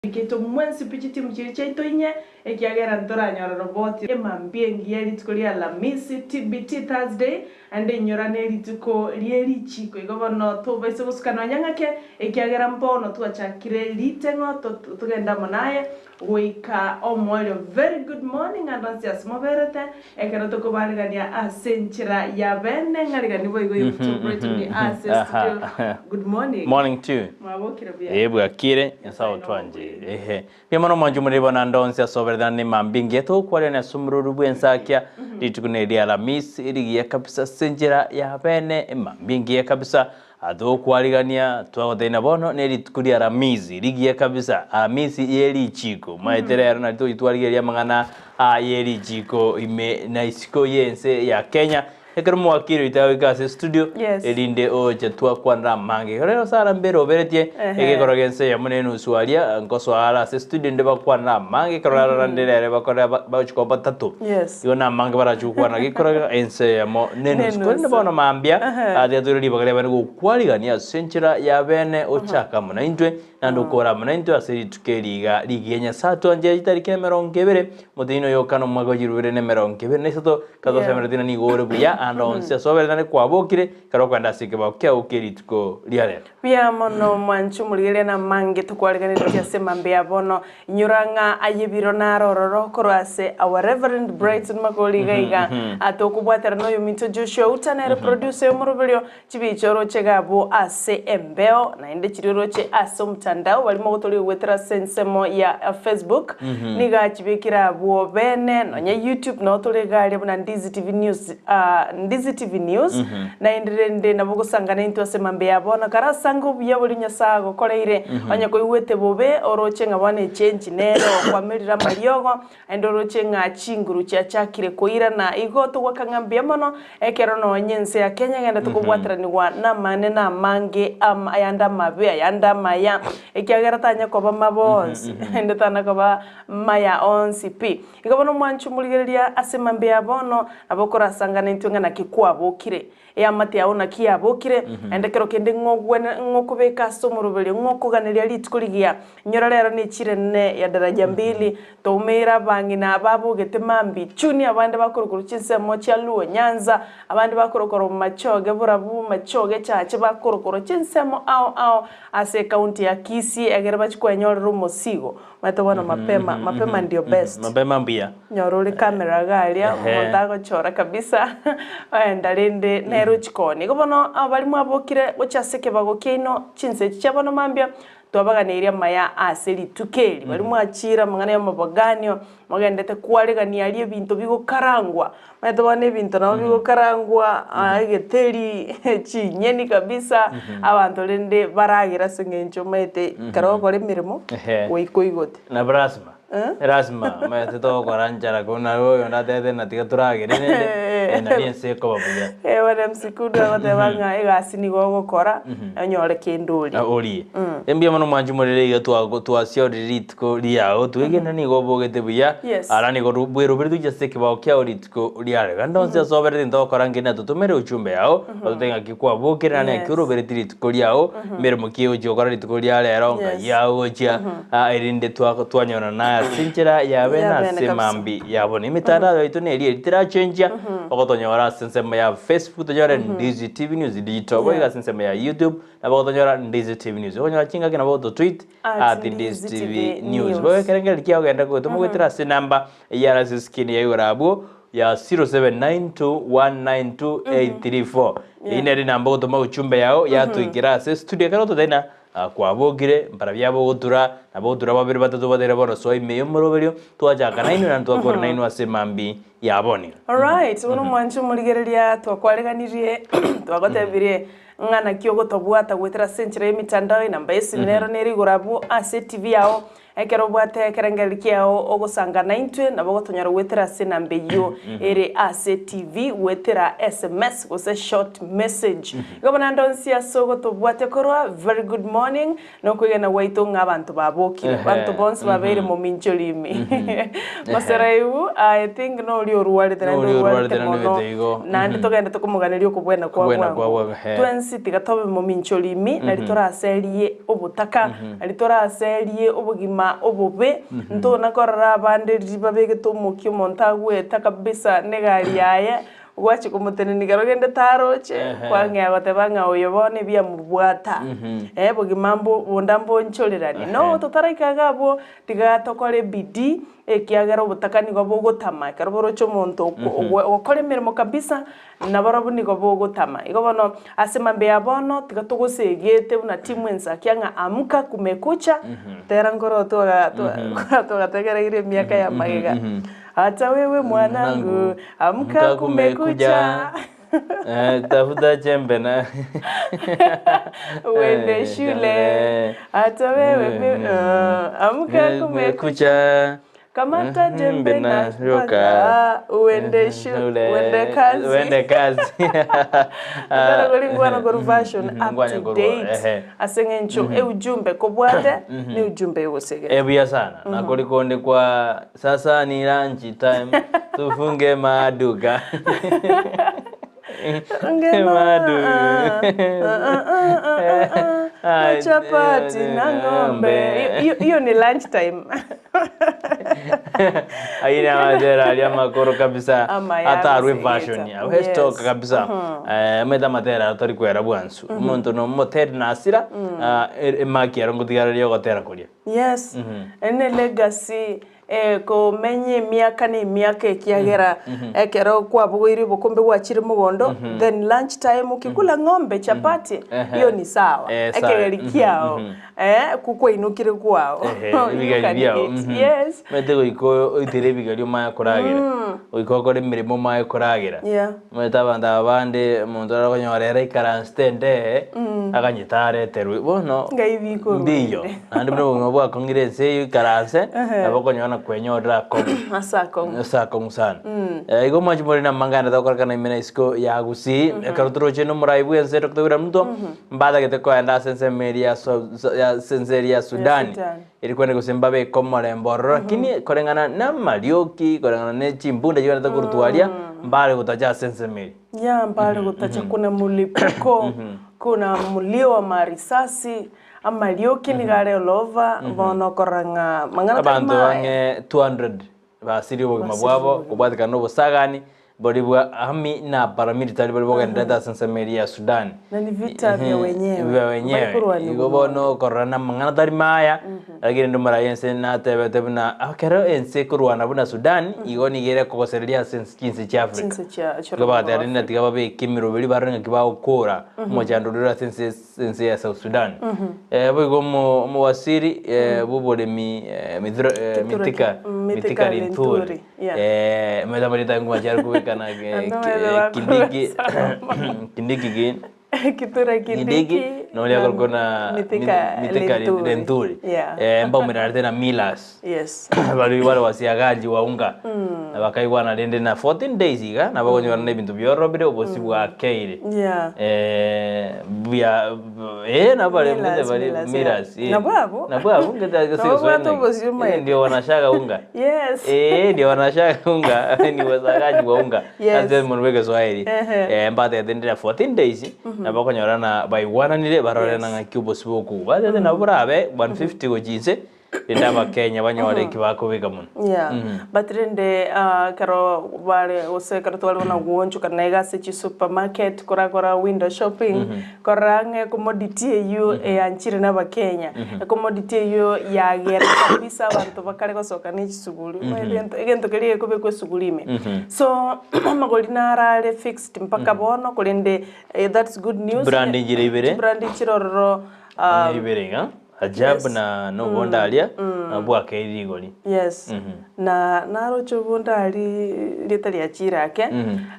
Mashabiki aito mwensi pi chitimu chiria chiaito inye, ekiagera ntoranyora roboti emambia engiya rituko ria Alamisi, TBT Thursday, Naende inyora nerituko rie richiiko, igo bono tobaisa gosuka nonya ng'ake, ekiagera mbono twachakire riteng'o togende amo naye goika omoerio. Very good morning and onsi ase moberete, ekero tokobaarigania ase enchera ya bene, ng'arigani boigo Yusufu Brighton ase studio. Good morning. Morning to you. Mwabokire buya? Ee bwakire, Nyasae Nyasae otwancheire. nomobuya. Ehe. Mbuya mono mwanche omoriri bono ande onsi ase oberetana ne mambia engiya togokwarerania ase omorori bw'ensakia rituko neri ria Alamisi rigiya kabisa ase enchera ya bene emambia engiya kabisa togokwarigania twagotebia bono ne rituko ria Alamisi rigiya kabisa Alamisi ye richiko omanyete rero nari togochia twarigereria amang'ana aya ye richiko ime na isiko y'ense ya Kenya. Ekero mwakire oita goika ase estudio Yes. erinde oche twakwanera amange. Ekero rero Sarah mbere oberetie Ehe. egekoro gense eyemo na enusu aria nkosoa are ase estudio inde bakwanera amange ekero rarora nde rere bakore bagochia koba batato. Yes. Igo na amange barache gokwana gekoro ense eyemo na enusu. Na Korende enusu. bono mambia Ehe. ah, tiga toire ribaga ria bene gokwarigania ase enchera ya bene ochake amo naintwe naende okore amo naintwe ase rituko eri iga rigiya Nyasae atwanchire chitariki emerongo ebere omotienyi oyo okana omwaka o chirubere na emerongo ebere na isato Katosemeretie na nigo ore buya ande onsi ase oberete naende kwabokire, ekero okogenda ase ekebao kiao kie rituko ria rero. Buya mono mwanche omorigereria na amange tokwariganeretie ase mambia ya bono. Inyora ng'a aye ebiro naro ororo korwa ase our Reverend Brighton Makori iga iga tokobwaterana oyominto Joshua Uta nere producer yomoroberio Chibicha oroche iga abwo ase embeo, naende chiria oroche ase omotandao baria mogotoria goetera ase ensemo ya Facebook, nigo achibekire abwo bene, nonya YouTube nao tore iga aria buna Ndizi TV News, Ndizi TV News, naende rende nabo ogosangana intwe ase mambia ya bono, karasange obuya boria Nyasae agokoreire, onye koigwete bobe oroche ng'a bono echenji nere okwamerire amariogo, Naende oroche ng'a chinguru chiachakire koirana. Igo togwaka ng'a mbuya mono ekero nonye ense ya Kenya egenderete kobwateranigwa namanene amange ayande amabe ayande amaya, ekiagera tanya koba mabe onsi naende tana koba maya onsi pi. Igo bono omwanchi omorigereria ase mambia ya bono nabo okorasangana intwe ng'a naki kwabokire. Eamate yao naki yabokire, naende kero kende ng'ogwene ng'okobeka ase omoroberio, ng'okoganeria rituko rigiya. Inyora rero nechira enene ya daraja mbili, toumeire abang'ina ababogete mambia chuni, abande bakorokoro chinsemo chia Luo Nyanza, abande bakorokoro Machoge Borabu, Machoge Chache, bakorokoro chinsemo ao ao ase ecounty ya Kisii egere bachie kwenyorera omosigo. Omanyete bono mapema, mapema ndio best. Mapema mbuya. Nyora ore camera iga aria, omonto agochora kabisa, oenda rende nere ochia koonia. Igo bono abaria mwabokire gochia ase ekebago kiaino chinsa echi chia bono mambia, twabaganeirie amaya ase rituko eri. Baria mwachire amang'ana ya amabaganio, mogendete kwaregania aria ebinto bigokarangwa, omanyete bono ebinto nabo bigokarangwa, egeteri, chinyeni kabisa, abanto rende baragere ase eng'encho omanyete ekero ogokora emeremo, goika oigote. Nabo lasima. Lasima omanyete togokora nchara ko nabo oyonde atebete ng'a tiga toragere rende nari ense ekoba buya. Eh bono MC Kudu agoteba ng'a egasi nigo ogokora onyore kende orie. Orie. Mbuya mono mwanchi morere iga twasiorire rituko riao twegene nigo obogete buya Yes. ara nigo bwerobere tochia ase ekebao kiao rituko riare. Genda onsi ase oberete ntogokora nki natotomere uchumbe yao ototebie ng'aki kwabokire naende ng'aki Yes. orobereti rituko riao emeremo ki ogochia gokora rituko ria rero Yes. ng'ai agochia erinde twanyorana ase enchera ya bene Ya bene ase kabisa. mambi ya bono. Emitandao yaito neri eri terachenjia, ogotonyora ase ensemo ya Facebook tonyore Ndizi TV News Digital, boigo ase ensemo ya YouTube nabo ogotonyora Ndizi TV News. Okonyora chingaki nabo ogototweet At at Ndizi Ndizi TV TV News. News. Boigo ekerengererio kiao genda gotoma goetera ase enamba eyio ere ase screen ya igoro abwo ya 0792192834. Eyio nere enamba ogotoma uchumbe yao yatoikera ase studio ekero ototebia ng'a kwabokire mbarabwo aba ogotura, nabo ogotura babere batato batere bono soa ime y'omoroberio, twachaka nainwe naende twakora nainwe ase mambi ya bono. Alright, bono omwanche omorigereria twakwareganirie twagotebirie ng'a naki ogotobwata goetera ase enchera y'emitandao enamba y'esimi nero nere igoro abwo ase etibi yao Ekero obwate ekerengererio kiao ogosanga naintwe, nabo ogotonyora goetera ase enamba eyio ere ase TV, goetera sms gose short message. Igo bono ande onsi ase ogotobwatia korwa, very good morning, nokwegena gwaito ng'a abanto babokire, abanto bonsi babeire momincho rimi. Moseraibu, I think noria orwarete naende Noria orwarete orwarete naende mono, oete igo. naende togende tokomoganeria okobwena kwa Kobwena kwa bwango. bwango, ehe. Twensi tiga tobe momincho rimi, nari toraserie obotaka, Aria toraserie obogima gotama obobe, ntona korora abande riria babegete omokia omonto agweta kabisa na egari yaye, gwachia komotenenia kero kende taroche, kwang'ea goteba ng'a oyo bono ebiamobwata, bogima mbo bonda mbonchorerani. No totaraika iga abwo, tiga tokore ebidii, ekiagera obotaka nigo bogotama, ekero boroche omonto ogokora emeremo kabisa, Nabarabwo nigo bogotama. Igo bono, ase mambia ya bono, tiga togosegete buna timu ensakia ng'a amka kumekucha, tera nkoro twaga twagategereire emiaka ya magega. Hata wewe mwanangu, amka kumekucha. Tafuta chembe na Uende shule. Hata wewe, amka kumekucha. Kamata jembe na panga uende shu uende kazi. Uende kazi. Ekero kori ngwana koru version up to date ase eng'encho eujumbe kobwate ne ujumbe yogosegera. Ebuya sana na kori konde kwa sasa ni lunch time tufunge maduka. Tufunge maduka. Na chapati na ng'ombe. Hiyo ni lunch time. Aina amatera aria amakoro kabisa Amaya atarwe gose version geta. yabo stock Yes. kabisa omanyete amatera aya tori kwera bwansu omonto na omoteri na asira emaki ero ngotigara ria ogotera koria. Yes, ene legacy Komenya emiaka na emiaka ekiagera ekero kwabogoirie obokombe gwachire mogondo, then lunch time ukikula ng'ombe chapati, hiyo ni sawa. Eh, sawa. Ekegeri kiao, kukwainokire kwao. Ehe, You ebigeri can biao. eat. Yes. Omanyete goika oitere ebigeri omanye koragera, goika okore emeremo omanye koragera. Yeah. Omanyete abanto aba bande omonto arokonyora ere aikaransete ende, aganyete areterwe bono Ngai bikorwa mbiyo. rende. Naende buna obogima bwakong'ire ense eyio ikaranse, nabo okonyora na kwenyorera akong'u. Ase akong'u. Ase akong'u sana. Igo mwanche more na amang'ana togokorekana ime na isiko ya Gusii, ekero toroche na omorai bw'ense Doctor William Ruto, mbatagete koenda ase ensemo eria ya Sou- ya ase ense eria ya Sudani, Sudan. eri kwende gose mbabeke omorembe ororo, lakini koreng'ana na amarioki, koreng'ana ne chimbunda chigenderete korutwa aria, mbare gotacha ase ensemo eria. Yeah, mbare gotacha kuna mlipuko, kuna mlio wa marisasi, Amarioki nigo are all over, bono okorora ng'a mang'ana tari Abanto maya. bang'e 200 basirie obogima Basirie bwabo obogima. kobwatekana na obosagani boria bwa army na paramilitary baria bogendererete ase ensemo eria ya Sudan. Na ni vita vya wenyewe. Vya wenyewe. Mbari korwania Igo bono okorora na amang'ana tari maya, lakini rende omoraia ense natebete buna ekero ense ekorwana buna Sudan, igo nigo ere kogosereria ase chinse chia Africa. Chinse chia chia Igo bagateba rende Africa. tiga babeke emeroberi barore ng'aki bagokora omochando oria ore ase ense ense ya South Sudan. Boigo omo omowasiri bw'oboremi Mithura Kithure Mithika Mithika Mithika Linturi Linturi, yeah. omanyete amarieta aye nguma chiare kobekana Ande omanyete Kindiki bakorwa Kindiki ki Kithure Kindiki Kindiki na oria na akorokwa na Mithika Mithika Linturi. Linturi Yeah. mbaumerarete na Millers. Yes. Baria bare wasiagaji wa unga na bakaigwana rende na 14 days iga nabo okonyora na ebinto biorobire obosi bwakeire Yeah. eh bia eh nabo bare Millers, bare Millers, yeah. Millers eh. Nabwo abwo. Nabwo abwo ngete Nabo gose babwate obosi omaete. ndio wanashaga unga Yes. eh ndio wanashaga unga ni wasagaji wa unga Yes. ase omonto bwa egeswahili Ehe. eh mbatete ndire 14 days nabo okonyora na baigwananire barore Yes. na ng'aki obosi bokogwa batete nabo borabe 150 gochia inse Rende Abakenya banyore eki bakobeka mono. Yeah. But rende ah, ekero bare gose ekero tware buna goonchoka na iga ase chisupermarket korakora window shopping, korora ang'e ecommodity eywo eanchire na abakenya, ecommodity eywo yagera kabisa abanto bakare gosoka na echisuguri, omanyete egento egento keria gekobekwa esuguri ime. So, amagori naro are fixed mpaka bono korende that's good news. Chibrand nchire ibere. Chibrand nchire ororo ah, Ibere iga. Ajabu Yes. na nobonda aria nabwakeire rigori. Yes. Na naroche obonda aria rieta ria chirake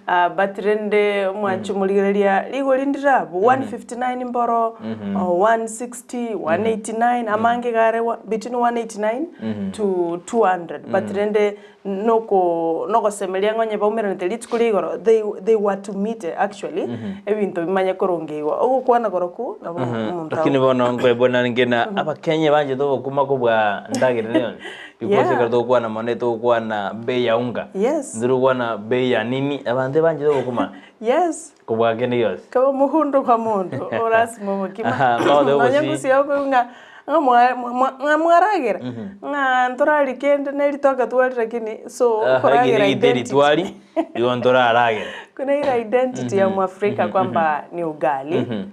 ah, but rende omwanchi omorigereria rigori ndire abwo 159 mboro oh, 160 189 amange iga are between 189 to 200 but rende noko nogosemeria ng'a onye baumeranete rituko ria igoro they they were to meet actually ebinto bimanye korongeigwa ogokwana korokwo nabo omonto Lakini bono nkoebona ninge na abakenya banchete obokima kobua ndagera ere yonsi. Because Yeah. ekero togokwana mono etogokwana bei ya unga. Yes. Ntorokwana bei ya nini, abanto ebanchete obokima Yes. kobua kende gionsi. Kaba omohundo kwa monto orasima obokima Aha, bono nonya obosi- ngusia okoigwa ng'a. Ng'a mwa- mwa- ng'a mwaragera, ng'a ntoraria kende na eritoke twari lakini so koragera Egere identity. twari igo ntoraragera. Kuna ile identity ya Mwafrika kwamba ni ugali.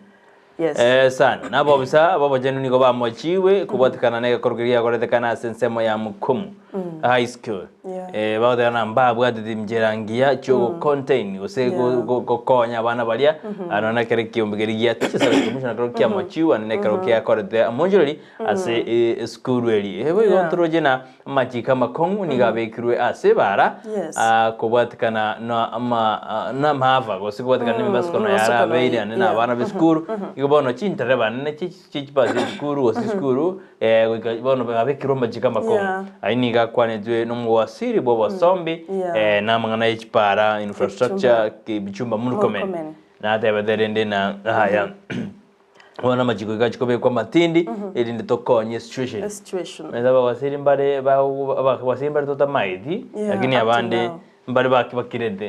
Yes. Eh, sana nabobisa ab'obochenu nigo bamochiwe kobwatekana negekorwa keria giakoretekana ase ensemo ya Mukumu High School. Yeah. Eh, bagoteba ng'a mbabwateti nchera ngiya chiogocontain gose go- Yeah. go- gokonya abana baria ano na ekero ekiombe keria gia Teachers Service Commission ekero kiamochiwe naende ekero kiakorete omonchoreri ase e- esukuru eri. Eh, boigo Yeah. ntoroche na amachiko amakong'u nigo abekirwe ase ebara Yes. ah, kobwatekana na ama ah, na amaava gose kobwatekana na emebasukano emebasukano, yarabeire naende na yeah. abana b'esukuru igo bono chintereba nene chi chibasi esukuru gose esukuru eh, goika bono babekirwe amachiko amakong'u Yeah. ayio nigo akwanetwe nomowasiri bwa obosombi Yeah. eh, na amang'ana ya chipara infrastructure Kipchumba Murkomen Murkomen. natebete rende na aya Bono amachiko iga achia kobekwa amatindi, erinde tokonye situation. A situation. Omanyete abawasiri mbare bago abawasiri mbare totamaeti, Yeah, lakini up to abande now. mbare baki bakirete.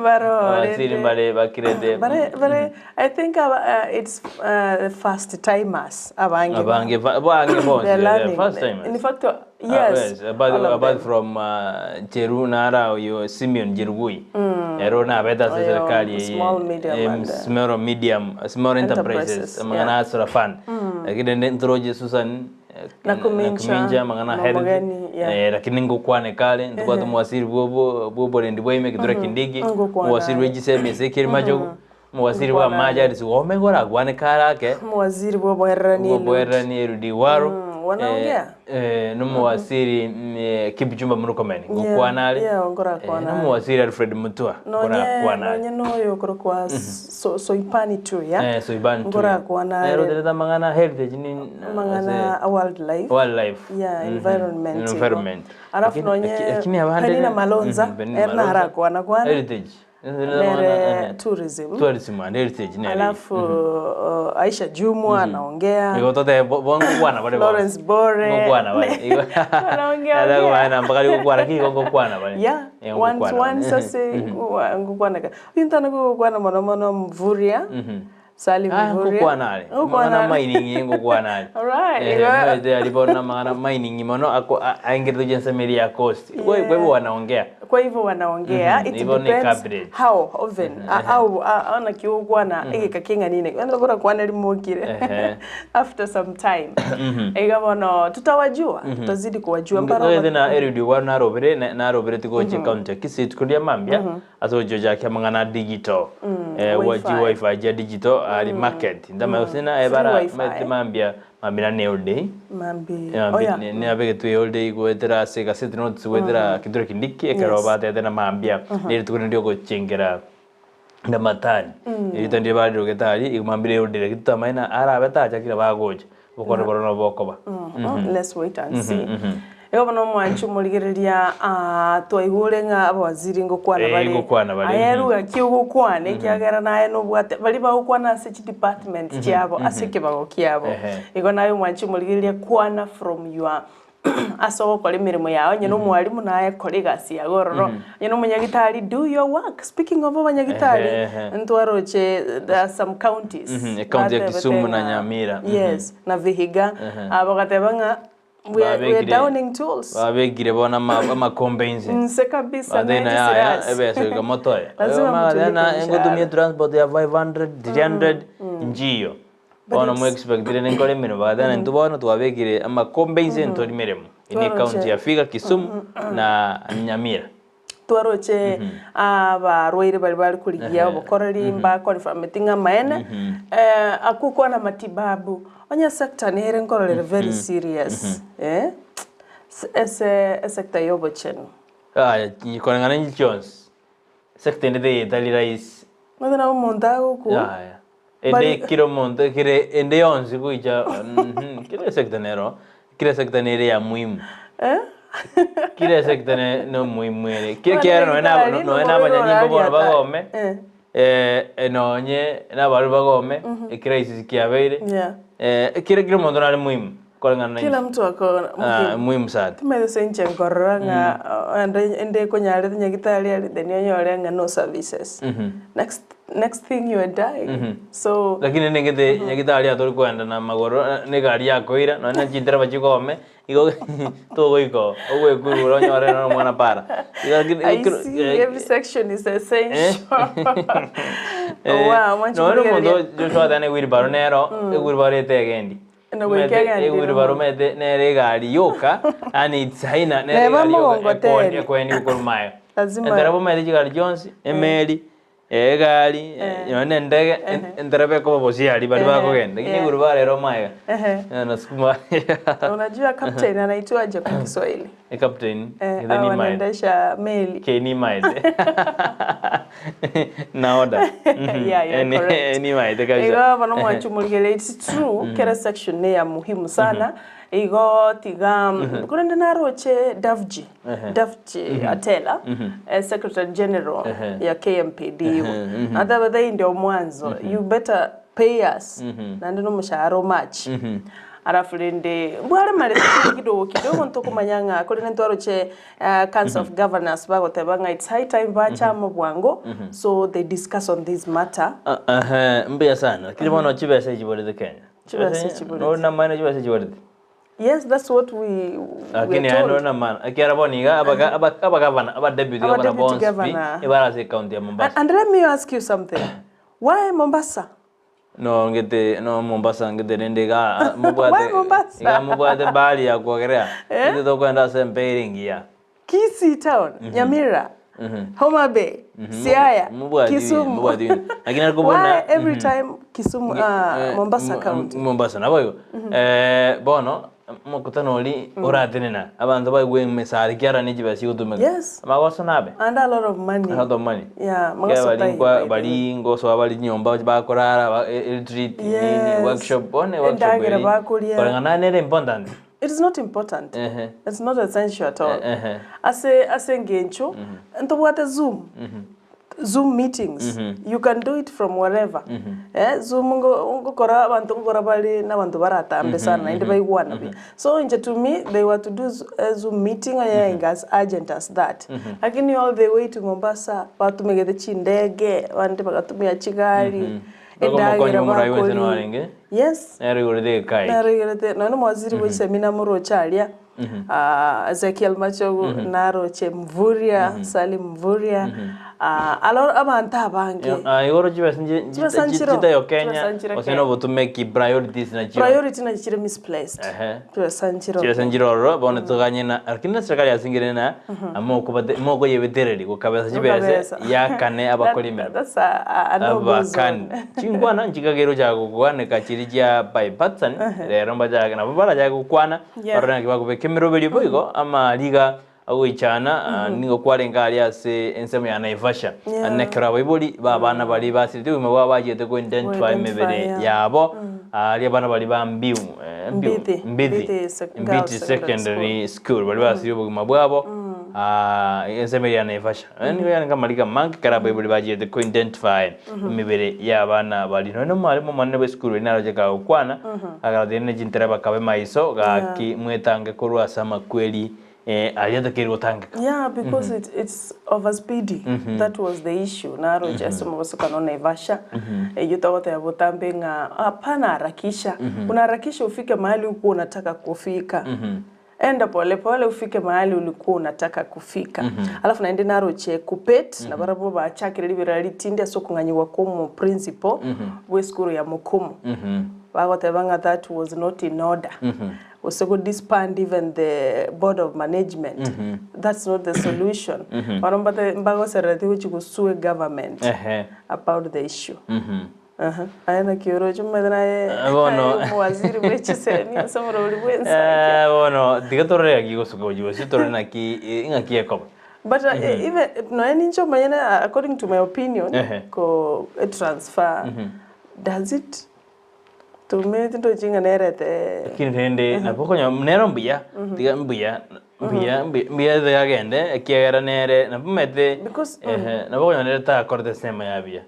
Baroo Abawasiri rende. mbare bakirete. Bare bare I think aba uh, it's uh, first timers abange babo. Abange ba- abange bonsi, They're they're learning. first timers. In fact, Ah, yes. yes, apart, all of apart them. from Cheru nara oyo Simeon Jerugui ero nabete ase Oyo serikali eye small, medium and, small medium small enterprises enterprises, amang'ana yeah. asora fund lakini rende ntoroche Susan Nakumincha, Nakumincha amang'ana health Momogeni, yeah. lakini ngokwane kare ntobwate omowasiri bwobo bwoborendi bwaime Kithure Kindiki Ngokwana omowasiri are. bwe chisemi ase ekerimachogo Omowaziri Ngokwana bw'amache are. Alice Wahome korakwane kare ake Omowaziri bw'oboererani Eliud. bw'oboererani Eliud Waru Wanaongea? nomowaziri Kipchumba Murkomen ngokwana are Yeah, ngorakwana are. nomowaziri Alfred Mutua Nonye ngorakwana are. nonye noyo okorokwa Soipan Tuya Eh, Soipan Tuya. ngorakwana Nere are. oterete amang'ana heritage ni Amang'ana a wildlife. wildlife. Yeah, environment igo. Environment. Alafu Lakini- nonye lakini abande Penina Malonza, Penina ere Malonza. narakwana kwana. Heritage. Nere tourism. Tourism and heritage nere. Alafu Aisha Jumwa anaongea. Igo tote bo ngokwana bare bonsi. Lawrence Bore. Ngokwana bare. Igo. Wanaongea Nataka ongea. kumana mpaka gokwana ki ngokwana bare. Yeah, Eh, one ngokwana one bare. sase ngokwana ka. Intana gokwana mono mono Mvurya. Salim Ah, Mvurya. ngokwana are. Ngokwana Mang'ana are. mining ngokwana are. Alright. Eh, Igo. mwete alipona mang'ana mining mono ako aingire jensemeria ya coast. Kwa Yeah. hivyo wanaongea. Kwa hivyo wanaongea it Hivyo ni depends cabinet. how often au ona kiugwana egeka king'anine wenda kora kwana rimokire after some time iga bono tutawajua tutazidi kuwajua mpara Ngwethe na Eliud Owalo narobire narobire tigochia county ya Kisii rituko ria mambia ase ogochia gochakia amang'ana digital wifi. chi wifi chia digital ari market ndamanya gose na Free ebara wifi. maete mambia mambia na ne all day Mambi oh yeah. Nabegetwe all day goetera ase egaseti notes goetera Kithure Kindiki ekero Yes. batete na mambia nerituko rinde riogochengera Ramadhani erito ndire barirogete aria igo mambia all day lakini totamanye na arabe tachakire bagocha bokore bono nabo bokoba. Let's wait and see. Igo bono omwanchi omorigereria ah, twaigure ng'a abawaziri ngokwana Eh, bare ngokwana bare, aye mhm. ruga ki ogokwana ekiagera naye nobwate baria bagokwana ase chidepartment chiabo ase ekebago kiabo. Ehe. Igo naye omwanchi omorigereria kwana from your ase ogokora emeremo yao onye na omwalimu naye kora egasi yago ororo onye na omonyagitari do your work speaking of abanyagitari Ehe, ehe. ntwaroche there are some counties Ecounty ya batebete Kisumu na ng'a Nyamira. Yes na Vihiga bagateba ng'a we are, we are Babekire- downing tools babekire bono ama- amakombe inse nse kabisa Bathina naye yaya chisirasi. ebesa goika motoe Lazima Magathe na mtulike engotumia mshahara. transport ya 500 300 njiyo bono it's- mo expectire ninkore emeremo bagateba intwe bono twabekire amakombe inse ntori meremo eye ne Twaroche. ecounty ya Vihiga Kisumu na Nyamira Twaroche abarwaire baria bare korigia obokoreri mbakonfirmeti ng'a amaene, akwo kwana matibabu, onye sector nere nkororere very serious eh, ase esector ya obochenu. Aya, koreng'ana inche chionsi, sector ende teiyo etari rahisi. Omanyete nabo omonto agokwa, Yaya. Ende Bari- kera omonto kere ende yonsi goicha kera esector nero, kera esector nere ya muhimu. Eh? Kera esector ne no muhimu ere. Kera Bono kiagera nonya na daktari, nonya na nobobe abanyanyimbo bono orari bagome, atari. nonye na abaria bagome, ecrisis kiabeire, Yeah. kera kera omonto nare muhimu koreng'ana na Kila inche. mtu ako Ah, muhimu. muhimu sana. Timanyete ase inche nkorora ng'a ande ende konyarete nyagitari aria then onyore ng'a no services. Next. Next thing you are dying. So Lakini nengete nyagitari atori koenda na magoro na egari yakoira nonya ne chintereba chikome igo togoika oo ogwekurura onyore noro omwana para. Igo lakini I see every section is essential. Wow, mwanchi Nonya omonto korigereria. Joshua ateba ne wheelbarrow nero ewheelbarrow etegendi. Na goika egendi Omanyete ewheelbarrow omanyete nere egari yoka yaani it's haina nere Neba egari yoka mgongoteni. ekoeni gokorwa maega. Lazima- Entereba omanyete chigari chionsi, emeri, Egari, nonya na endege, entereba ekoba bosie aria baria bakogenda, lakini igoro barera omaega, nasukuma Unajua captain anaitwaje kwa Kiswahili? Captain, Eh, either au ni maede. anaendesha meli. Keni maede. Naoda. Yeah, you're correct. Ni maede kabisa. Igo bono mwachumuligere it's true kera section ne ya muhimu sana igo tiga korende naroche Davji Davji Atela Secretary General ya KMPDU nateba they ndio mwanzo you better pay us naende nomoshahara omache alafu rende mbware mare kidogo kidogo ntokomanya ng'a korende ntwaroche Council of Governors bagoteba ng'a it's high time bache amo bwango so they discuss on this matter. Mbuya sana lakini bono chibesa echi chiborete Kenya. Chibesa echi chiborete. Nore namaene chibesa chiborete. Yes, that's what we Lakini are aye told. nore namana ekiagera bono iga abaga aba- abagavana aba deputy Aba governor deputy bonsi pi governor. ebare ase ecounty ya And, Mombasa. and let me ask you something. Why Mombasa? No ngete no Mombasa ngete rende iga mobwate Why Mombasa? iga mobwate bahari ya kuogerea. Intwe tokoenda ase empera engiya. Kisii town, Nyamira, Homa Bay, Siaya, Mobwati Kisumu. mobwati lakini arikobuna Why every time Kisumu, Mombasa County? Mombasa nabo igo. Eh, bono omokutano oria oratenena abanto baigwe emesara ekiagera ne chibesa chigotumeka. Yes. Amagoso nabe. And a lot of money. A lot of money. Yeah, Ekiagera magoso bari taiyo, nkwa by the way. bari ngosoa bari nyomba bakorara ba retreat nini Yes. workshop bono eworkshop Endagera eri bakoria. koreng'ana nere important. It is not important. Ehe. It's not essential at all. Ehe. Ase ase engencho ntobwate zoom. Zoom meetings. You can do it from wherever. Eh, zoom ngo ngokora abanto ngokora bare na abanto baratambe sana naende baigwana buya. So inche to me they were to do a zoom meeting onye enga as urgent as that. Lakini all the way to Mombasa batumegete chindege, abande bagatumia chigari. Okomokonya Endagera omorai bwense bakori. noarenge? Yes. Nere oigorete egekai eke. Nere oigorete, nonya omowaziri bwe chisemi namoroche aria, Ezekiel Machogu, naroche Mvurya, Salim Mvurya, aro abanto abange. Igoro chibesa nchi- Chibesa nchiro, chitayo Kenya, chibesa nchire gose Kenya. nobotumeki priorities nachio. Priority nachi chire misplaced. Ehe. Chibesa nchiro. Chibesa nchire ororo, bono toganye na, lakini na serikali yasingire na, amokobate mokoyebetereri gokabesa chibese Gokabesa. yakane abakori emeremo. That's a no go Abakani. zone. Chinkwana nchikagera ochaka gokwaneka chiria chia bipartisan, rero mbachake nabo barachake gokwana, barore naki bakobeka emeroberio boigo, amariga agoichana, nigo kwarenge aria ase ensemo ya Naivasha. Nekero abaibori ba abana baria basirete obogima bwabo bachiete ko identify Ko-identify, emebere yabo, aria abana baria ba Mbiu, Mbiu, Mbithi. Mbithi, Mbithi Mbithi Girls Secondary Secondary School, baria basirire obogima bwabo, ensemo eria ya Naivasha. Nigo yarenge amariga amange ekero abaibori bachiete ko identify emebere ya abana baria. Nonya omwalimu omonene bwa esukuru eria naroche kagokwana, agatebi ne chintereba akabe maiso, gaki mwetange korwa ase amakweri aria atakeire gotangeka. Yeah, because it's over speedy. That was the issue. Naroche ase omobosokano o Naivasha. Eyio togoteba botambe ng'a hapana harakisha. Unaharakisha ufike mahali hukuwa unataka kufika. Enda pole pole ufike mahali ulikuwa unataka kufika. Alafu naende naroche Kuppet na barabwo bachakire ribera ritindi ase okong'anyigwa kwa omo principal bwe esukuru ya Mukumu. Bagoteba ng'a that was not in order. Gose go disband even the board of management. That's not the solution. Bono mbate mbagoserereti gochi gosue government about the issue. Aha. Aye naki oroche omanyete naye Bono. aye omowaziri bwe chisemi ase oborori bwe ense. Bono tiga torore gaki gosuka gochia gose torore naki ng'aki ekoba. But even nonya ninche omanyene according to my opinion ko transfer does it to me tindochi ng'a nerete Lakini rende nabo okonyora nero mbuya tiga mbuya mbuya mbuya tiga agende ekiagera nere nabo omanyete Because nabo okonyora nere takorete esemo ya buya.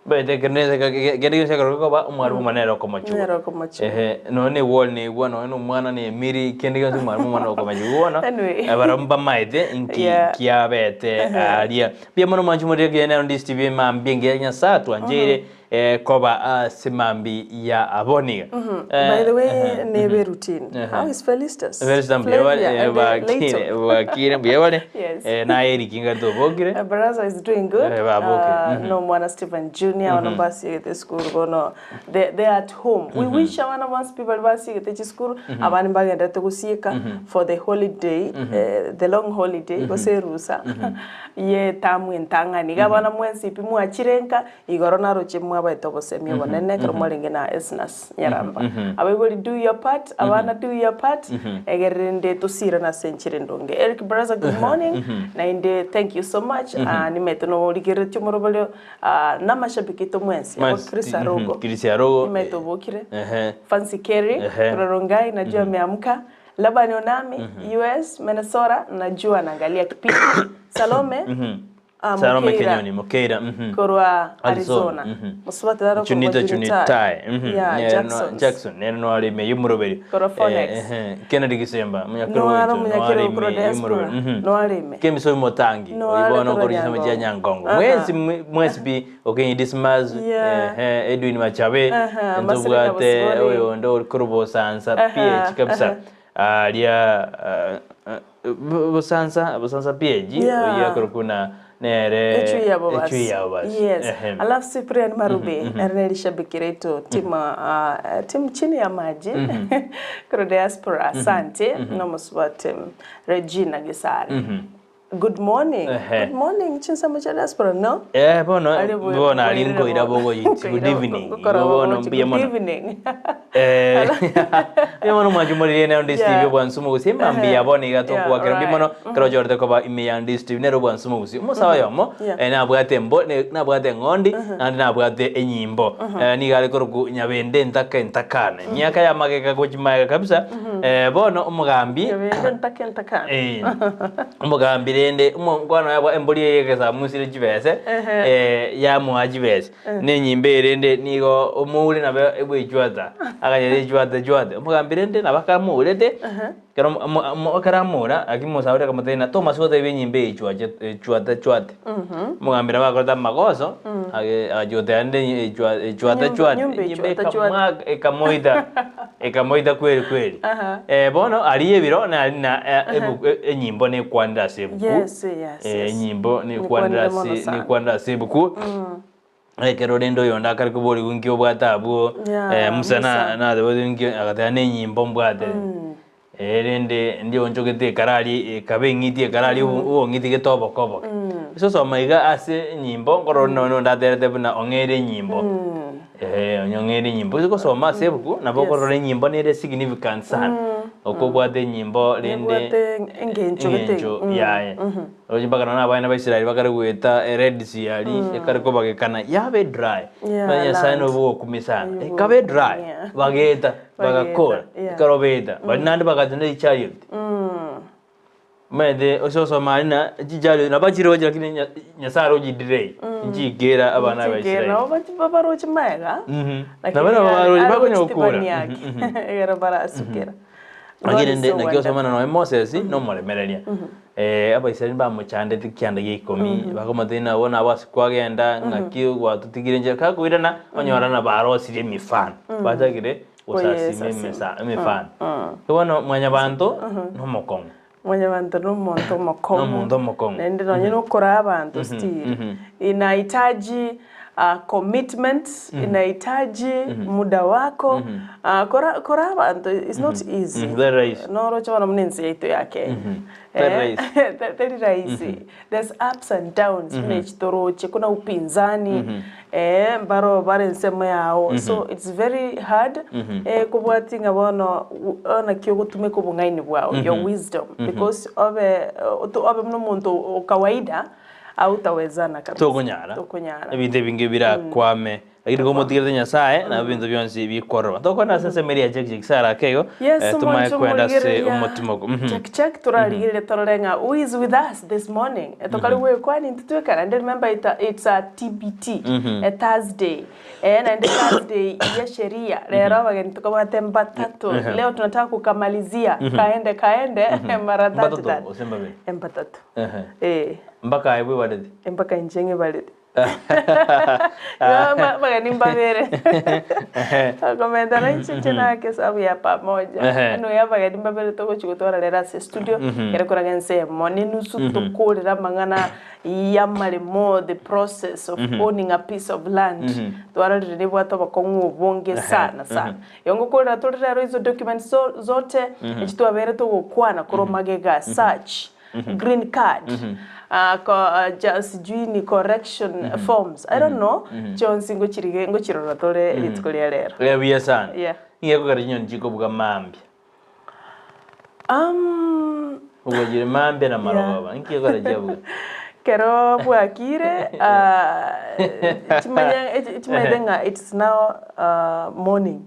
Omanyete kende gionsi ekero gekoba omwarimu omonene nere okomochigwa. Nere okomochigwa. Ehe, nonya na ewall negwa, nonya na omwana na emiri, kende gionsi omwarimu omonene okomochigwa. Bono, Anyway. barabwo mbamaete inki Yeah. kiabete aria. Mbuya mono mwanche more ekiagera nero Ndisi TV mambia engiya Nyasae atwancheire koba ase mambia ya abwo niga. By the way, nebe routine. How is Felistus? Felistus mbuya bare, Flavia and bakire, Leighton. bakire mbuya bare. Yes. Naye Eric ngari tobokire. Baraza is doing good. Babokire. No mwana Stephen Junior abana basigete esukuru bono they, they are at home. We wish abana bonsi pi bari basigete chisukuru abande mbagenderete gosieka for the holiday, the long holiday gose erusa ye etamu entang'ani. Iga abana mwensi pi mwachire nka Igoro naroche mwabaete obosemia obonene ekero mwarenge na Esnas Nyaramba. Abaibori do your part, abana do your part, egere rende tosirane ase enchera endonge. Eric Baraza good morning, naende thank you so much, nimete norigereretie omoroberio namashabiki aito mwensi, abo Chris Arogo, Chris Arogo, nimete obokire, Fancy Kerry, korwa Rongai najua ameamka, Laban Onami, US, Minnesota, najua anaangalia kipindi, Salome, Salome Mokeira Kenyoni, Mokeira, mhm. korwa Arizona, Arizona. mhm. Mosubati naro korwa Chunita Chunitai. Chunitai, mhm. Yeah, Nere no- Jacksons. Jackson, nere noarime yomoroberi. Korwa Phoenix. Eh, ehe. Kennedy Gisemba, omonyakerogo Noaro oito, omonyakerogo noarime korwa diaspora. yomoroberi, mhm. Noarime. Kemiso Motangi, Noare oyo bono korwa okorwa chisemo chia Nyangongo. Nyangongo. Aha. Mwensi mwensi pi Okinyi Dismas, Yeah. ehe, Edwin Machabe, Aha, Masirika ntobwate Bosibori. oyo onde ori korwa Bosansa, Aha, PH kabisa. aha. Aria Bosansa, Bosansa PAG, Yeah. oyio akorokwa buna nere Echui yabo basi. Echui yabo basi. Yes. Ehe. Alafu Cyprian Marube ere nere rishabiki raito team team chini ya maji korwa diaspora asante nomosubati Regina Gesare. Good morning. Ehe. Good morning chinsemo chia diaspora no? Eh, bono Aria bwe- bono aria bwairire nkoira bono. bogoyiti good Nkoira evening. gokora Igo bono bogochi, mbuya good mono. evening. Eh, mbuya mono mwanche morire nero Ndisi TV Yeah. obwansu mogusie mambia ya bono iga Yeah, tokwakera mbuya mono alright. ekero ochorete koba ime ya Ndisi TV nere obwansu mogusie. Omosae oyomo Yeah. eh, nabwate embo ne- nabwate eng'ondi naende nabwate enyimbo. Eh, nigo are korokwa Nyabende Ntaka Entakana. Emiaka ya magega gochia magega kabisa. Eh, bono omogambi Nyabende Ntaka Entakana. Eh, Omogambi rende omongwana oye embori eye egesamusire chibese, eh, yamoa chibese. Na enyimba eye rende nigo omoure nabo ebwechwata, akanyora echwate chwate. Omogambi rende nabo akamourete, ekero omo- omo ekero amoura, lakini omosauri akamotebia ng'a tomasi gotebia enyimba eye echwache echwate chwate. Omogambi nabo akorete amagoso, age agachia goteba rende echwa echwate Enyimba- chwate, enyimba enyimba echwate chwate. ekamoaka ekamoita. Ekamoita kweri kweri. Aha. Eh, bono aria ebiro nari na eh, ebuku eh, enyimbo nekwanire ase ebuku. Yes, yes, Eh, yes. enyimbo nekwanire Nekwanire mono ase sana. nekwanire ase ebuku. Ekero rende oyonde akare koborigwa nki obwate abwo, Yeah, eh, Musa na Musa. natebete nki agateba na enyimbo mbwate. Eh, rende ndionchogete ekarari ekaba eng'iti ekarari obo obong'iti gete obokoboke. Ase osoma iga ase enyimbo nkorora nonye onde aterete buna ong'eire enyimbo. Eeh onye ong'eire enyimbo. Ase gosoma ase ebuku nabo Yes. okorora enyimbo nere significant sana. Okobwata enyimbo rende Nebwate engencho gete. eng'encho yaye. Roche mpaka nonye abana ba Israel bakare goeta Red Sea aria, ekare kobagekana yabe dry. Yeah, Manya Nyasaye land. nobe ogokumia sana. Oyo Ekabe dry, ogokumia. bageta, bagakora, Bageta, yeah. ekero beta, baria naende bagacha ne chariot. Omanyete ase osoma aria na chichariot nabo chiroche lakini Nya- Nyasaye are ochidelay, nchikera abana ba Chikera, Israel. nabo baroche maega, lakini Nabo nabo baroche are bakonya gochitibania gokura. ake, ekero barasukera. God Lakini is rende so naki wonderful. osomana nonya Moses nomoremereria. Eh, Abaisraeli mbamochandete kianda gia ikomi, bakamotebia ng'a bono abwo ase kwagenda, ng'aki gwatotigire inche, kakoirana, onyora ng'a barosirie emifano, bachakire gosasima Koyesasima. emesa emefano. Bono mwanyabanto nomokong'u. Mwanyabanto nomonto omokong'u. Nomonto omokong'u. Naende nonye nokoraa abanto still, inahitaji commitment, inahitaji muda wako, kora kora abanto is not easy. Very rahisi. Noroche bono buna ense yaito ya Kenya. Very rahisi. Teri rahisi. There's ups and downs buna echi toroche, kuna upinzani, mbaro bare ensemo yao, so it's very hard kobwatia ng'a bono naki ogotumeka obong'aini bwao, your wisdom, because obe obe buna omonto o kawaida hautawezana kabisa. Tokonyara. Tokonyara. Ebinto ebinge birakwame. Lakini komotigerete Nyasaye, nabo ebinto bionsi bikwororoba. Tokwana ase ensemo eria ya Jack Jack Sarah ake igo, Yes, eh, tomae omonto kwenda ase omorigereria omotimo oko. Mhm. Jack Jack torarigereria torore ng'a who is with us this morning. Tokari gwekwania intwe tweka naende remember it, it's a TBT, a Thursday. Eh, naende Thursday ya sheria rero abageni tukabwate mbatatu. Leo tunataka kukamalizia kaende kaende mara tatu Mbatatu tatu. gose mbabere? Mbatatu. Ehe. Eh, Mpaka aye bwebareti. mpaka inche ng'ibarete. Igo abageni mbabere. Akomenta na inche inche nake esabu ya pamoja. Anyway abageni mbabere togochi gotwara rero ase estudio, ekero koraga ensemo ne enusu tokorera amang'ana y'amaremo, the process of owning a piece of land. Twarorire nebwate obokong'u obonge sana sana. Igo ngokorera tore rero izo documents zote, echi twabeire togokwana korwa magega, search. green card sijui ni correction forms I don't know chionsi ngochirige ngochirora tore rituko ria rero. Eh, buya sana. Yeah. Nigo ekogera chinyoni chikobuga mambia. Obwachire mambia na marogoba. Inki gekogera chiabuga? Kero bwakire chimanye chimaete ng'a it's now morning.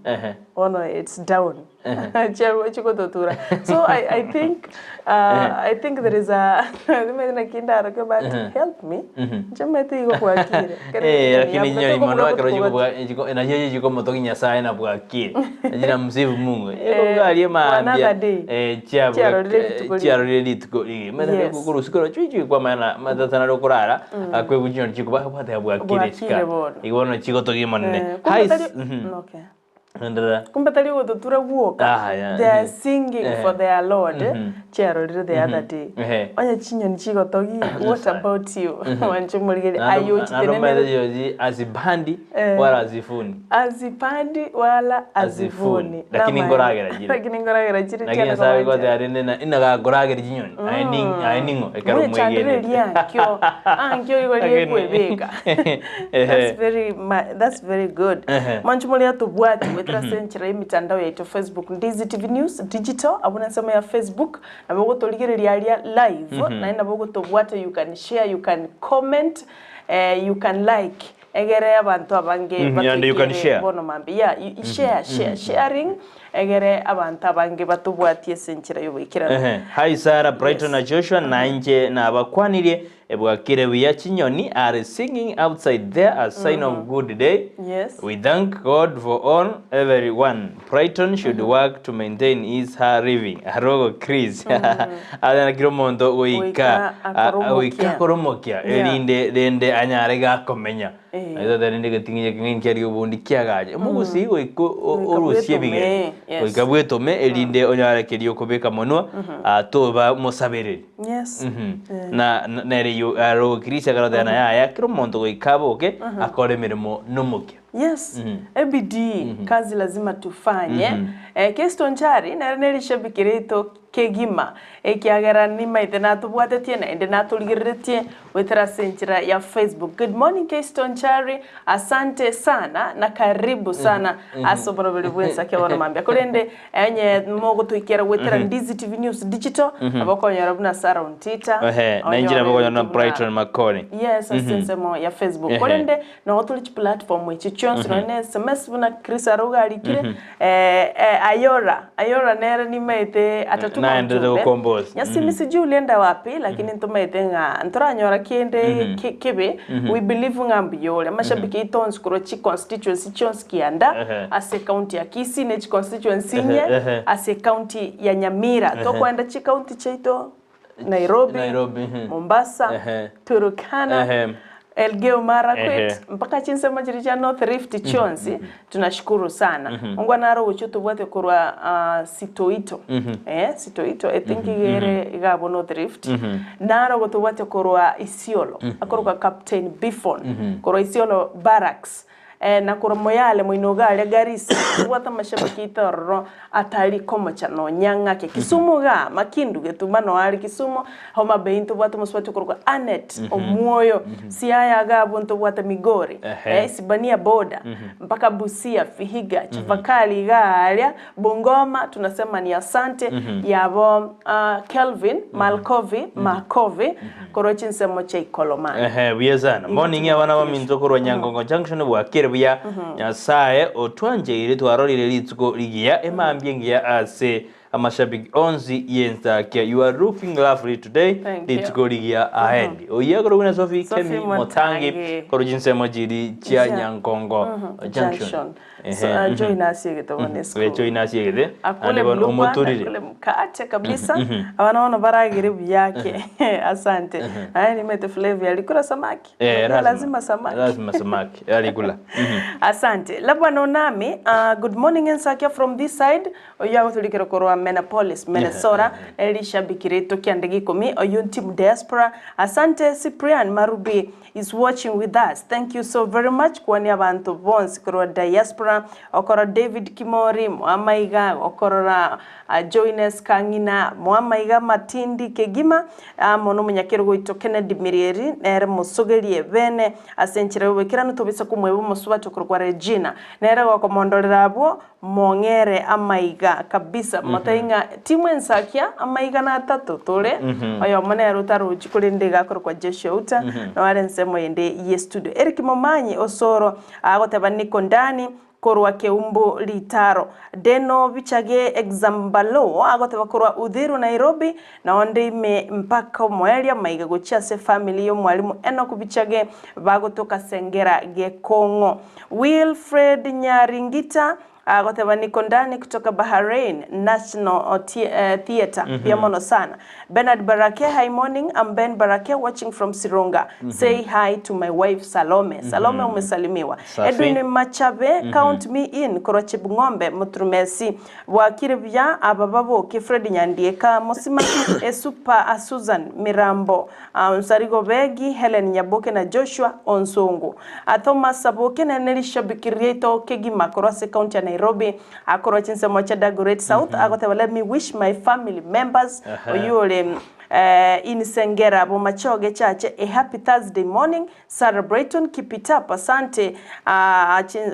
Bono it's down. Chigototura. So I, I think I think there is a nimanyete naki ndaroke but help me. Inche nimanyete igo bwakire. Eh, lakini chinyoni mono ekero chikobua chiko nachio chikomotogia Nyasaye na bwakire. Nachio namsifu Mungu. Ekobuga aria For mambia another day. eh, chiabuga Chiarorire rituko riria. chiarorire rituko riria. Omanyete Yes. okorusia korwa chui chui kwamanya na matata naro okorara, akoigwa chinyoni chikoba bwateba bwakire Bwakire chika. bono. Igo bono chigotogia Omonene. Eh, kumbe Hi tari okay. Endelea. Kumbe tari gototura gwoka. Ah, yeah. They are singing Eh. for their Lord. Mhm. Chiarorire the other day. Eh. Onye chinyoni chigotogi, what about you? Wanche morigeri Nando- aye nando maitho ochitenenere. yoji azibandi Eh. wala azifuni Azipandi wala Azifuni. azivuni. Lakini Namaene. ngoragera chire. Lakini ngoragera chire lakini chiana nyasaye kobanchera. gote arende na inagakoragera chinyoni aye ning- aye ning'o ekero Mwechandire omwegenete riankio ankio igo Lakini- riekwebeka. That's very ma that's very good. Ehe. Mwanchi moria tobwati goetera ase enchera y'emitandao yaito Facebook Ndizi TV News Digital abwo na ensemo ya Facebook nabo ogotorigereria aria live naende nabo ogotobwata you can share you can comment eh, you can like egere abanto abange and you can batoikere share. bono mambia yeah, you, share share sharing egere abanto abange batobwatie ase enchera y'oboikeranu. Ehe. Hi Sarah, Brighton na Joshua na inche nabakwanirie Bwakire buya chinyoni are singing outside there a sign of good day. Yes. We thank God for all everyone. Brighton should work to maintain his her living. Arogo Chris. Aria kira omonto goika Goika akoromokia. goika akoromokia Yeah. erinde rende anyare gakomenya. Eh. Naito rende geting'inye king'aini kiaria obondi kiagache. Omogusii goika Goika orusie bwetome, ebigeni. yes. Goika bwetome erinde onyare keria okobeka monwa toba mosabereri. Yes. Na na- nere yu arogokirisia akaroteba yaya kera omonto goika aboke akore emeremo nomokia. Yes. Ebidii kazi lazima tufanye. Eh, Kesto Nchari nere nerishabiki riaito kegima ekiagera nimaete natobwatetie naende natorigereretie goetera ase enchera ya Facebook. Good morning Kesto Nchari, asante sana na karibu sana ase oboroberi bw'ensake bono mambia. Korende Onye mogotoikera goetera Ndizi TV News Digital, nabo okonyora buna Sarah Ontita, Ehe, na inche onyore nabo okonyora ebinto buna buna Brighton Makori. Yes, ase ensemo ya Facebook. Ehe. Korende nogo tore chiplatform echi chionsi nonye na SMS buna Chris Aruga arikire, eh, eh, Ayora, Ayora nere nimaete atatuma Naenderete ujumbe. gokombosa. Nyasimi sijui ulienda wapi, lakini ntomaete ng'a ntoranyora kende ki- kibe, we believe ng'a mbuya ore. Amashabiki aito onsi korwa chiconstituency chionsi kianda, Ehe. ase ecounty ya Kisii ne chiconstituency inye Ehe. ase ecounty ya Nyamira. Tokoenda chicounty chiaito Nairobi, Nairobi, mhm. Mombasa, Ehe. Turkana, Ehe. Elgeyo Marakwet, Ehe. mpaka chinsemo chiria chia North Rift chionsi tunashukuru sana. Ongwa naro gochia tobwate korwa ah, Sitoito. Eh, Sitoito I think iga ere iga abwo North Rift. Naro gotobwate korwa Isiolo, akorokwa Captain Biffon korwa Isiolo Barracks. Na korwa moyale moino iga aria Garissa, tobwate amashabiki aito ororo atari komocha nonya ng'ake. Kisumu igaa, Makindu getuma noo are Kisumu, Homa Bay ntobwate omosubati okorokwa Annet Omwoyo, Siaya iga abwo ntobwate Migori, Isibania border, mpaka Busia, Vihiga, Chavakali igaa aria, Bungoma tunasema ni asante yabo Kelvin Malkovi Makovi korwa chinsemo chia Ikolomani. Ehe, buya sana. Igo Morning abana timokirie. baminto korwa Nyangongo Junction bwakire. buya. Nyasae otwancheire twarorire rituko rigiya, emambia engiya ase amashabiki onsi y'ensakia. You are looking lovely today, Thank you. rituko rigiya ahead. Oyio akorokwa na Sophie Sophie Kemi Motangi Motangi. korwa chinsemo chiri chia Chia- Nyankongo Junction. Junction. So, Ehe, join us egete bono esukuru. Oye join us egete, Akule naende bono blue band, omoturire. akule mkate kabisa. Abana bono baragere buyake. Asante. Naye nimete Flavia alikula samaki. Eh, Unajua lazima samaki. Lazima samaki. Alikula. Asante. Labda nonami, good morning Ensakia from this side. Oyo agoturikira korwa Minneapolis, Minnesota. Elishabiki rito kiandigi ikomi. Oyo team diaspora. Asante Cyprian Marubi is watching with us. Thank you so very much kwani abantu bonsi korwa diaspora. Okora David Kimori, Mwamaiga, okorora Joynes Kang'ina, Mwamaiga Matindi Kegima, mono munyakero goito Kennedy Mirieri, nere musugerie bene ase enchera y'obwekeranu tobisa komweba omosubato korwa Regina. Nere gokomondorera abwo mong'ere amaiga kabisa. Motaing'a timu ensakia amaiga na atato tore. Oyomo nere otarochi korende iga akorokwa Joshua Uta, nare ensemo ende ye studio. Eric Momanyi Osoro agoteba niko ndani korwa Keumbu Litaro. Deno Bichage Exambalo agoteba korwa Uthiru Nairobi, naonde ime mpaka omoeria maiga gochia ase family y'omwalimu Enoch Bichage bagotoka Sengera Gekong'o. Wilfred Nyaringita agoteba niko ndani kutoka Bahrain National Theatre. Pia mono sana. Bernard Barake, hi morning. I'm Ben Barake watching from Sironga. Say hi to my wife Salome. Salome umesalimiwa. Safi. Edwin Machabe, count me in korwa Chibung'ombe Muturumesi. Wakire buya aba baboke Fred Nyandieka Musima Esupa Susan Mirambo Nsarigo Begi Helen Nyaboke na Joshua Onsongo. Thomas Saboke na Nelishabiki Rieto Kegima korwa se county ya Nairobi akorwa chinsemo cha Dagoret South agoteba let me wish my family members oyure in Sengera Bomachoge Chache a happy Thursday morning. Sarah Brayton, keep it up. Asante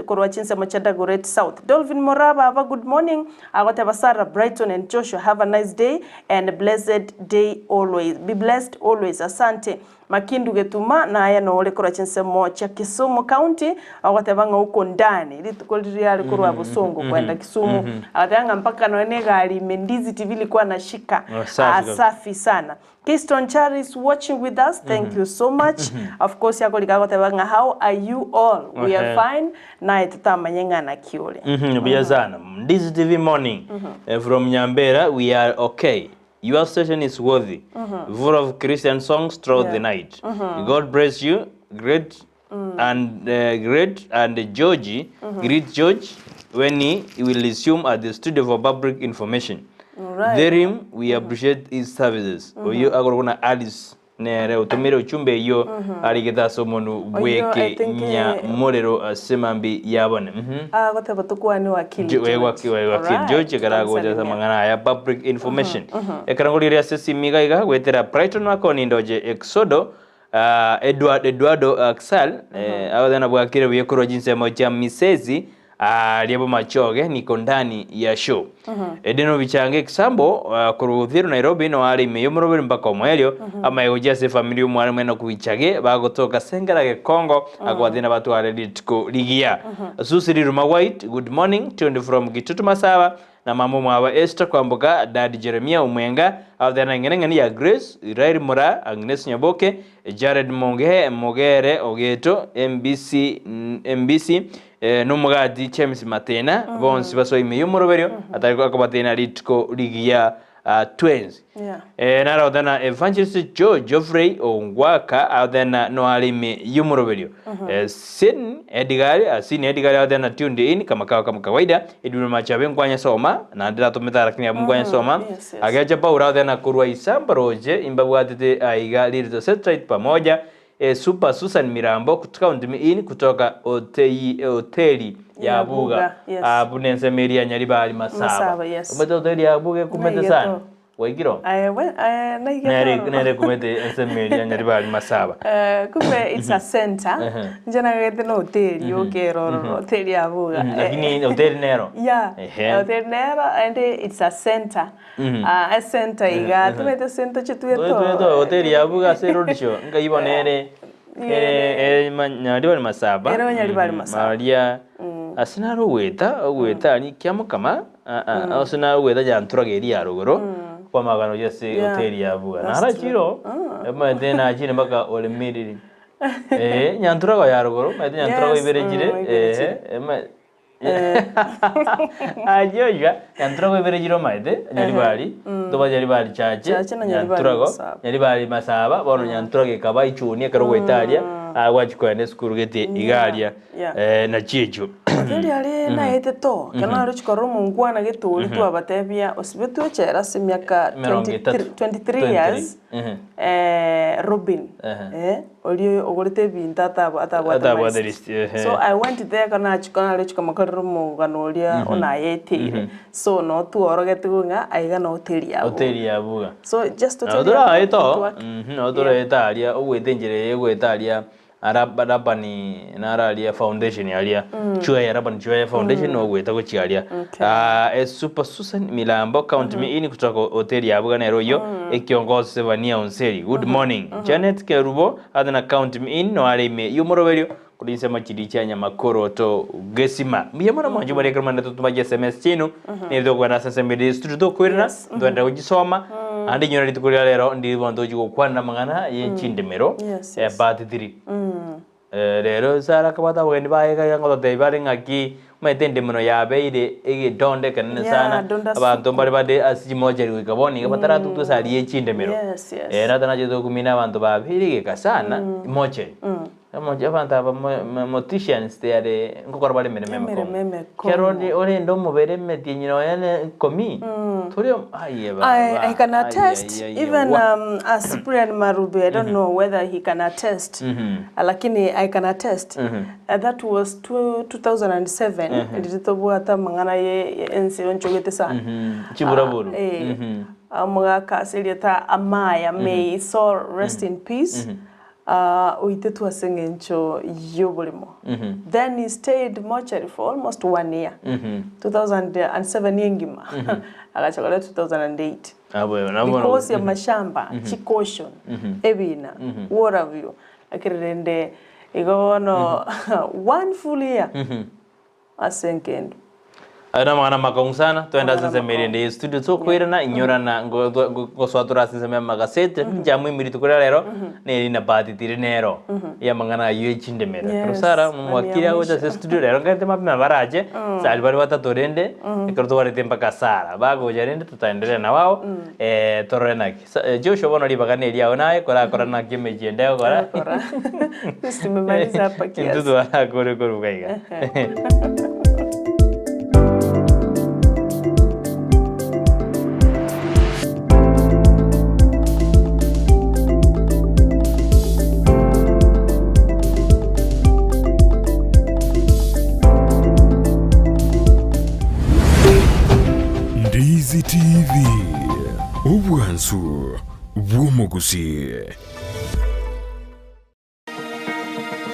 korwa chinsemo cha Dagoret South. Dolphin Moraba, have a good morning. Agoteba Sarah Brayton and Joshua, have a nice day and a blessed day always. Be blessed always. Asante. Makindu Getuma na aya no ore korwa chinsemo cha Kisumu County agoteba ng'a uko ndani rituko riria ari korwa Bosongo kwenda Kisumu agoteba ng'a mpaka none gari mendizi TV ilikuwa nashika. Oh, safi kabisa. Safi sana. Keystone Charis watching with us. Thank you so much. Of course yako likagoteba ng'a how are you all? We are fine. Naye tutamanye ng'ana kiore. Buya sana. Ndizi TV morning. From Nyambera we are okay. Your station is worthy. Full of Christian songs throughout the night. God bless you. Great and great and Georgie, greet George when he will resume at the studio for public information. Alright. Therein we appreciate his services. Oyo akorokona Alice nere utumire uchumbe iyo arigeta somonu Oyo, I bweke think, nya morero asemambi yabone. Agoteba tukwani wakili George. Wakili Alright. George karagoja Tutamsalimia. samang'ana aya public information. Ekarangoliria sesimiga iga gwetera Brighton wako nindoje Exodo Edward Eduardo Axel abathana bwakire buyekorwa jinsi ya cha misezi aliabo machoge niko ndani ya show. Edeno bichange kisambo kuruthiru Nairobi no ari meyo murobere mpaka omwelio ama ejase family omwana mwena kubichage bagotoka sengera Gekongo agwathina batware rituko rigia. Susi Riruma White, good morning tuned from Gitutu Masaba na mama mwawa Esther Kwamboka, Dad Jeremia Umwenga, athana ng'eneng'eni ya Grace, Irairi Mura, Agnes Nyaboke, Jared Monge, Mogere Ogeto, MBC, MBC, n'omugati James Matena, bonsi basoime y'omoroberio, atari akobatena rituko rigiya twins. Naraothana Evangelist Joe Geoffrey Ongwaka athana no arimi y'omoroberio. Sin Edgar, Sin Edgar athana tuned in kama kawa kama kawaida Edwin Machabe nkwanya soma na ndiratumita lakini nkwanya soma. Yes, yes. Agecha Paul athana kurwa isambroje imbabwatete aiga lirito satellite pamoja Super Susan Mirambo kutoka undimi in kutoka hoteli ya Ya Buga. Buga, yes. Bunense Meria Nyaribali Masaba. Masaba, yes. Umete hoteli ya Buga kumete Naigeto. sana. Waigiro? Naigeto. Nere kumete ense Meria Nyaribali Masaba. Kumbe it's a center. Njana gete no hoteli yokeroro hoteli ya Buga. Lakini hoteli nero. Yeah, Ehe. hotel nero and it's a center. A center iga tumete center chetueto. Tueto hoteli ya Buga se road show. Ngaibonere. Ere ere ma- Nyaribari Masaba. Ere Nyaribari Masaba. Maria ase naro ogweta, ogweta aria Kiamokama, aa ase naro ogweta Nyanturaga eria ya rogoro, kwamagana oyio ase Yeah, hoteli ya Buga. that's Naro true. chiro, omanyete nachire mpaka Olemiriri. Eh, Nyanturaga ya rogoro, omanyete Nyanturaga Yes, ibere chire, ibere eh, chire. ema- Ayio iga, Nyanturago ibere chire omanyete, Nyaribari, ntoba Nyaribari Chache, Chache na Nyaribari Nyanturago, Masaba. Nyaribari Masaba, bono Nyanturago ekaba ichuni ekero goeta aria, aa gwachia kogenda esukuru gete iga aria, Yeah. eh, nachio echio. Hoteli aria naete to, ekero naroche korora omongwana gete oria twabatebia osibetwe echela ase emiaka Emerongo etato. 23 years, 23, Robin, Ehe. oria ogorete ebinto atabwate Atabwate amarist. list, ehe. So I went there ekero nachia naroche komokorera omogano oria onayeteire. So noo tworogetigwe ng'a aiga na hoteli ya Buga. Hoteli ya Buga. So just Nabo hoteli ya Buga, toraete oo, network. nabo toraete aria, ogwete enchera eye egwete aria Rabani naro aria foundation aria, Chweya Rabani Chweya foundation ogwete gochia aria. Okay. Ah, eh, Super Susan Milambo count me in kutoka hoteli ya Buga nero oyio ekiongozi Sevania Onseri. Good morning. Janet Kerubo ase na count me in no are ime yomoroberio kori ensemo chiria chia Nyamakoroto Gesima. Mbuya mono mwanche bare ekero mande totoma SMS chiaino nere tokogenda ase ensemo ere studio tokoirana Yes. ntogende gochisoma Naende inyore rituko ria rero ndiri bono tochi gokwana amang'ana ye chindemero Yes, eh, yes. part 3. Eh, rero Sarah akabwata abageni baye iga iga ngototebia bare ng'aki omanyete endemero yabeire egedonda ekenene Yeah, sana donda abanto suku. mbare bade ase chimochari goika bono iga bataratutwa esari ye chindemero. Yes, yes. Eh, nata nachete gokumina abanto babeire egeka sana mochari. Omochie abanto aba morticians they are nkokora bare emeremo Emeremo emekong'u. emekong'u. Ekero ore orende omobere emetienyi nonya ne ikomi, tori aye baba, I, I can aye, attest aye, aye, even wa. as Cyprian Marube, I don't know whether he can attest, lakini I can attest. That was 2007, riria tobwate amang'ana ye ense yonchogete sana. Chiburaburu. Ah, eh, omogaka ase erieta Amaya, may his soul rest in peace. Oitetwe ase engencho y'oborimo. Then he stayed mortuary for almost one year. 2007 engima. Agacha kore 2008. Because ya mashamba, chicaution, ebina, what have you. Lakini rende igo bono one full year ase enkendo. Aye namang'ana amakong'u sana, twende ase Amang'ana ensemo ere ende ye studio tokoirana, inyorana ngo- ngo- ngo- ngosoa tore ase ensemo y'amagaseti, lakini nchamoimiri rituko ria rero, neri na bahati tiri nero, y'amang'ana ayio ye chindemero. Ekero Yes, Sarah, na omowakiri ni ya agocha ase mwisho. studio rero nkaete mapema barache, sari bare batato rende, ekero twarete mpaka Sarah, bagocha rende tutaendelea na wao, torore naki. Sa- Joshua bono ribaga neriao naye, korakora naki emechie ende egokora. Egokora. Sisi tumemaliza hapa kiasi. Intwe twarakore koruga iga. Ndizi TV, obwansu bw'omogusii.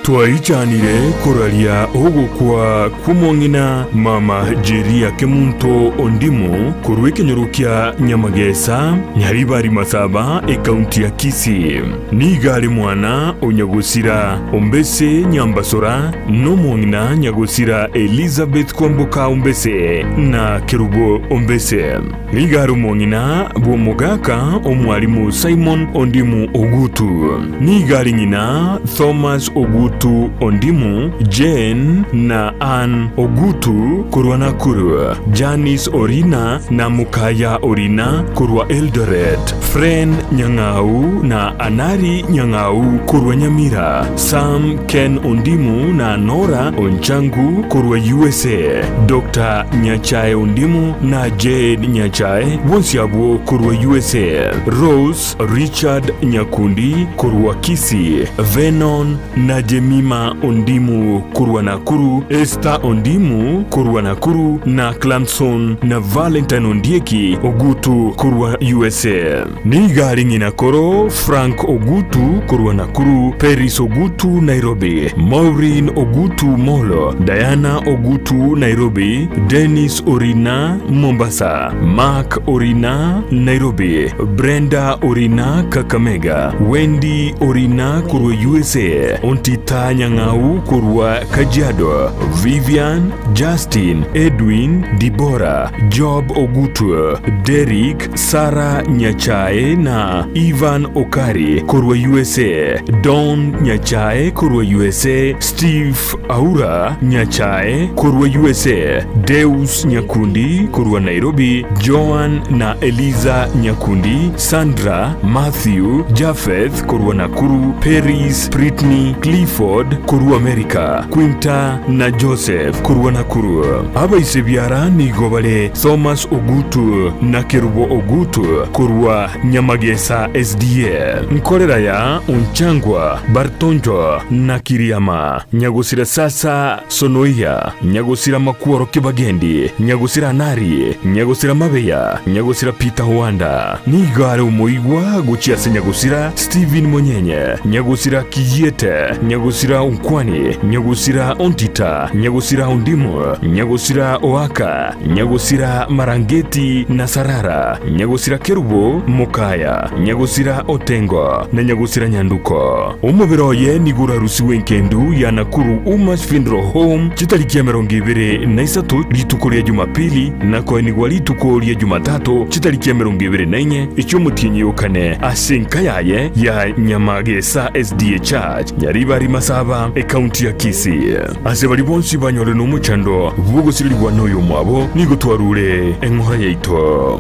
Twaichanire koraria ogokwa kw'omong'ina mama Jeria Kemunto Ondimu korwa ekenyoro kia Nyamagesa, Nyaribari Masaba, ekaunti ya Kisii. Nigo are mwana o nyagosira Ombese Nyambasora na omong'ina nyagosira Elizabeth Kwamboka Ombese na Kerubo Ombese. Nigo are omong'ina bw'omogaka omwalimu Simon Ondimu Ogutu. Nigo are ng'ina Thomas Ogutu Ondimu, Jane na Ann Ogutu korwa Nakuru, Janice Orina na Mokaya Orina korwa Eldoret, Fren Nyang'au na Anari Nyang'au korwa Nyamira, Sam Ken Ondimu na Nora Onchangu korwa USA, Doctor Nyachae Ondimu na Jane Nyachae, bonsi abwo korwa USA, Rose Richard Nyakundi korwa Kisii, Venon na Jemima. Jemima Ondimu korwa Nakuru, Esther Ondimu korwa Nakuru na Clanson na Valentine Ondieki Ogutu korwa usa. Nigo are ng'ina koro Frank Ogutu korwa Nakuru, Peris Ogutu Nairobi, Maureen Ogutu Molo, Diana Ogutu Nairobi, Dennis Orina Mombasa, Mark Orina Nairobi, Brenda Orina Kakamega, Wendy Orina korwa usa, Ontita Nyang'au korwa Kajiado, Vivian, Justin, Edwin, Dibora, Job Ogutu, Derrick, Sarah Nyachae na Ivan Okari korwa usa, Don Nyachae korwa usa, Steve Aura Nyachae korwa usa, Deus Nyakundi korwa Nairobi, Joan na Eliza Nyakundi, Sandra, Mathew, Japheth korwa Nakuru, Peris, Britney, Clifford korwa America, Quinta na Joseph korwa Nakuru. Abaise biara nigo bare Thomas Ogutu na Kerubo Ogutu korwa Nyamagesa SDA, Nkorera ya Onchangwa, Bartonjo na Kiriama, Nyagosira Sasa Sonoia, Nyagosira Makworo Kibagendi, Nyagosira Anari, Nyagosira Mabeya, Nyagosira Peter Owanda. Nigo are omoigwa gochia ase Nyagosira Stephen Monyenye, Nyagosira Kiyiete, Nyagosira Onkwani, Nyagosira Ontita, Nyagosira Ondimu, Nyagosira Oaka, Nyagosira Marangeti na Sarara, Nyagosira Kerubo Mokaya, Nyagosira Otengo, na Nyagosira Nyanduko. Omobere oye nigo orarusigwe enkendu ya Nakuru Umas Funeral Home chitariki 23 rituko ria Jumapili na koenigwa rituko ria Jumatatu chitariki 24 echi'omotienyi o kane ase enka yaye ya Nyamagesa SDA Church, Nyaribari Masaba, Ekaunti ya Kisii. Ase baria bonsi banyore nomochando bw'ogosirerigwa noyomwabo, nigo twarure eng'ora yaito.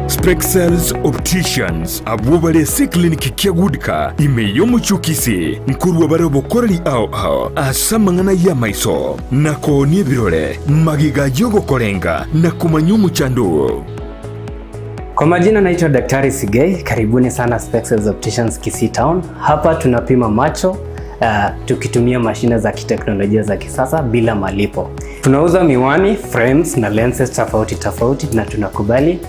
Spexels Opticians, abwo bare ase eclinic kia Goodcar ime y'omochie o Kisii, nkorua bare obokoreri ao ao ase amang'ana y'amaiso, na koonia ebirore, magega y'ogokorenga na komanya omochando oo. Kwa majina naitwa Daktari Sigei, karibuni sana Spexels Opticians Kisii Town. Hapa tunapima macho tukitumia mashine za kiteknolojia za kisasa bila malipo. Tunauza miwani, frames na lenses tofauti tofauti na tunakubali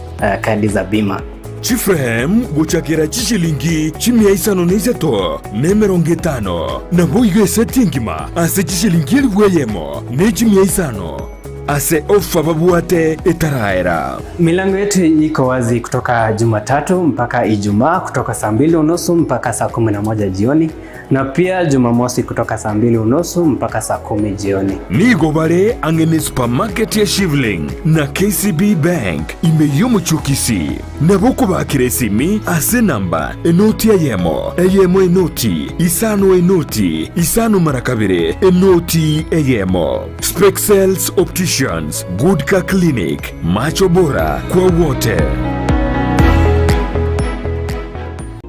kadi za bima. Chiframe gochakera chishilingi chimia isano na isato na emerongo etano, naboigo eseti engima ase chishilingi elifu eyemo ne chimia isano ase ofa babwate etaraera. Milango yetu iko wazi kutoka Jumatatu mpaka Ijumaa kutoka saa 2:30 mpaka saa 11 jioni na pia Jumamosi kutoka saa 2:30 mpaka saa 10 jioni. Nigo bare ang'e ne supermarket ya Shivling na KCB Bank ime y'omochie o Kisii. Nabo okobakera esimi ase enamba enoti eyemo, eyemo enoti, isano enoti, isano mara kabere, enoti eyemo. Spexels Opticians, Goodcar Clinic, macho bora kwa wote.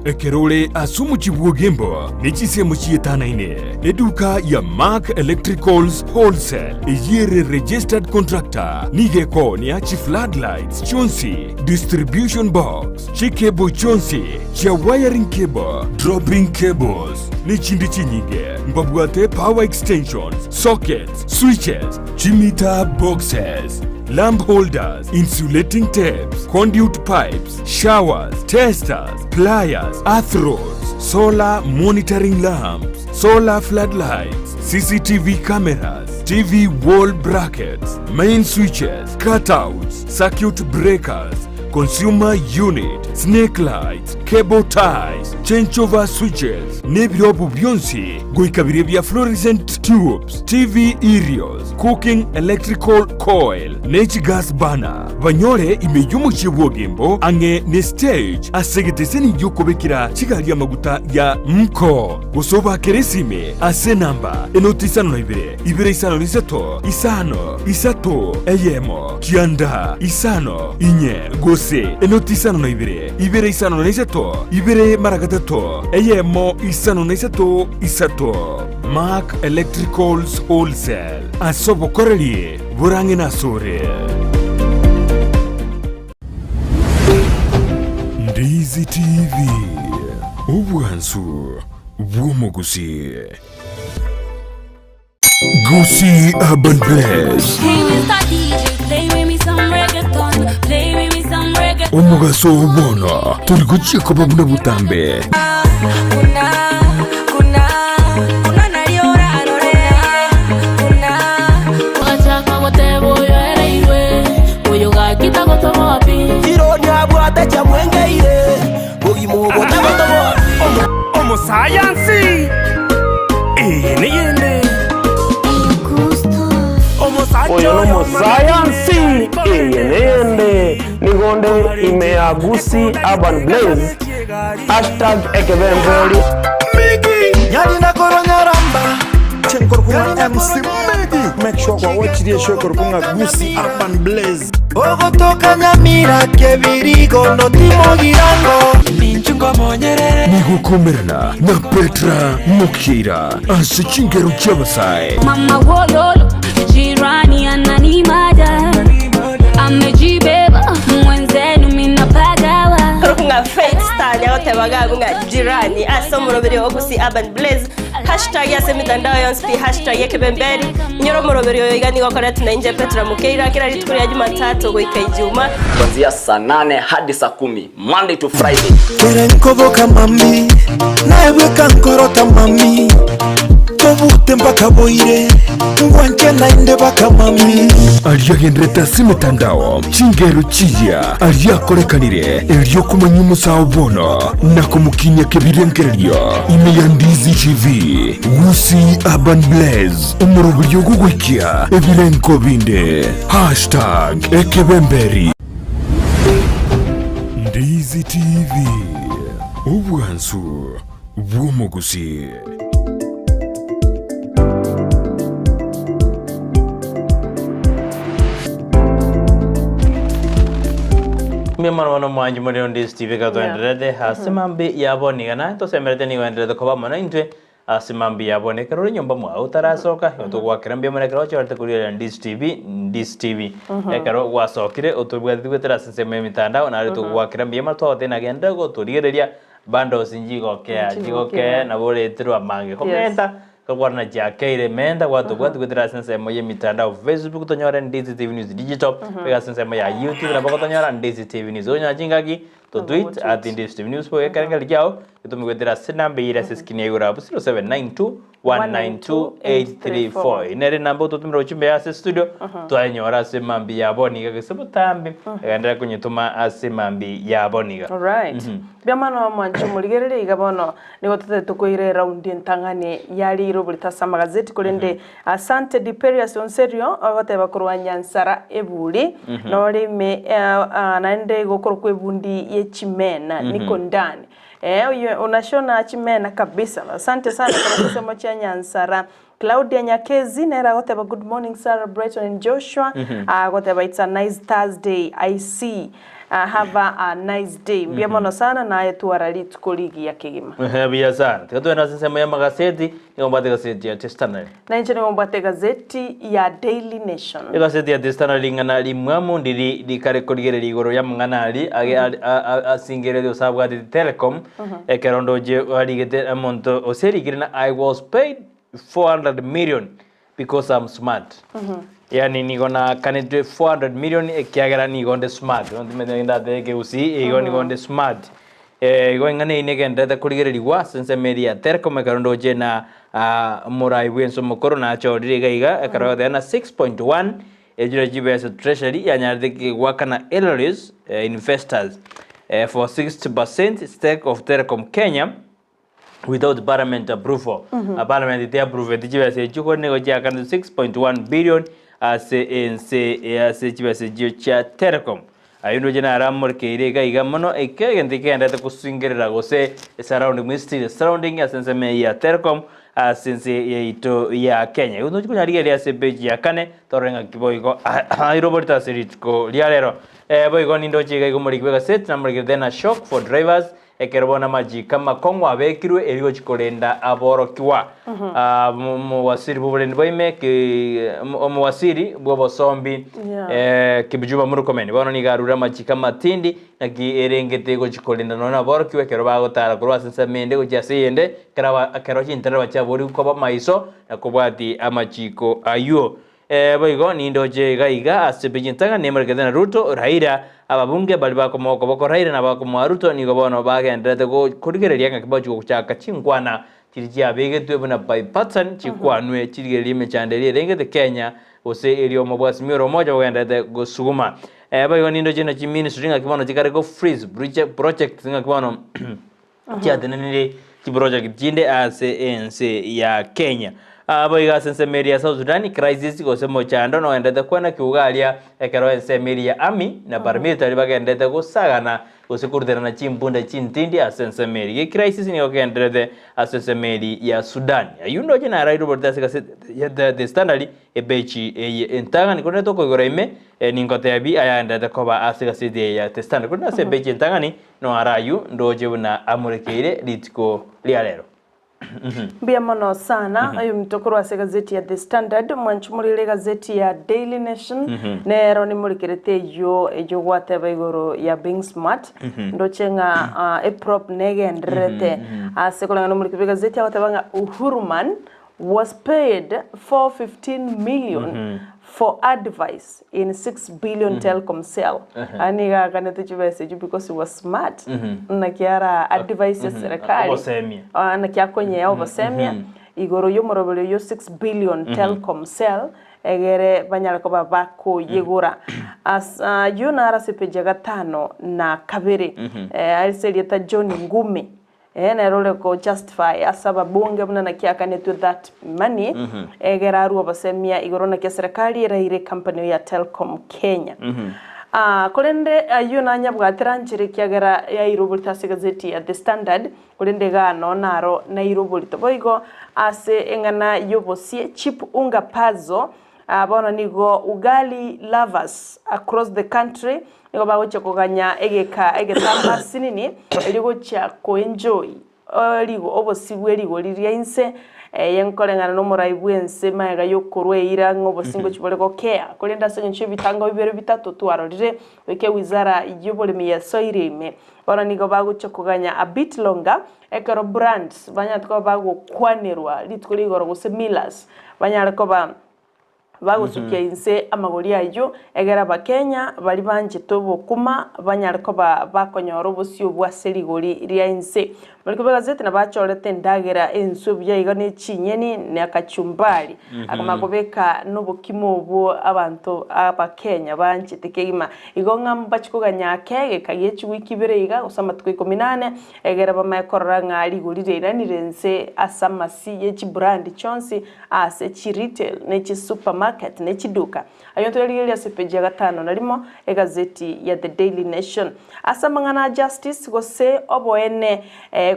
Ekero ore ase omochie bw'Ogembo ne chinsemo chietanaine, eduka ya Mark Electricals Wholesale eyio ere registered contractor nigo ekoonia chi floodlights chionsi, distribution box, chicable chionsi chia wiring cable, dropping cables, ne chinde chinyinge. Mbabwate power extensions, sockets, switches, chimeter boxes, lamp holders, insulating tapes, conduit pipes, showers, testers, pliers, earth rods, solar monitoring lamps, solar floodlights, CCTV cameras, TV wall brackets, main switches, cutouts, circuit breakers, consumer unit, snake lights, cable ties, changeover switches, nebirobu bionsi goika biria bia fluorescent tubes, TV aerials, cooking electrical coil, ne chigas burner. Banyore ime y'omochie bw'Ogembo ang'e ne stage ase egeteseni gi'okobekera chigari amaguta ya Mko. Gose obakere esime ase enamba enoti 52 2 5 3 5 3 1 9 5 4 gose enoti 52 2 5 3 2 mara gatato 1 5 3 3. Mark Electricals Wholesale ase obokoreri borang'e nasore. Ndizi TV, obwansu bw'omogusii. Gusii Urban Blaze. Hey, Mr. DJ, play with me some reggaeton. Play with me some reggaeton. Omogaso oo bono tori gochia koba buna botambe. Ogachaka goteba oyo ereirwe, oyo gaki tagotoboa pi. Omosayansi eye neyende Oyo nomosayansi eye neyende nigonde ime ya Gusii Urban Blaze hashtag ekebemberi. Nyarina koronyaramba chenkorokung'a MC Megi make sure kwa watch show korokung'a Gusii Urban Blaze ogotoka Nyamira kebirigo notimogirango Nigokomerana na Petra Mokira ase chingero chi'abasae. Mama wololo, jirani ananimada, amejibeba mwenzenu minapagawa. Nga Faith Star nyagotebaga ng'a jirani ase omoroberi o Gusii Urban Blaze hashtag ase emitandao yonsi pi hashtag ekebemberi inyore omoroberi oyo iga nigo okoretwa na inche Petra Mukeira kera rituko ria Jumatatu goika Ijuma. Kuanzia saa 8 hadi saa 10 Monday to Friday. Kere nkoboka mami naebweka nkorota mami tobute mpaka boire ngwanche nainde baka mami. Aria agenderete ase emetandao, chingero chiya aria akorekanire erio komanya omosao bono na komokinyia kebirengererio ime ya Ndizi TV, Gusii Urban Blaze, omoroberio ogogoikia ebirengo binde. Hashtag ekebemberi. Ndizi TV, obwansu bw'omogusii. Mbuya mono mono mwanchi more onde Steve gatoendererete ase mambi ya bono iga naye tosemerete nigo endererete koba amo naintwe ase mambi ya bono ekero ore nyomba mwao otarasoka igo togoakera mbuya mono ekero ochorete korigereria Ndisi TV Ndisi TV ekero gwasokire otobwateti goetera ase ensemo ya emitandao nario togoakera mbuya mono twagotebia nagenderere gotorigereria Bundles nchigokea, nchigokea, nabo oreterwe amange. Komenta, tokwana chiakeire, menta gwatobwati goetera ase ensemo y'emitandao Facebook tonyore Ndizi TV News Digital, goika ase ensemo ya YouTube nabo gotonyora Ndizi TV News. Okonyora chingaki, to tweet at Ndizi TV News, boigo ekerengerio kiao, getome goetera ase enamba eyio ere ase eskrini ya igoro abwo 0792 192 834. Eyio nere enamba ototomera gochia mbuya ase estudio, twayenyora ase emambia ya bono iga gose botambe, egenderera konyetoma ase emambia ya bono iga. Alright. Mbuya mono mwanche omorigereria iga bono nigo totagete tokoira eraundi entang'ani ya riro borito ase amagazeti korende asante Diperius Onserio ogoteba korwa Nyansara eburi nore ime naende gokorokwa ebundi ye chimena niko ndani eh oyo unashona chimena kabisa asante sana korwa chinsemo chia Nyansara Claudia Nyakezi nere agoteba good morning Sarah Brighton and Joshua agoteba it's a nice Thursday I see have a nice day mbuya mono sana naye twara rituko rigiya kegima. Ehe buya sana. Tiga togende ase ensemo y'amagaseti, nigo mbwate egaseti ya The Standard. Na inche nigo mbwate egazeti ya Daily Nation. Egaseti ya The Standard ring'ana rimwamu ndiri rikare korigereria igoro y'amang'ana aria age asingeretie gose abwatete Telecom, ekero ndoche arigete omonto ose erikire na I was paid 400 million because I'm smart. Yaani nigo naakanetwe 400 million ekiagera nigo nde smart. Nontimanyete naki ndatebe ekegusii, igo nigo nde smart. Eh, igo eng'ana eyio negendererete korigererigwa ase ensemo eria ya Telecom ekero ndoche na omorai bwense omokoro nachorire iga iga ekero agoteba na 6.1 echire chibesa treasury yanyarete goakana Ellery's investors for 60% stake of Telecom Kenya without parliament approval. Parliament te approveti chibesa echio korende nigo chiakanetwe 6.1 billion ase ense ase chibesa echio chia Telecom. Ayio ndoche naro amorekeire iga iga mono ekero egento kegenderete gosingerera gose surrounding mystery surrounding ase ensemo eye ya Telecom ase ense yaito ya Kenya. Igo tochi konyarigereria ase epage ya kane torore ng'aki boigo airoborete ase rituko ria rero. Boigo nindoche iga iga omoriki bw'egaseti namorekerete na shock for drivers. Ekero bono amachiko amakong'u abekirwe erio gochia korenda aborokigwa. Ah, omowasiri bw'oborendi bwa ime ki- omowasiri bw'obosombi Yeah. Kipchumba Murkomen bono nigo arure amachiko amatindi naki erengete gochia korenda nonya na aborokigwa ekero bagotara korwa ase ensemo ende gochia ase eyende ekero aba ekero chintereba chiaborigwe koba maiso na kobwatia amachiko ayio. Boigo nindoche iga iga ase epeji entang'ani nemorekete na Ruto, Raila, ababunge baria bakomoa okoboko Raila na abakomoa Ruto nigo bono bagendererete korigereria ng'aki bagochia gochaka chinkwana chiria chiabegetwe buna bipartisan chikwanwe chirigererie emechando eria erengete Kenya gose eria omobwasi mioro omocha bogendererete gosuguma. Boigo nindoche na chiministry ng'aki bono chikare go freeze projects ng'aki bono chiatenenire chiproject chinde ase ense ya Kenya. Boigo ase ensemo eria ya South Sudan, crisis gose mochando nogenderete kwana kiuga aria ekero ensemo eria ya army na paramilitary bagenderete gosagana gose koruterana chimbunda chintindi ase ensemo eria. Ge crisis nigo kegendererete ase ensemo eria ya Sudan. Ayio ndoche naraire oborito ase egaseti ya The Standard epeji eye entang'ani korende tokoigora ime ningotebi ayagenderete koba ase egaseti eye ya The Standard korende ase epeji entang'ani Noaro ayio ndoche buna amorekeire rituko ria rero. Mbuya mono sana oyominto korwa ase egazeti ya The Standard, mwanche morire egazeti ya Daily Nation, nero nimorekerete eyio eyio gwateba igoro ya being smart, ndoche ng'a ah, eprop negendererete ase koreng'ana omoriki bw'egazeti agoteba ng'a Uhuru man was paid 415 million for advice in 6 billion Telkom sale. Aya nigo aakanete chibesa echio because he was smart. Naki ara advise eserekari. Obosemia. Ah, naki akonyea obosemia igoro y'omoroberi oyio 6 billion Telkom sale egere banyare koba bakoyegora. As ayio naro ase epeji ya gatano na kabere. Eh, ase erieta John Ngumi. Ee, nere ore ko justify ase ababunge buna naki akanetwe that money, egere arue obosemia igoro naki eserekari eraire ecompany ya Telcom Kenya. Ah, korende ayio nanyabwatera nchera ekiagera yairwe oborito ase egazeti ya The Standard, korende igaa noo naro nairwe oborito. Boigo ase eng'ana y'obosie, cheap unga puzzle, Ah, bono nigo ugali lovers across the country nigo bagochia koganya egeka egetamba asinini erio gochia koenjoy rigo obosie bwe rigori ria inse eye nkoreng'ana na omorai bwense magega yokorwa eira ng'a obosie ngochia bore gokea korende ase eng'encho y'ebitango bibere bitato twarorire goika ewizara y'oboremi yasoire ime bono nigo bagochia koganya a bit longer ekero brands banyarete koba bagokwanerwa rituko ria igoro gose millers banyare koba bagosukia inse amagori ayio, egere Abakenya baria banchete obokuma banyare koba bakonyora obosio obwo ase rigori ria inse. Barikwo b'egazeti nabachorete endagera enswe buya iga ne chinyeni na kachumbari, akamanya kobeka nobokima obwo abanto Abakenya banchete kegima. Igo ng'a mbachie koganya ake egeka gie chiwiki ibere iga gose amatuko ikomi na ane, egere bamanye korora ng'a rigori riairanire inse ase amasi ye chibrandi chionsi ase chi retail ne chi supermarket ne chiduka. Ayio ntorigereria ase epeji ya gatano na rimo egazeti ya The Daily Nation. Ase amang'ana a justice gose oboene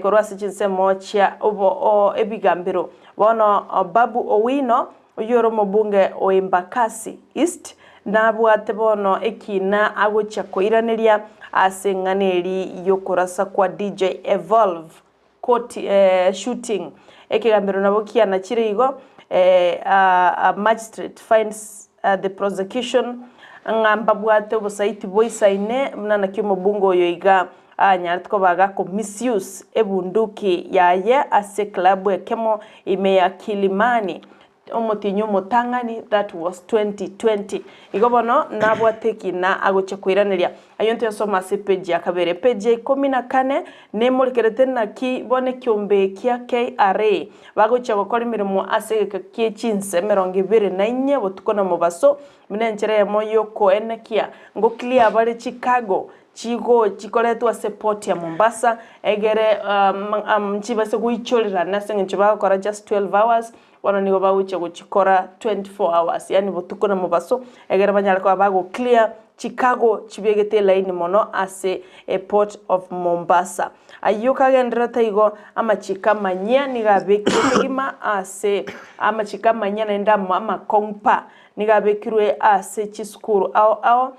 korwa ase chinsemo chia obo ebigambero bono Babu Owino oyio ore omobunge o Embakasi East nabwate bono ekina agochia koiraneria ase eng'ana eri yokorasa kwa DJ Evolve Court shooting. Ekegambero nabo kianachire igo a magistrate finds the prosecution ng'a mbabwate obosaiti boisaine buna naki omobunge oyo iga anyarete koba gako misuse ebunduki yaye ase eclub ekemo ime ya Kilimani Omotienyi omotang'ani, that was 2020. Igo bono nabwate ekina agochia koiraneria. Ayio ntoyasoma ase epeji ya kabere. Epeji ya ikomi na kane nemorekerete naki bono ekiombe kia KRA bagochia gokora emeremo ase egeka kie chinsa emerongo ebere na inye botuko na mobaso buna enchera eyemo yokoenekia ngo clear bare chicargo Chigo chikoretwe ase port ya Mombasa egere nchibase goichorerana ase eng'encho bagokora just 12 hours, bono nigo bagochia gochikora 24 hours yaani botuko na mobaso, egere banyare koba bago clear chicargo chibegete elaini mono ase eport of Mombasa. Ayio kagendererete igo, amachiko amanyia nigo abekirwe kegima ase amachiko amanyia naende amakong'u pa, nigo abekirwe ase chisukuru ao ao.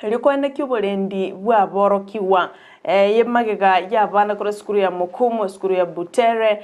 Erio koenekia oborendi bw'aborokigwa. Eye magega y'abana korwa esukuru ya Mukumu, esukuru ya Butere,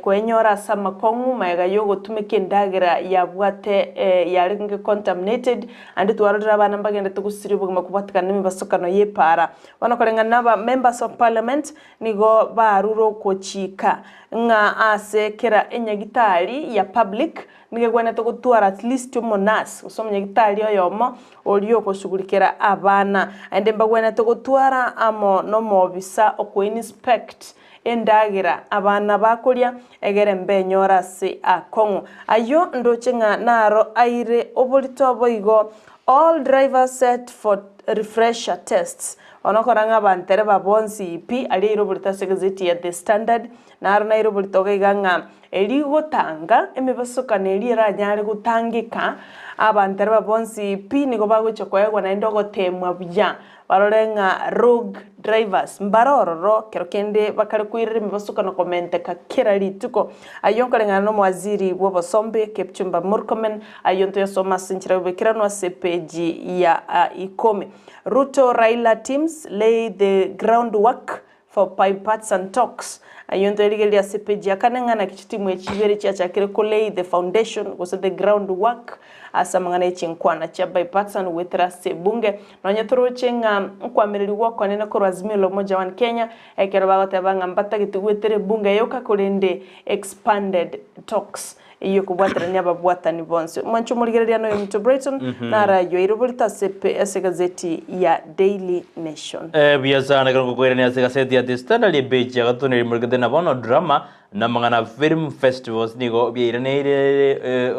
kwenyora ase amakong'u magega y'ogotumeka endagera yabwate yarenge contaminated, ande twarorire abana mbagendete gosiria obogima kobwatekana nemebasokano y'epaara. Bono koreng'ana na aba members of parliament nigo barure ogochika ng'a ase kera enyagitari ya public Nigo egwenerete gotwara at least omonurse gose omonyagitari oyomo oria ogoshughulikera abana. Naende mbagwenerete gotwara amo nomoobisa okoinspect endagera abana bakoria egere mbenyore ase akong'u. Ayio ndoche ng'a naro aire oborito boigo all drivers set for refresher tests. Bono okora ng'a abantereba bonsi pi aria aire oborito ase egazeti ya The Standard Naro naire oborito iga iga ng'a eri gotanga emebasokano eria eranyare gotangeka, abanto aba bonsi pi nigo bagochia koegwa naende ogoteemwa buya, barore ng'a rogue drivers mbare ororo kero kende bakare koirera emebasokano komenteka kera rituko. Ayio nkoreng'ana na omowaziri bw'obosombe Kipchumba Murkomen, ayio ntoyasome ase enchera y'oboikeranu ase epeji ya ikomi. Ruto Raila teams lay the groundwork For bipartisan talks. Ayio ntorigereria ase page ya kane ng'a naki chitimu echi ibere chiachakire ko lay the foundation gose the ground work ase amang'ana ye chinkwana chia bipartisan goetera ase ebunge. Nonye toroche ng'a nkoamererigwa okonene korwa Azimio la Umoja One Kenya ekero bagoteba ng'a mbatagete goetera ebunge yoka korende expanded talks. Eyio ekobwaterania ababwatani bonsi. Omwancho omorigereria noyo ominto Brighton, naro ayio aire oborito ase epe ase egazeti ya Daily Nation. Buya sana ekero ngokoirania ase egaseti ya The Standard epeji ya gatato neri morekete na bono drama na amang'ana film festivals nigo biairaneire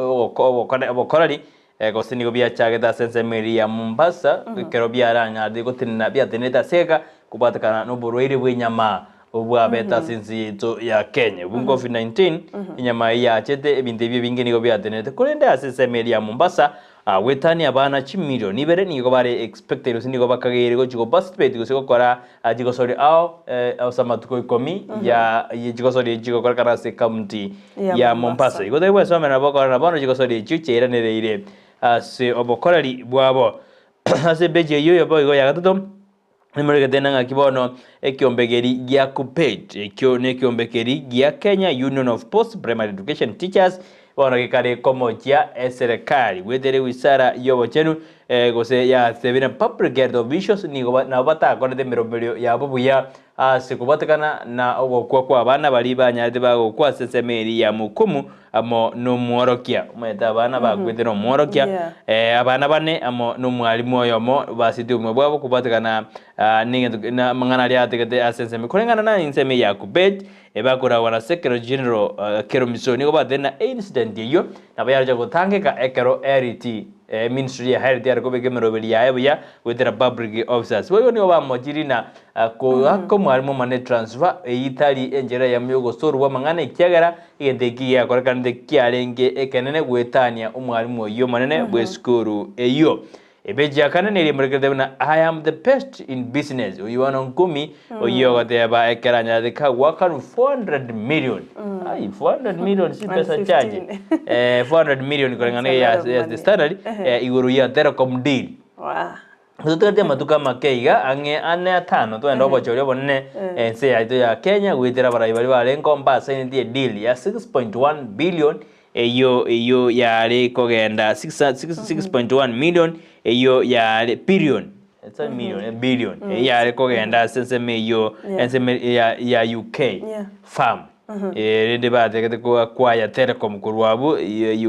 obokoreri gose nigo biachagete ase ensemo eria ya Mombasa ekero biaranyarete gotenena biatenenete ase eka kobwatekana noborwaire bw'enyama obwabete ase ense yaito ya Kenya. Obwo Covid-19 enyama eye yachete ebinto ebi ebinge nigo biatenenete korende ase ensemo eria ya Mombasa goetania abana chimilion ibere nigo bare expected gose nigo bakageire gochia go participate gose gokora chigosori ao ase amatuko ikomi ya chigosori echi chigokorekana ase ecounty ya Mombasa. Igo tari gwesomera nabo okorora bono chigosori echio chiairanereire ase obokoreri bwabo. Ase epeji eyio boigo ya gatato Nimorigete na ng'aki bono ekiombekeri gia KUPPET, ekio nekiombekeri gia Kenya Union of Post Primary Education Teachers, bono gekare komochia eserekari goetera ewizara y'obochenu gose yatebire Public Health Officials nigo nabo batakorete emeroberio yabo buya ase kobwatekana na ogokwa kw'abana baria banyarete bagokwa ase ensemo eria ya Mukumu amo nomworokia. Omanyete abana bakwete nomworokia, abana bane amo nomwalimu oyomo basitie obogima bwabo kobwatekana nengento na amang'ana aria ategete ase ensemo. Koreng'ana na ensemo eye ya Kuppet, ebakoragwa na Secretary General Keromison nigo batebire na eincident eyio nabo yaroche gotangeka ekero Health ministry ya Health yare kobeka emeroberi yaye buya goetera public officers. Boigo nigo bamochirie na Koaka omwalimu omonene transfer, eyio tari enchera eyemo y'ogosorwa amang'ana ekiagera egento eki giakorekanete kiarenge ekenene goetania omwalimu oyio omonene bw'esukuru eyio. Epeji ya kane neri emorekerete buna I am the best in business oyio bono nkumi oyio ogoteba ekero anyarete kagoakanwa 400 million ai 400 million si pesa chache eh, 400 million koreng'ana That's a lot of ya the money. standard igoro ya Telecom deal. Wow. Totwete amatuko amake iga, ang'e ane atano, twagenda obochori obonene ense yaito ya Kenya goetera abarai baria barenge mbasaineti edeal ya 6.1 billion eyio eyio yare kogenda 6.1 million eyio yare billion it's a million billion eyio yare kogenda ase ensemo eyio ensemo ya ya UK farm erinde batagete ko acquire Telecom korwa abwo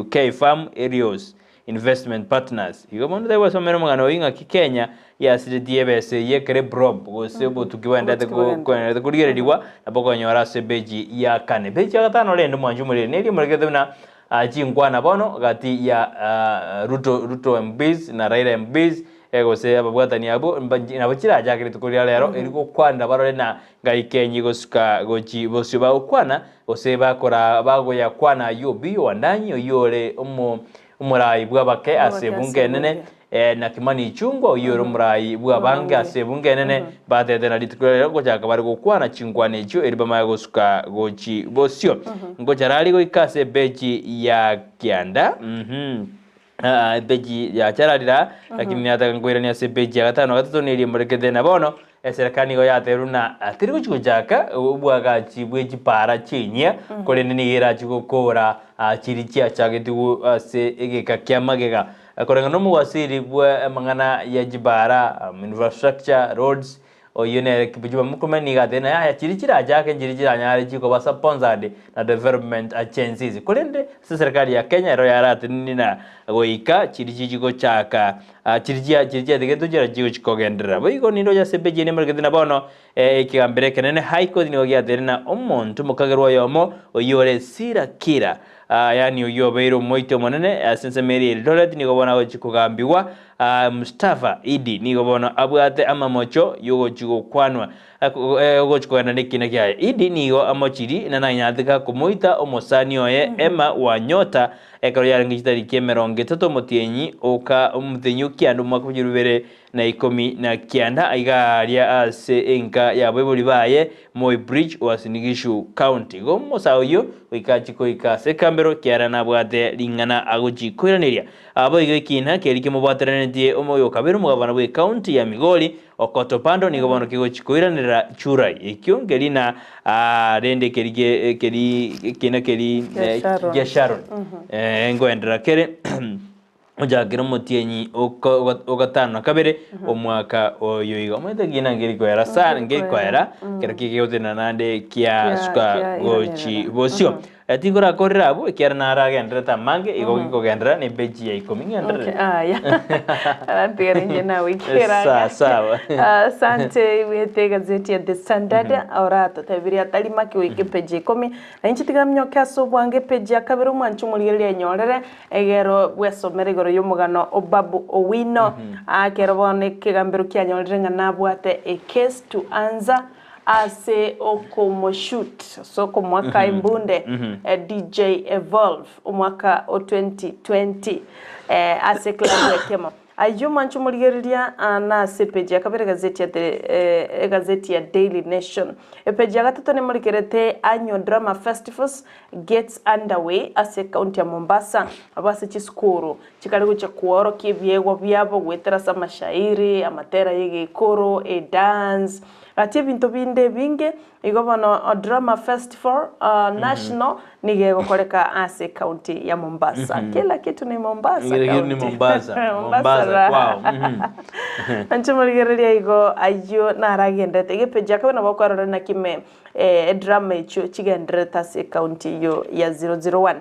UK farm Erios Investment Partners. Igo bono tari gwasomera omogano oyio ng'aki Kenya yasiretie ebesa eyio ekero eprobe gose obotuki bwaenderete Obotuki bwagenderete. koenderete korigererigwa nabo okonyora ase epeji ya kane. Epeji ya gatano rende mwanche omorere neri emorekete buna chinkwana bono gati ya Ruto Ruto MPs na Raila MPs gose ababwatani abwo nabo chirachake rituko ria rero eri gokwanera barore na ngai Kenya egosuka gochi bosio bagokwana Gose bakora bagoyakwana ayio Opiyo Wandanyi oyio ore omo omorai bw'abake ase Bw'abake ebunge ase enene, ebunge. na Kimani Ichung'wa oyio ore omorai bw'abange Bw'abange. ase ebunge enene, batete na rituko riria gochaka bare gokwana chinkwana echio erio bamanye gosuka gochi bosio. Ngochara goika ase ebechi ya kianda. Aa, epeji yachararira, lakini nataka nkoirania ase epeji ya gatano na gatato neria emorekete. Na bono, Eserekari nigo yatebirie buna teri gochia gochaka obwagachi bwe chipara chinyia, korende nigo erachie gokora chiria chiachagetigwe ase egeka kia magega. Koreng'ana nomowasiri bwa amang'ana ya chipara, infrastructure, roads, oyio nere Kipchumba Murkomen nigo atebire ng'a yaya chiria chirachake nchiria chiranyare chikoba sponsored na development agencies. Korende ase eserekari ya Kenya ero yaratenenie na goika chiria chigochaka Chiria chiria chiatigetwe chiria chigochia kogenderera. Boigo nindoche ase epeji eye nemorekete na bono ekegambero ekenene High Court nigo giateire na omonto omokagerwa oyomo oyio ore Sira Kira, yaani oyio obeire omoiti omonene ase ensemo eria ya Eldoret nigo bono agochia kogambigwa. Mustafa Iddi nigo bono abwate amamocho yogochia gokwanwa ogochia kogenda nekiina kiaye. Iddi nigo amochiri na nanyarete gakomoita omosani oye Emma Wanyota Ekero yarenge chitariki emerongo etato omotienyi oka omotienyi o kianda omwaka bwa chilifu bibere na ikomi na kianda, aiga aria ase enka y'abaibori baye, Moi Bridge, Uasin Gishu County. Igo omosae oyio goika achie koika ase ekambero kiara nabwate ring'ana agochi koiraneria. Boigo ekiina keria kimobwateranetie omoyo o kabere omogabana bw'ecounty ya Migori, Okoto Pando nigo bono kegochi koiranerera Churai. Ekio nkeri na rende keri keri ekina keri gia Sharon. Ngoenderera kere ochakere omotienyi ogatano na kabere omwaka oyo iga. Omanyete ekina nkeri koera sana nkeri koera kero kegotenena naende kiasuka gochi bosio. Tinkorakorera abwo, ekiagera naragendererete amange, igo gikogenderera ne peji ya ikomi ng'enderere. Okay, aya. Arantigere inche nawe ikera Sawa, sawa. Asante igwete egazeti ya The Standard oratotebirie atari make goika epeji ya ikomi. Na inche tiga minyoke ase obwango epeji ya kabere omwanche omorigereria enyorere egero bwesomera igoro y'omogano o Babu Owino. Ekero bono ekegambero kianyorire ng'a nabwate a case to answer. Ase okomoshoot, ase okomoaka embunde DJ Evolve omwaka o 2020 ase eclub ekemo. Ayio mwanche omorigereria nase epeji ya kabere egazeti ya the egazeti ya Daily Nation. Epeji ya gatato nemorikerete Annual Drama Festivals gets underway ase ecounty ya Mombasa abwo ase chisukuru chikare gochia kworokia ebiegwa biabo goetera ase amashairi, amatera y'egekoro, edance, Gati ebinto binde ebinge, igo bono Drama Festival National nigo egokoreka ase ecounty ya Mombasa. Kila kitu ni Mombasa Kila kitu ni county. Mombasa. Mombasa Mombasa raha. kwao. Inche morigereria igo ayio naragenderete. Egepeji akabe nabo okwarora naki ime edrama echio chigendererete ase ecounty eyio ya 001.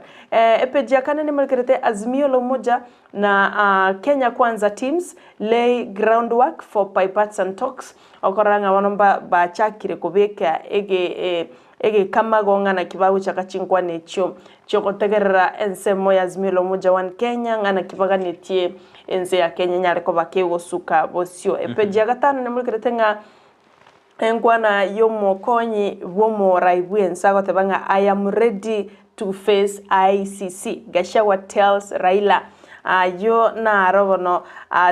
Epeji ya kane nimorikerete Azimio la Umoja Na Kenya Kwanza teams lay groundwork for bipartisan talks, okorora ng'a bono bachakire kobeka egekamago ng'a naki bagochaka chinkwana echio chiogotegerera ensemo ya Azimio la Umoja One Kenya ng'a naki baganetie ense ya Kenya enyare koba kegosuka bosio. Epeji ya gatano nemorekerete ng'a Enkwana y'omokonyi bw'omorai bw'ense agoteba ng'a I am ready to face ICC, Gachagua tells Raila. Ayio naro bono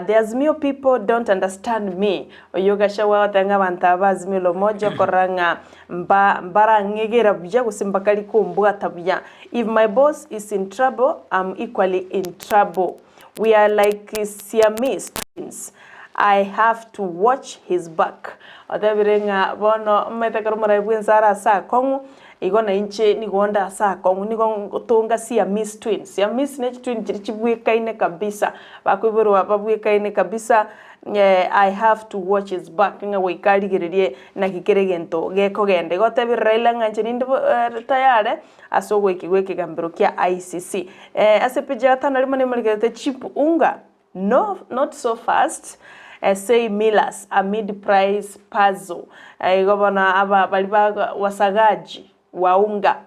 the Azimio people don't understand me. Oyio Gachagua agoteba ng'a abanto aba ba Azimio la Umoja okorora ng'a mba mbarang'egera buya gose mbakari kombwata buya. If my boss is in trouble, I'm equally in trouble. We are like Siamese twins, I have to watch his back. Otebire ng'a bono omanyete ekero omorai bw'ense are ase akong'u, igo na inche nigo onde ase akong'u, nigo ngotonga Siamese twins. Siamese ne chitwin chiria chibwekaine kabisa, bakoiborwa babwekaine kabisa, I have to watch his back ng'a goika arigererie naki kera egento gekogenda. Igo otebire Raila ng'a inche ninde tayare. Ase ogoikigwa ekegambero kia ICC. Ase epeji ya gatano rimo nemorigerete Chip Unga No, not so fast, say Millers amid price puzzle. Igo bono aba baria ba wasagaji wa unga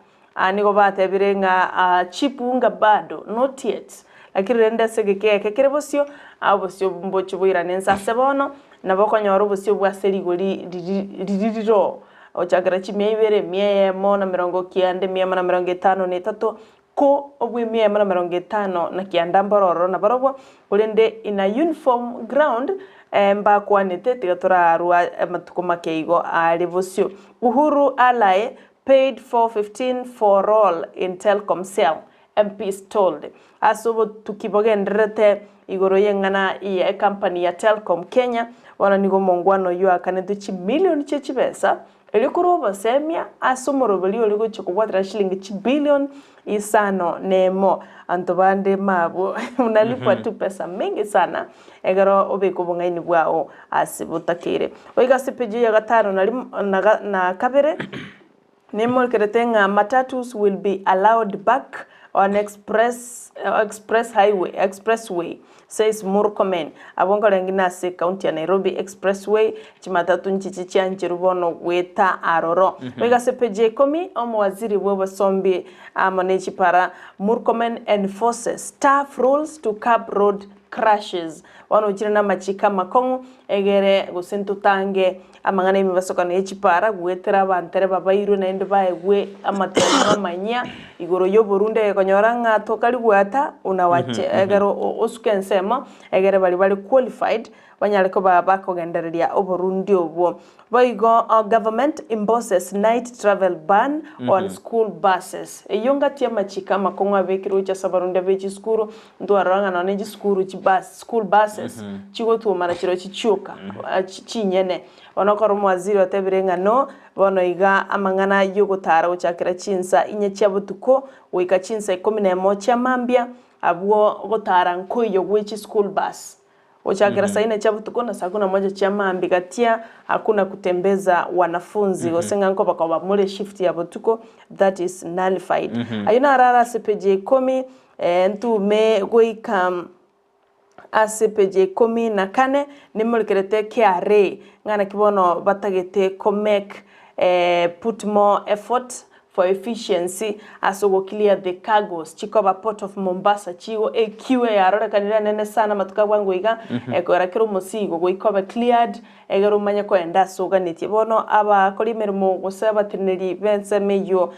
nigo batebire ng'a Chip Unga bado, not yet. Lakini rende ase egeka eke kere bosio, obosio mbochie boirane inse ase bono, nabo okonyora obosio bwase rigori riri riroo. Gochakera chimia ibere, emia eyemo na merongo kianda, emia eyemo na merongo etano na etato, ko obw'emia eyemo na merongo etano na kianda mboro ororo nabarobwo, korende in a uniform ground mbakwanete, tiga torarua amatuko make igo are bosio. Uhuru ally paid 415 for role in Telkom sale, MPs told. Ase obotuki bogendererete. igoro y'eng'ana ya ecompany ya Telcom Kenya, bono nigo omongwana oyio oakanetwe chimilion chie chibesa erio korwa obosemia ase omoroberi oria gochia kobwatera shilingi chibilion isano nemo. Anto bande mabwo unalipwa tu pesa mingi sana ekero obeka obong'aini bwao ase botakeire. Goika ase epeji ya gatano na rimo na kabere. Nemorekerete ng'a matatus will be allowed back on express express highway expressway, says Murkomen. Abwo nkorenge nase ekaunti ya Nairobi expressway chimatatu nchiche chiancherwe bono goeta aroro. Goika ase peji ya ikomi, omowaziri bw'obosombi amo ne chipara Murkomen enforces tough rules to curb road crashes. Bono ochire namachiko amakong'u egere gose ntotange Amang'ana y'emebasokano ye chipaara goetera abanto babairwe naende baegwe amatemo amanyia igoro y'oborunde egekonyora ng'a tokari goeta unawache egere osuke ensemo egere baria bare qualified banyare koba bakogendereria oborundi obwo. Boigo government imposes night travel ban on school buses. Eyio ngati amachiko amakong'u abekirwe gochia ase abarundi abe chisukuru Ntwarora ng'a nonya ne chisukuru chibus, school buses, chigotwomana chirochio chioka, chinyene. Bono ekero omowaziri otebire ng'a no, bono iga amang'ana y'ogotara gochakera chinsa inye chia botuko goika chinsa ikomi na emo chia mambia, abwo gotara nkoiyo gwe chischool bus. Gochakera saa ine chia botuko na saa kumi na moja chia mambia gatia hakuna kutembeza wanafunzi gose ng'a nkobakoba more shift ya botuko, that is nullified. Ayio naro are ase page ya ikomi. Ntume goika ase epeji ya ikomi na kane, nimorekerete KRA ng'a naki bono batagete ko make put more effort for efficiency ase ogo clear the cargos chikoba port of Mombasa chigo equeue yarorekanire enene sana amatuko a bwango iga ekogera kera omosigo goika obe cleared egere omanye koenda ase oganetie. Bono abakori emeremo gose abateneneri b'ensemo eyio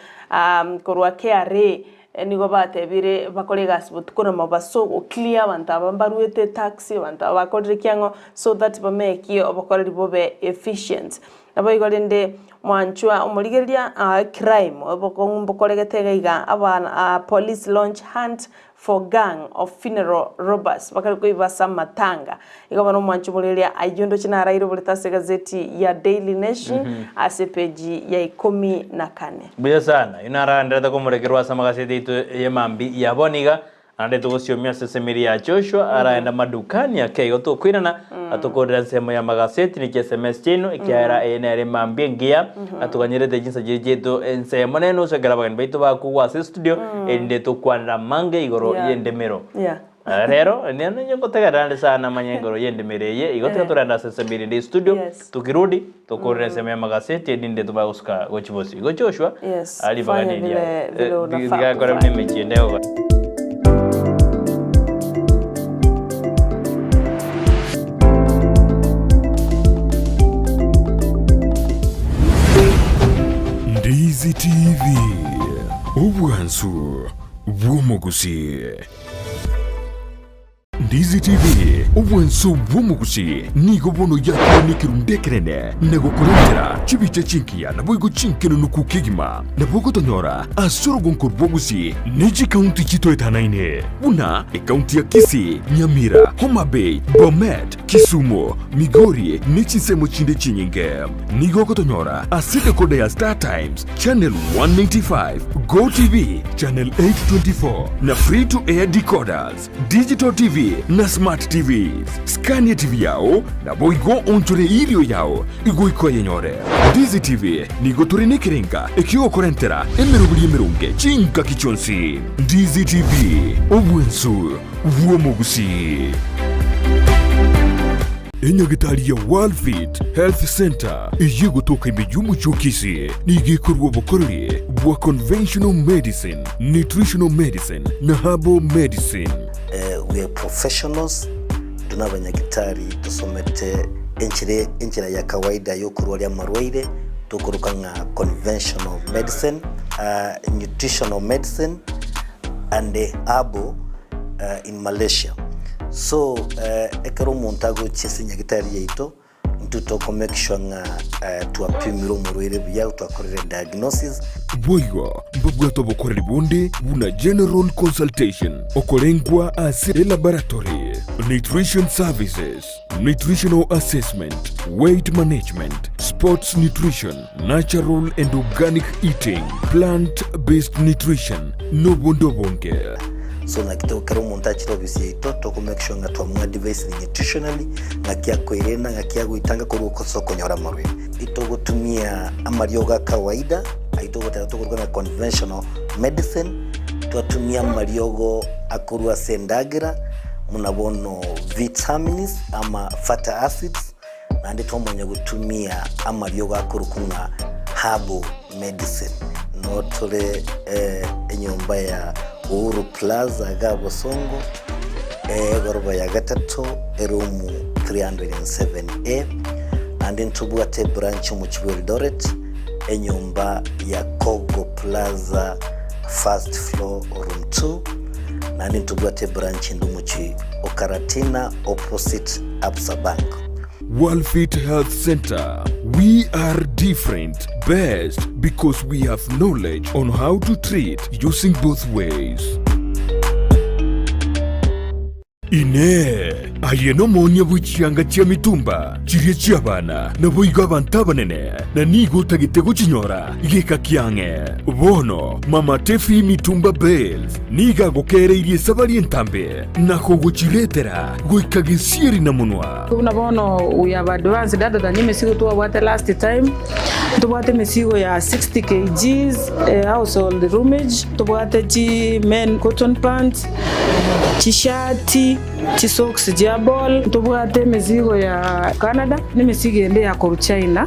korwa KRA Nigo batebire bakore egasi botuko na mobaso go clear abanto aba mbaruete tax abanto aba bakorire kiang'o so that bameki obokoreri bobe efficient. Naboigo rende mwanchwa omorigereria crime obokong'u mbokoregete iga iga aba police launch hunt for gang of funeral robbers bakare koiba ase amatanga. Igo bono omwanchwa omorigereria ayio ndoche naraire oborete ase egazeti ya Daily Nation ase epeji ya ikomi na kane. Mbuya sana. Inwe naragenderete komorekerwa ase amagaseti aito y'emambia ya bono iga, naende togosiomia ase esemiri ya Joshua araende amadukani ake igo tokoirana atokorera ensemo y'amagaseti ne chiSMS chiaino ekiagera eye nere emambia engiya atoganyerete chinsa chiria chiaito ensemo nenusu ekero abageni baito bakogwa ase estudio erinde tokwanere amange igoro y'endemero. Rero niye ngotegerera nde sana manye igoro y'endemero eye, igo tiga torende ase ensemo erinde estudio, tukirudi tokorere ensemo y'amagaseti erinde tobae gosuka gochia bosio. Igo Joshua, Yes, ribaga fanya neri vile riaye. vile unafaa Tiga akore buna kufanya. emechie ende egokora. Ndizi TV, obwansu bw'omogusii. Ndizi TV, obwanso bw'omogusi, nigo bono yakorwa nekerundu ekenene na gokorentera chibicha chingiya naboigo chinkenunuku kegima. Nabo ogotonyora ase orogonko rw'ogusi ne chikaunti chitoetanaine buna ekaunti ya Kisii, Nyamira, Homa Bay, Bomet, Kisumu, Migori ne chinsemo chinde chinyinge. Nigo ogotonyora ase decoder ya Star Times, Channel 195, Go TV, Channel 824 na Free to Air decoders, Digital TV na Smart TVs. Scania TV yao naboigo onchore erio yao igoika oyenyore. Ndizi TV nigo tore nekerenga ekiogokorentera emeroberi emeronge chingaki chionsi. Ndizi TV, obwensu bw'omogusii. Enyagitari ya Worldfit Health Centre eyio egotoka ime y'omochie o Kisii nigo ekorua obokoreri bwa conventional medicine, nutritional medicine na herbal medicine. We are professionals, intwe nabanyagitari tosomete enchera enchera ya kawaida yokorwaria amarwaire tokoroka ng'a conventional medicine, nutritional medicine and herbal in Malaysia. So ekero omonto agochia ase nyagitari yaito, intwe toko make sure ng'a twapimire omorwaire buya, twakorire diagnosis. Boigo mbabwate obokoreri bonde buna general consultation, okorengwa ase elaboratory. Nutrition services, nutritional assessment, weight management, sports nutrition, natural and organic eating, plant based nutrition, nobonde obonge. So naki to kera omonto achire ofisi yaito toko make sure ng'a twamoadvisire nutritionally ng'aki akoirena ng'aki agoitanga korwa ase okonyora amarwaire. Itogotumia amariogo a kawaida ayio togoteba tokoruga ng'a conventional medicine, twatumia amariogo akorwa ase endagera buna bono vitamins ama fatty acids, naende twamanya gotumia amariogo akorokwa ng'a herbal medicine. Noo tore enyomba ya Uhuru Plaza iga Bosongo, egoroba ya gatato, eroom 307A, naende ntobwate ebranch omochie bwa Eldoret, enyomba ya Kogo Plaza first floor room 2, naende ntobwate ebranch ende omochie o Karatina opposite Absa Bank. Worldfit Health Center, we are different, best because we have knowledge on how to treat using both ways. Inee! Aye nomoonia bwe chianga chia mitumba chiria chi'abana, naboigo abanto abanene, na nigo otagete gochinyora geka kiang'e? Bono Mama Tefi Mitumba Bales nigo agokeereirie esabari entambe na kogochiretera goika gesieri na monwa. Buna bono we have advanced other than emesigo twabwate last time, ntobwate emesigo ya 60 kgs household roomage, ntobwate chi men cotton pants, chishati, chisocks chia ball, ntobwate emesigo ya Canada, na emesigo ende ya korwa China,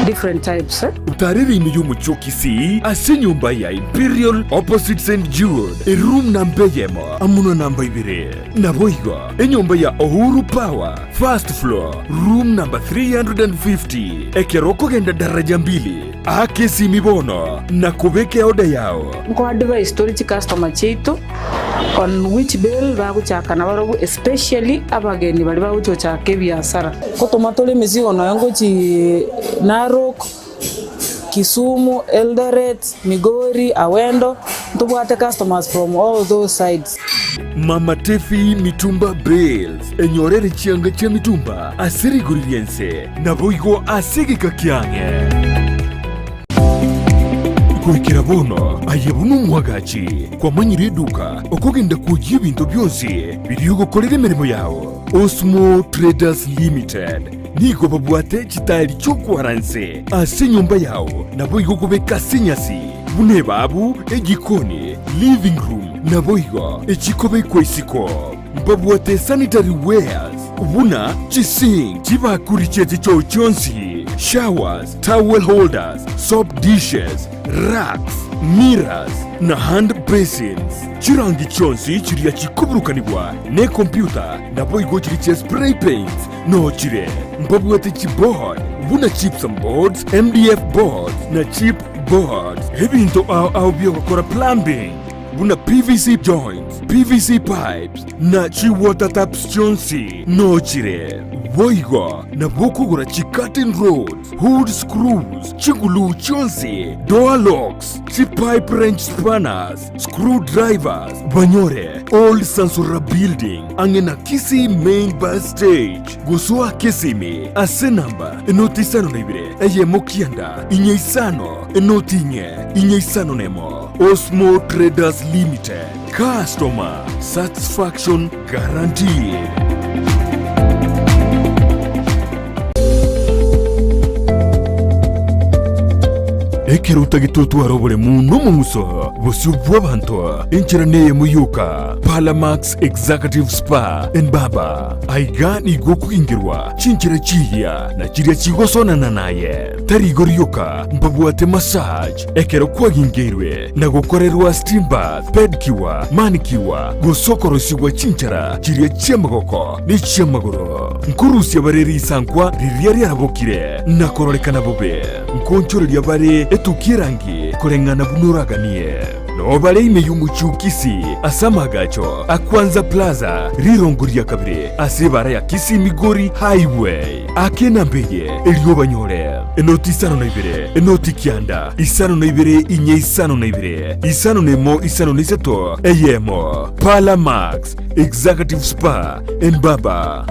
different types. Otarere ime y'omochie o Kisii ase enyomba ya Imperial opposite St Jude, eroom namba eyemo amo na namba ibere. Naboigo enyomba ya Uhuru Power, first floor, room number 350. Ekero okogenda daraja mbili, aka esimi bono na kobeka eoda yao. Nko advise tore chicustomer chiaito on which bale bagochaka nabarobwo especially abageni baria bagochi gochaka ebiasara. Ngotoma tore emesigo nonya ngochi Narok, Kisumu, Eldoret, Migori, Awendo, ntobwate customers from all those sides. Mama Tefi Mitumba Bales, enyorere chianga chia mitumba ase rigori ri'ense, naboigo ase egeka kiang'e. Goikera bono, aye buna omwagachi, kwamanyire eduka okogenda kwoyia ebinto bionsi biria ogokorera emeremo yao. Osmo Traders Limited nigo babwate chitaeri chi'okwara inse ase enyomba yao, naboigo kobeka ase enyasi, buna ebaabu, ejikoni, living room, naboigo echikobekwa isiko. Mbabwate sanitary wares buna chisink, chibakuri chie chichoo chionsi, showers, towel holders, soap dishes, racks, mirrors, na hand basins. Chirangi chionsi chiria chikoburukanigwa nekompyuta naboigo chiria chia spray paints noo chire. Mbabwate chiboard buna gypsum boards, MDF boards na chip boards. Ebinto ao ao biogokora plumbing buna PVC joints, PVC pipes na chi water taps chionsi noo chire. Boigo nabo okogora chi curtain rods, hood screws, chiguluu chionsi, door locks, chi pipe wrench spanners, screw drivers, banyore Old Sansora Building ang'e na Kisii Main Bus Stage. Gosoa Kisimi ase namba enoti isano na ibere eyemo kianda inye isano enoti inye inye isano nemo. Osmo Traders Limited, customer satisfaction guaranteed. Ekero otagete otware oboremu nomong'uso bosio bw'abanto, enchera neyemo yoka, Palamax Executive Spa and Barber. Aiga nigo okogingerwa chinchera chiiya na chiria chigosonana naye. Tari igoro rioka, mbabwate massage ekero kwagingeirwe na gokorerwa steam bath, pedicure, manicure, gose okorosigwa chinchara chiria chi'amagoko ne chi'amagoro. Nkorusia bare risankwa riria riarabokire na kororekana bobe. Nkoonchoreria bare etukia erangi koreng'ana buna oraganie. Noo bare ime y'omochie o Kisii ase amaagacho a Kwanza Plaza, rirongo ria kabere ase ebara ya Kisii Migori Highway. Aka enamba eye erio obanyore, Enoti isano na ibere, enoti kianda, isano na ibere inye isano na ibere, isano na emo isano na isato, eyemo. Parlour Max, Executive Spa and Barber.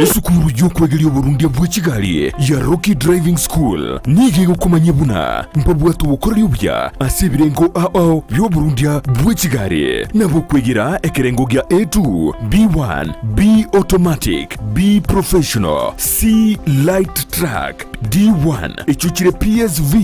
Esukuru y'okwegeria oborundia bwe chigari ya Rocky Driving School nigo egokomanyia buna mbabwate obokoreri obuya ase ebirengo ao ao bi'oborundia bwe chigari na bokwegera ekerengo gia A2, B1, B Automatic, B Professional, C Light Truck, D1 echio chire PSV,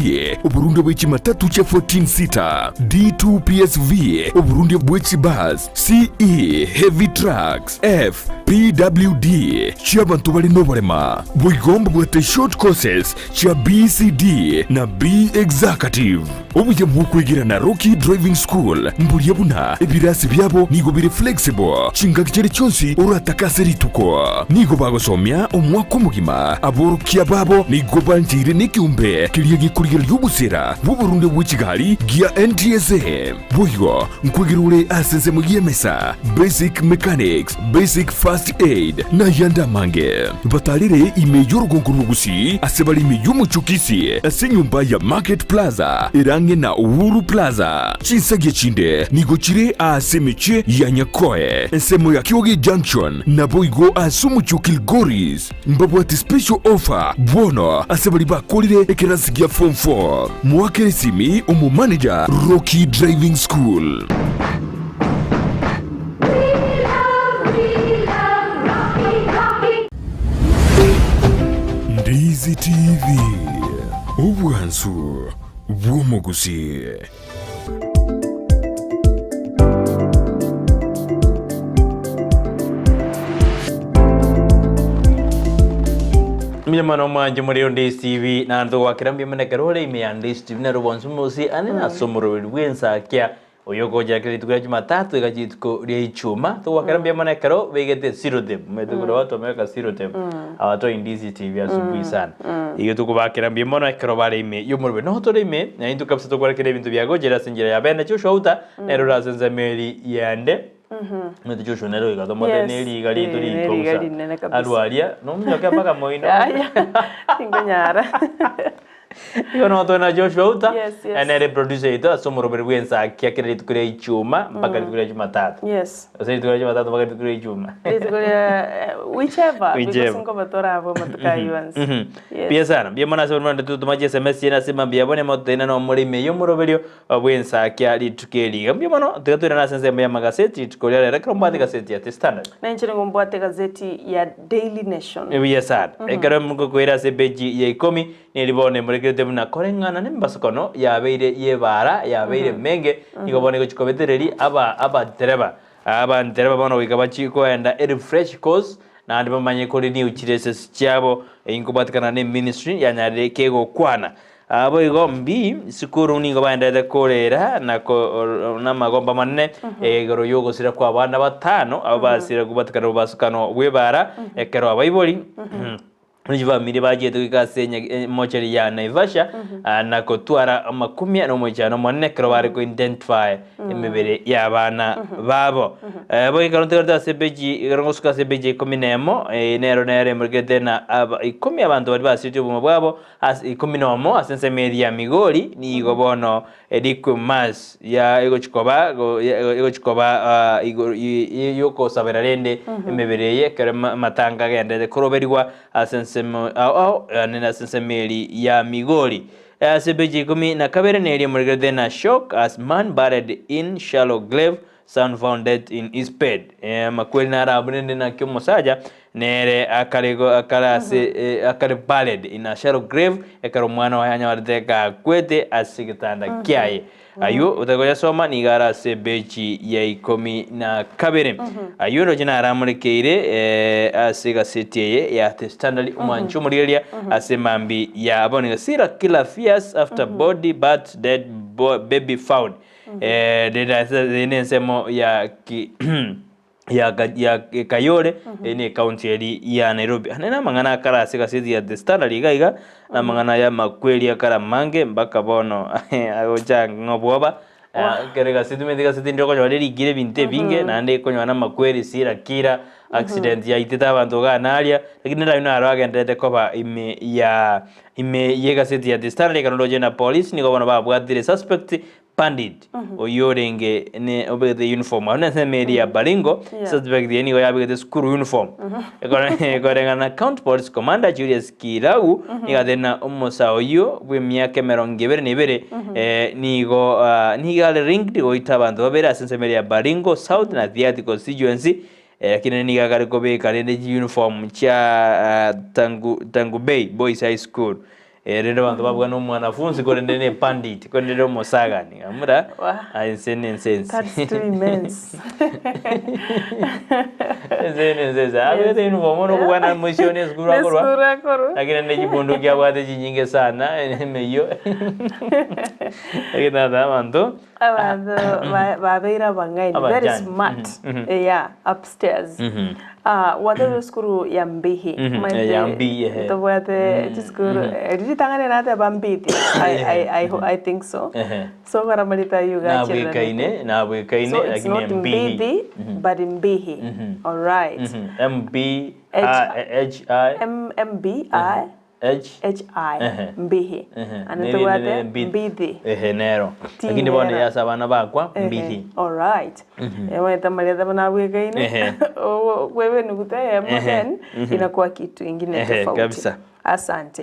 oborundia bwe chimatatu chia 14 seater, D2 PSV, oborundia bwe chibus, CE, heavy trucks, F, PWD, chi'abanto bare noborema. Boigo mbabwate short courses chia BCD na B Executive. Obuya bw'okwegera na Rocky Driving School mboria buna ebirasi biabo nigo bire flexible chingaki chiria chionsi oratake ase rituko. Nigo bagosomia omwaka omogima. Aborokia babo nigo bancheire nekeombe keria gekorigereria obosera bw'oborundia bwe chigari gia NTSA. Boigo nkwegera ore ase ensemo y'emesa, basic mechanics, basic first aid, na ayande amange. Batarere ime y'orogongo rw'Ogusii ase bare ime y'omochie o Kisii ase enyomba ya Market Plaza ere ang'e na Uhuru Plaza. Chinsagia chinde nigo chire aase emechie ya Nyakoe, ensemo ya Kioge Junction, naboigo ase omochie o Kilgoris. Mbabwate special offer bono ase baria bakorire ekerasi gia form 4. Moakere esimi omomanager Rocky Driving School. Ndizi TV, obwansu bw'omogusii. Mbuya mono omwanche more onde TV naende togwakera mbuya mono ekero ore ime ya Ndisi TV naro bonsi mosi ane nase omoroberi bw'ensakia oyo ogochera kera rituko ria Jumatatu iga rituko ria Ichuma togwakera mbuya mono ekero begete sellotape omanyete korwa watu wameweka sellotape hawatoi Ndizi TV asubuhi sana igo tokobakera mbuya mono ekero bare ime y'omoroberi noho tore ime na intwe kabisa tokore kera ebinto biagochera ase enchera ya bene Joshua Uta nere ore ase ensemo eri yende Omanyete Joshua nere oika tomote Yes. neriga rito Eh, riko neriga bosa rinene kabisa. arwaria nomonyoke mpaka moino Yaya, tinkonyara. Igo nogo tore na Joshua Uta Yes, yes. nere producer yaito ase omoroberi bw'ensakia kera rituko ria Ichuma mpaka rituko ria Jumatatu. Yes. Gose rituko ria Jumatatu mpaka rituko ria Ichuma. Rituko ria whichever, because Whichever. nkoba torabwo amatuko aywo onsi. Yes. Mbuya sana, mbuya mono ase baria totoma chi SMS chiaino ase mambia abwo nemo toteine nomore ime y'omoroberio bw'ensakia rituko eri iga. Mbuya mono, tiga toirane ase ensemo y'amagaseti rituko ria rero ekero mbwate egaseti ya The Standard. Na inche nigo mbwate egazeti ya Daily Nation. Buya sana. Ekero mokoira ase epeji ya ikomi, neri bono emorekerete buna koreng'ana nembasokono yabeire y'ebaara yabeire emenge, nigo bono egochia kobetereria aba abatereba. Abantereba bono goika bachie koenda erefresh course, naende bamanye korenew chiresesi chiabo, eyio nkobwatekana ne ministry yanyarire kegokwana. Boigo mbi sukuru nigo baenderete korera na ko namagomba amanene igoro y'ogosira kw'abana batano abo basire kobatikana obobasukano bw'ebara ekero abaibori ne chifamiri bachiete goika ase emochari ya Naivasha na kotwara amakumia na omoichano omonene ekero bare ko identify emebere y'abana babo. Boigo ekero ntegerete ase epeji ekero ngosuka ase epeji ya ikomi na emo nero nere emorekete na aba ikomi abanto baria basiretie obogima bwabo Ase ikomi nomo ase ensemo eria ya Migori nigo bono Requiem-Mass ya egochi koba egochi koba igoro y'okosabera rende emebere eye ekero amatanga agenderete koroberigwa ase ensemo ao ao yaani ase ensemo eria ya Migori. Ase epeji ya ikomi na kabere neria emorekerete na Shock as man buried in shallow grave Son found dead in his bed. Amakweri naro abwo rende naki omosacha nere akare akare ase akare buried in a shallow grave ekero omwana oye anyorete gakwete ase egetanda kiaye. Aywo otari koyasoma nigo are ase ebechi ya ikomi na kabere. Aywo roche naramorekeire ase egaseti eye ya The Standard omwanchi omorigereria ase mambi ya bono iga Serial killer fears after body but dead baby found. Rende ase eye nensemo ya ki. Ya ya Kayole eye ne ekaunti eri ya Nairobi. Aya nere amang'ana akare ase egaseti ya The Standard iga iga, na amang'ana aya amakweri akare amange mpaka bono agocha ng'a obwoba, ekero egaseti omanyete egaseti ndire okonyora erikire ebinto ebinge naende ekonyora na amakweri sira kira, accident yaitete abanto igaa na aria, lakini nere aywo naro agendererete koba ime ya ime ya egaseti ya The Standard ekero ndoche na polisi nigo bono babwatire suspect Pandit, oyio orenge ne obegete uniform abwo nase emeri ya Baringo, Yeah. suspect eye nigo yabegete school uniform. Ekore- Ekoreng'ana na County Police Commander Julius Kirau, nigo atebire na omosae oyio bw'emiaka emerongo ebere na ebere, eh, nigo ah, nigo are linked goita abanto babere ase ensemo ere ya Baringo South na Tiaty constituency, eh, lakini nigo akare kobeka rende chiuniform chia ah, Tangu, Tangu Bay Boys High School. Erinde abanto babua nomwanafunsi korende ne pandit korende ere omosagani amura Wah. aye ense ne ense ense That's too immense. ense ne ense ense abegete uniform bono okobwana moisio ne esukuru akorwa Nesukuru akorwa. lakini ne chibunduki abwate chinyinge sana emeyio lakini tata abanto Abanto ba- babeire abang'aini very Abajanja. smart Mhm, mhm. yeah upstairs Mhm. Ah, watebire esukuru ya Mbihi Mhm, Omanyete eh, ya Mbihi, ehe. ntobwate chisukuru eh, ritang'ani nateba Mbithi I, I, I, ho- I think so Ehe. so kora marita aywo nabwekaine gachiranete nabwekaine so it's lakini not Mbihi Mbithi but Mbihi all right Mhm. M B H- I H I M M B I H H I Ehe. Mbihi Ehe. and Neri- tobwate nere Mbithi. Mbithi Ehe nero Ti lakini bono nero. yase abana bakwa Ehe, Mbihi Alright. Ewete marietha manabwekaine Ehe. wewe nuguta yemo Ehe. then inakuwa kitu ingine Ehe, tofauti. kabisa. Asante.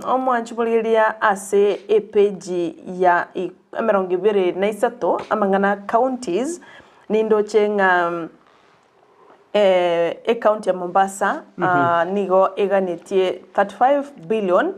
Omwanchi borigeria ase epeji ya 23 amang'ana counties nindoche ng'a eh, ecounty ya Mombasa nigo eganetie 35 billion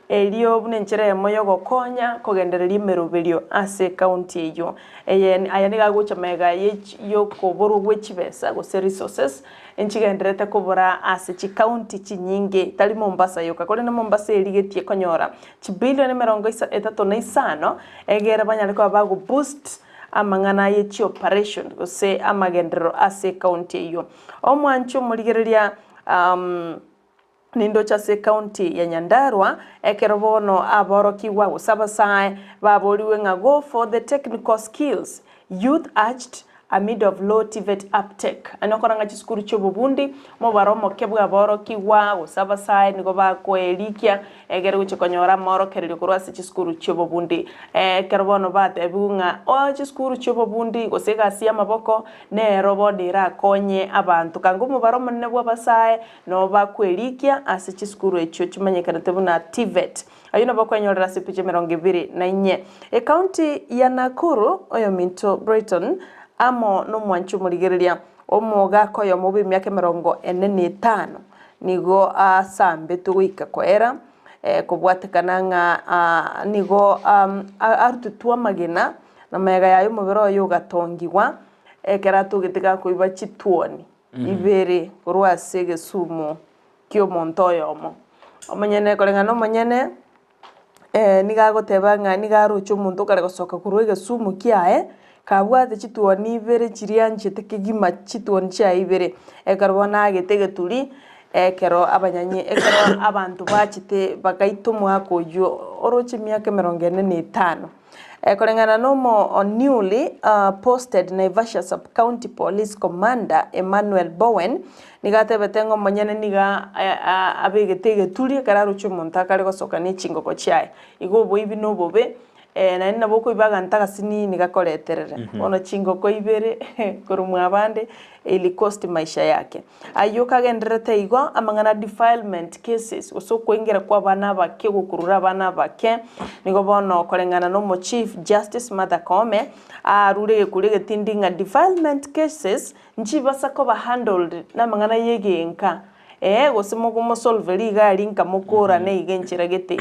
erio buna enchera eyemo yogokonya kogendereria emeroberio ase ecounty eywo. Eye aya nigo agocha magega ye yokoborwa gwe chibesa gose resources nchigendererete kobora ase chicounty chinyinge tari Mombasa yoka korende Mombasa erigetie konyora chibillion emerongo isa etato na isano egere banyare koba bago boost amang'ana aye chioperation gose amagenderero ase ecounty eywo. Omwancho omorigereria um, nindoche ase ecounty ya Nyandarua ekero bono aborokigwa gose abasae baboriwe ng'a go for the technical skills youth urged amid of low TVET uptake. Aye nokora ng'a chisukuru chia obobundi mobaro omoke bwaborokigwa gose abasae nigo bakoerikia egere gochia konyora amaorokererio korwa ase chisukuru chia obobundi. Ekero bono batebiwe ng'a oh chisukuru chia obobundi gose egasi y'amaboko nero bono erakonye abanto. Kanga omobaro omonene bwa abasae nabo bakoerikia ase chisukuru echio chimanyekanete buna TVET. Ayio nabo okwenyorera ase epicha 24. Ecounty ya Nakuru, oyominto Brighton amo nomwanchi omorigereria omogaka oyomo bw'emiaka 45 nigo asambetwe goika koera kobwatekana ng'a nigo arutetwe amagena na magega yaye omobere oye ogatongigwa ekero atogete gakoiba chituoni ibere korwa ase egesumu kia omonto oyomo. Omonyene koreng'ana omonyene nigo agoteba ng'a nigo aroche omonto okare gosoka korwa egesumu kiaye kabwate chituoni ibere chiria anchete kegima chituoni chiaye ibere ekero bono agete egeturi ekero abanyanyi ekero abanto bachete bagaita omwaka oywo oroche emiaka 45. Koreng'ana na omo newly posted Naivasha Sub-County Police Commander Emmanuel Bowen nigo atebete ng'a omonyene nigo abegete egeturi ekero aroche omonto akare gosoka na echingoko chiaye. Igo oboibi na obobe naende nabo okoiba aganto agasinini gakoreterere. Bono chingoko ibere korwa mwabande ili cost maisha yake. Ayio kagendererete igo amang'ana defilement cases gose okoingera kwa abana abake gokurura abana abake nigo bono koreng'ana na omo Chief Justice Martha Koome arure egekuri egetindi ng'a defilement cases nchibasa koba handled na amang'ana ya egenka ee gose mogomosolve iga aria nka mokorane iga enchera gete.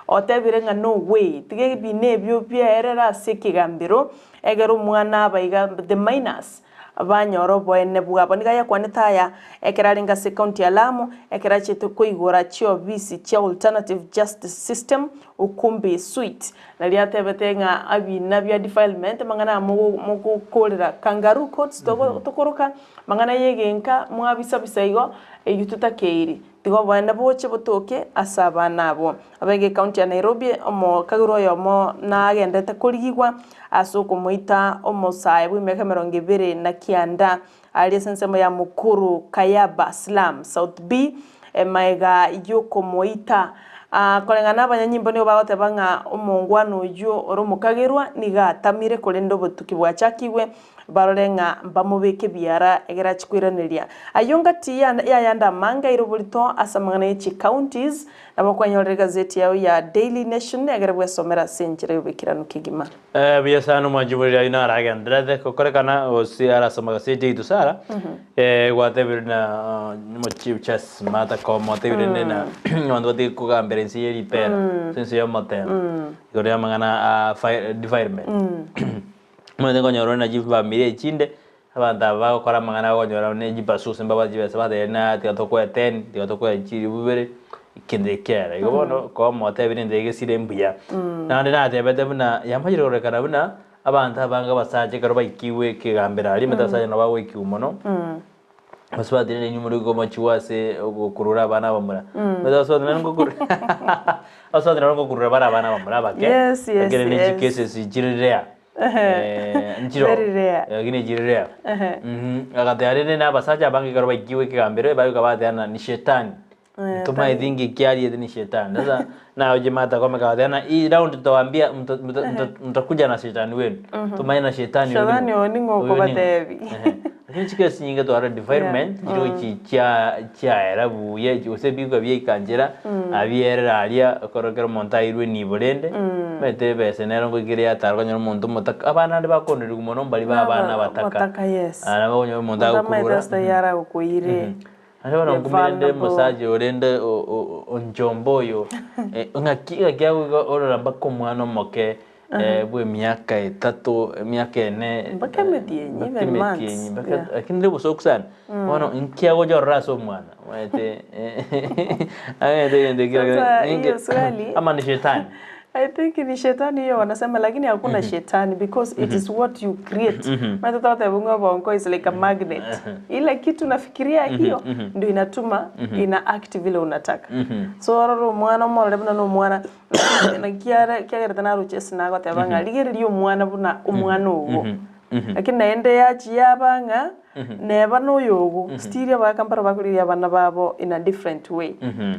Otebire ng'a no way tiga ebina ebio biaerere ase ekegambero egere omwana aba iga the minors. banyore oboene bwabo. Nigo ayakwanete aya ekero arenge ase ekaunti ya Lamu ekero achete koigora chiobisi chia Alternative Justice System Ukumbi Suite. Nario atebete ng'a ebina bia defilement amang'ana aya mogokorera kangaroo courts tokoroka amang'ana y'egenka mwabisa bisa igo eyio totakeiri. Tiga oboene boche botoke ase abana abwo. Abaiga ecounty ya Nairobi, omokagera oyomo nagenderete korigigwa ase okomoita omosae bw'emiaka emerongo ebere na kianda aria ase ensemo ya Mukuru Kayaba Slum, South B, magega y'okomoita. Koreng'ana nabanyanyimbo nigo bagoteba ng'a omongwana oyio ore omokagerwa nigo atamire korende obotuki bwachakigwe Barore ng'a mbamobeke ebiara egere achie koiraneria. Ayio ngati y'ayande amange aire oborito ase amang'ana ye chicounties, nabo okwenyorera egazeti yao ya Daily Nation egere bwesomere ase enchera y'oboikeranu kegima. Buya sana omwanchi bore riaino aragenderete gokorekana gose arasoma gazeti yaito Sara gwatebire na omochief Charles Martha Koome otebire rende na abanto batige kogambera inse ye ripera ase ense y'omotemo igoro y'amang'ana a defilement. Omanyete nkonyora ore na chifamiri echinde, abanto aba bagokora amang'ana bagonyora ne chibasusi mbabwate chibesa batebia na tiga tokoe ten, tiga tokoe chilifu ibere, ekento ekiaera. Igo bono koba motebire ente egesire mbuya. Naende natebete buna yamanyire kororekana buna abanto abange abasacha ekero baikigwe ekegambero aria, omanyete abasacha nabo bagoikigwa mono. Abasubati rende inwe more komochigwa ase ogokurura abana abamura. Omanyete abasubati naende ngokurura abasubati nabo ngokurura bare abana abamura abake, Yes, yes, lakini ne yes. chicases chire rare. Nchiro Very rare. lakini chire rare. Agateba rende na abasacha abange ekero baikigwe ekegambero bagoika bateba ng'a ni shetani. Ntomaeti inki kiariete ni shetani. Sasa naye Martha Koome akabatebia ng'a hii round tutawaambia mtakuja na shetani wenu. Tomanye na shetani oyo Shetani ning'o. oyo ning'o Oyo ning'o. okobatebi. Ehe. Lakini chikesi chinyinge twarora defilement chiri gochi chia chiaera buya gose ebigwa biaika nchera abierera aria ekero ekero omonto airwe enibo rende omanyete ebesa nero ngoika ere yatara okonyora omonto omotaka abana ande bakonderigwa mono mbari ba abana abataka. Abataka yes. Aa nabo okonyora omonto Omonto amaete agokurura. ase taiyo aragokoire. Naende bono You're nkumire nde vulnerable. omosacha ore nde onchomba oyo, ng'aki ng'aki agoika orora mpaka omwana omoke bw'emiaka etato, emiaka ene, Mpaka emetienyi, mpaka even months, emetienyi, mpaka yeah. lakini nde obosoku sana. Bono nki agocha orora ase omwana, omanyete ang'ete egento ekio Sasa ninki hiyo swali ama ni shetani. I think ni shetani hiyo wanasema lakini hakuna shetani because it is what you create. Omanyete togoteba ng'a obongo is like a magnet. Ile kitu unafikiria hiyo ndio inatuma ina act vile unataka. So orore omwana omorore buna na omwana naki are kiagerete naroche ase nagoteba ng'a rigereria omwana buna omwana ogo. Lakini naende yachia yaba ng'a neba noyogo, still abagaka mbaro bakorigereria abana babo in a different way,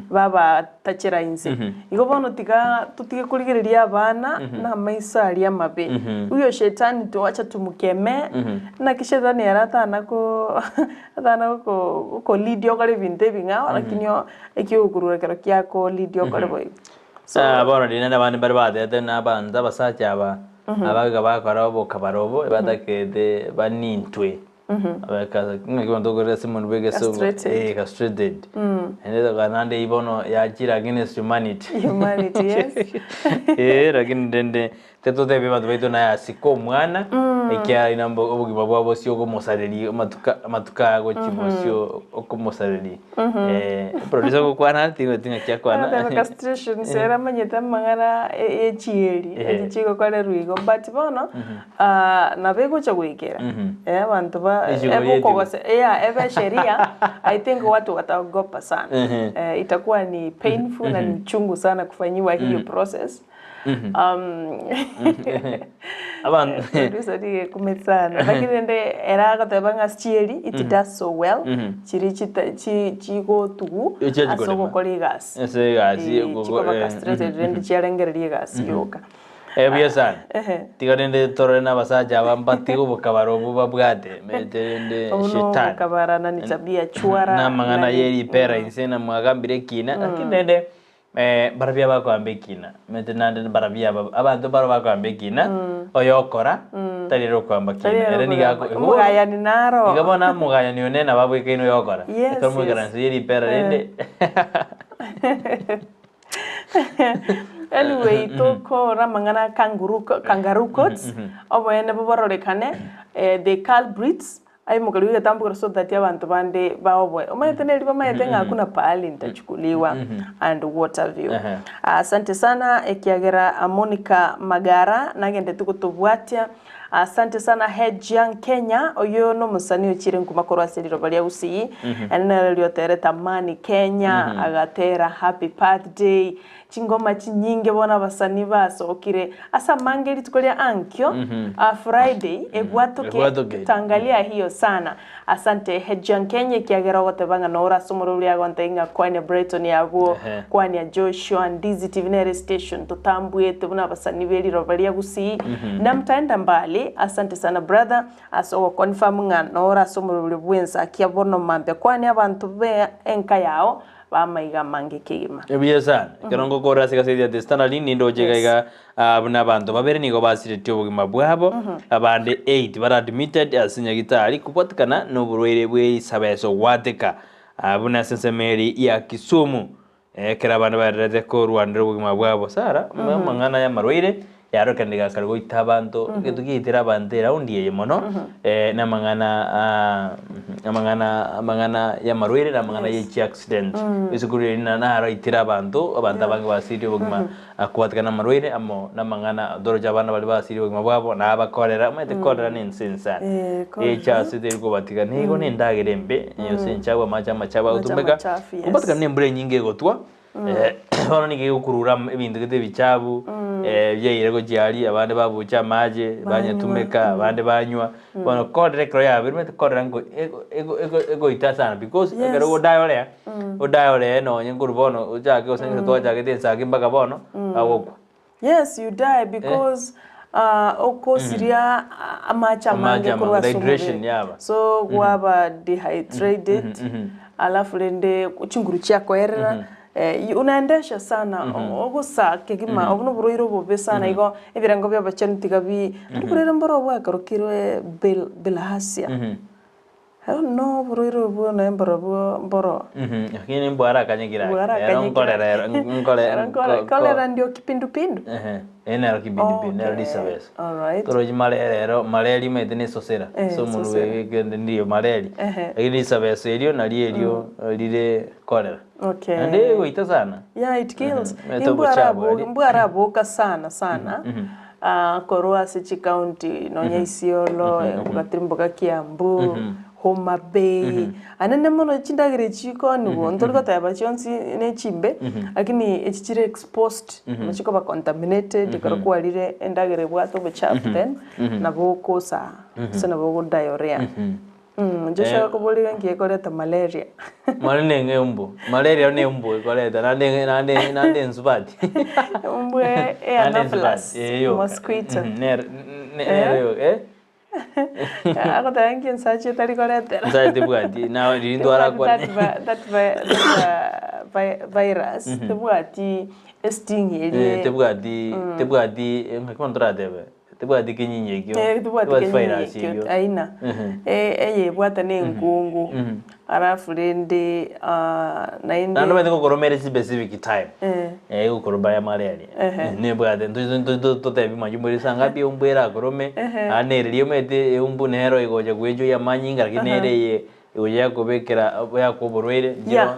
babatachera inse. Igo bono tiga totige korigereria abana na amaiso aria amabe. Huyo shetani twacha tumukemee, naki shetani ere atana ko atana goko goko lead okore ebinto ebing'ao, lakini o ekiogokurura ekero kiako lead okore boigo. So. Bono riria naende abande mbare batebete na abanto abasacha aba Abagaka bakora obokabara obo ebatakete banintwe. Ng'aki abanto okorera ase omonto bwa egesogo Castrated. eh castrated. Naende toka naende eyio bono yachire against humanity. Humanity, yes. Eh lakini rende tetotebia abanto baito naye asike omwana ekiagera aye nabo obogima bwabo bosio okomosareria amatuko amatuko aya agochia bosio okomosareria. Producer ogokwana ting'ati ng'aki akwana. Agateba castration ere amanyete amang'ana ye chieri echi chigokorerwa igo but bono nabo egocha goikera abanto ba ebe okogose yeah ebe sheria I think watu wataogopa sana itakuwa ni painful na ni uchungu sana kufanyiwa hiyo process Producer nigekumeti sana lakini rende ere agoteba ng'a ase chieri it does so well chiria chita chi chigotugu Echia ase chikorema. ogokora egasi Ase egasi, Eh, ogogo- chikoba eh, castrated rende chiarengereria egasi yoka. Eh, buya sana. Ehe. Tiga rende torore na abasacha aba mbatige obokabara obwo babwate mete rende Obwo shetani. nobokabara na ni tabia chwara Na amang'ana nari- ye ripera inse na mwagambire ekina lakini rende Mbarabwo abakoamba ekina, omanyete naende mbarabwo aba abanto mbaro bakoamba ekina, oyokora tari ere okoamba kina, Tari ere ere nigo okoamba. ako igo bono Omogayani naro. igo bono omogayani one nabo abwekaine oyokora, Yes, ekero yes. moikaranse ye ripera rende Anyway, tokora amang'ana a kangaroo, kangaroo courts, oboene bobororekane, the culprits. Aimokerigwe egetambokero so that abanto bande baoboe. Omanyete neri bamaete ng'a hakuna pahali nitachukuliwa and what have you. Asante sana ekiagera Monica Magara nagendeti gotobwatia. Asante sana Hejiang Kenya, oyio nomosani ochire nkuma korwa ase riroba ria Gusii. Ere nere rioterete Amani Kenya, agatera Happy Birthday, chingoma chinyinge bono abasani basokire ase amange rituko ria ankio Friday ebwatoke Ebwatoke. tangalia hiyo sana. Asante Hejiang Kenya ekiagera ogoteba ng'a nore ase omorweri oria agontebia ng'a kwania Brighton abwo, kwania Joshua, Ndizi TV nere station totambuete buna abasani be riroba ria Gusii na mtaenda mbali. Asante sana brother ase ogoconfirm ng'a nore ase omorweri bw'ensakia bono mambia kwania abanto be enka yao b'amaiga amange kegima. Ebuya sana. Ekero ngokora ase egaseti ya The Standard nindoche iga iga ah, buna abanto babere nigo basiretie obogima bwabo, abande 8 bare admitted ase nyagitari kobwatekana noborwaire bw'erisabeso gwateka ah, buna ase ensemo eri ya Kisumu. Ekero abande baererete korwanera obogima bwabo Sarah, amang'ana y'amarwaire yarorekana gakare goita abanto, egento kiaitire abanto eraundi eye mono, namang'ana amang'ana amang'ana y'amarwaire na amang'ana ye chiaccident. Esukuru eri naro aitire abanto, abanto abange basirie obogima kobwatekana namarwaire amo namang'ana toroche abana baria basirie obogima bwabo na abakorera, omanyete korera na ense ensa echa ase teri kobatiga nigo na endagera embe, gose enchagu amache amachafu Amache agotumeka, amachafu, yes. kobwatekana na embura enyinge egotwa, bono nigo egokurura ebinto gete ebichafu, biaira gochia aria, abande babucha amache, banyatumeka, abande banywa, bono korera ekero yabeire omanyete korera nko ego ego ego egoita sana because ekero odayorea, odayorea nonye nkorwa bono ochake gose ekero twachagete ensaki mpaka bono, agokwa. Yes, you die because okosiria amache amange Amache korwa amange, ase dehydration omobere. yaba. So gwaba dehydrated, alafu rende chinguru chiakoerera, unaendesha sana, ogosaa kegima, obwo noborwaire obobe sana igo ebirengo bia abachenu tiga bi, oborwaire mboro bwakarokirwe bil- bilharzia. I don't know oborwaire obwo naye mborobwo mboro. Lakini mbwarakanyekire ake. Ero nkorera ero nkore Ero nkore cholera ndio kipindupindu? Ehe, ere nero kipindupindu nero risabeso. Alright. Torochi marera ero malaria omanyete na esosera ase omonwe Esosera. kende ndiyo malaria. Lakini risabeso erio nario erio rire cholera. Naende egoita sana. Yeah, it kills. Omanyete obochabu aria. Mbwaraboka sana sana korwa ase chicounty nonya Isiolo, ogatirimboka Kiambu, Homa Bay, anene mono chindagera echi chikoniwa ntori goteba chionsi ne chimbe, lakini echi chire exposed, chikoba contaminated ekero kwarire endagera ebwate obochafu then nabo okosaa gose nabo ogo diarrhea. Joshua akoboria ng'a nki ekoreta malaria. Mari neng'e embu, malaria ne embu ekoreta naende naende naende ensubati. Embu e Naende anopheles ensubati, eh yoka. mosquito. Nere nere yoka eh. Agoteba nki ensachi etari koretera. Nsache tebwati, na riria ntwarakwane. That vi- that vi- that virus tebwati esting eria. Tebwati tebwati ng'aki bono toratebe, tebwati kenyinyi ekio, Tebwati tebwati kenyinyi virus ekio eyio. aina. Eye ebwate na enkungu, alafu rende naende. Naende omanyete gokoroma ere specific time, egokoroma ya malaria, nebwate totebi machumba ore saa ngapi eumbu erakorome, naende nere riria omanyete eumbu nero egocha goenjoy amanyinga lakini nere eye egocha yakobekera yakoa oborwaire, Yeah.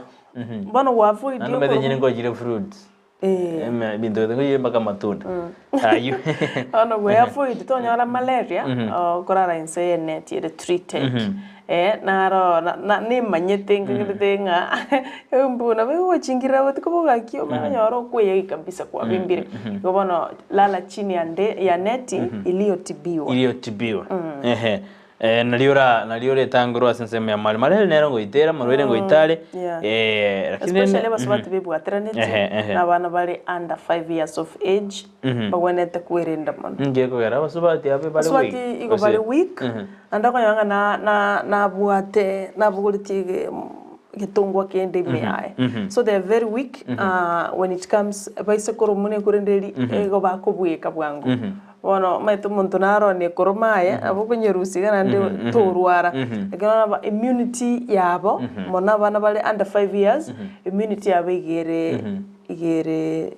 Bono gwaavoid Naende omanyete inche nkochire fruits, ebinto gete nkochire mpaka amatunda, aywo. Bono gweavoid tonyora malaria, okorara inse ye net ere treated, naro nimanyete nkagerete ng'a embu nabo egogochingirera botuko bogaki omanye onyore okweyagi kabisa kwabimbire. Igo bono lala chini ya nde ya neti iliyotibiwa. Iliyotibiwa, ehe. Nario ora nario oretangorwe ase ensemo ya mare. Malaria nero ngoitera, amarwaire ngoita are, lakini rende Especially abasubati bebwateranetie Ehe, ehe. na abana bare under 5 years of age bagwenerete kwerenda mono. Ninki gekogera abasubati abe bare weak? Abasubati igo bare weak, naende okonyora ng'a na- na- nabwate nabogoretie ege getongwa kende ime yaye. So they are very weak when it comes baise koromwa na ekorende eri igo bakobweka bwango. Bono omanyete omonto naro one ekoroma aye, nabo okonyerusia iga naende torwara. Ekero nabo immunity yabo, mono abana bare under 5 years, immunity yabo iga ere iga ere.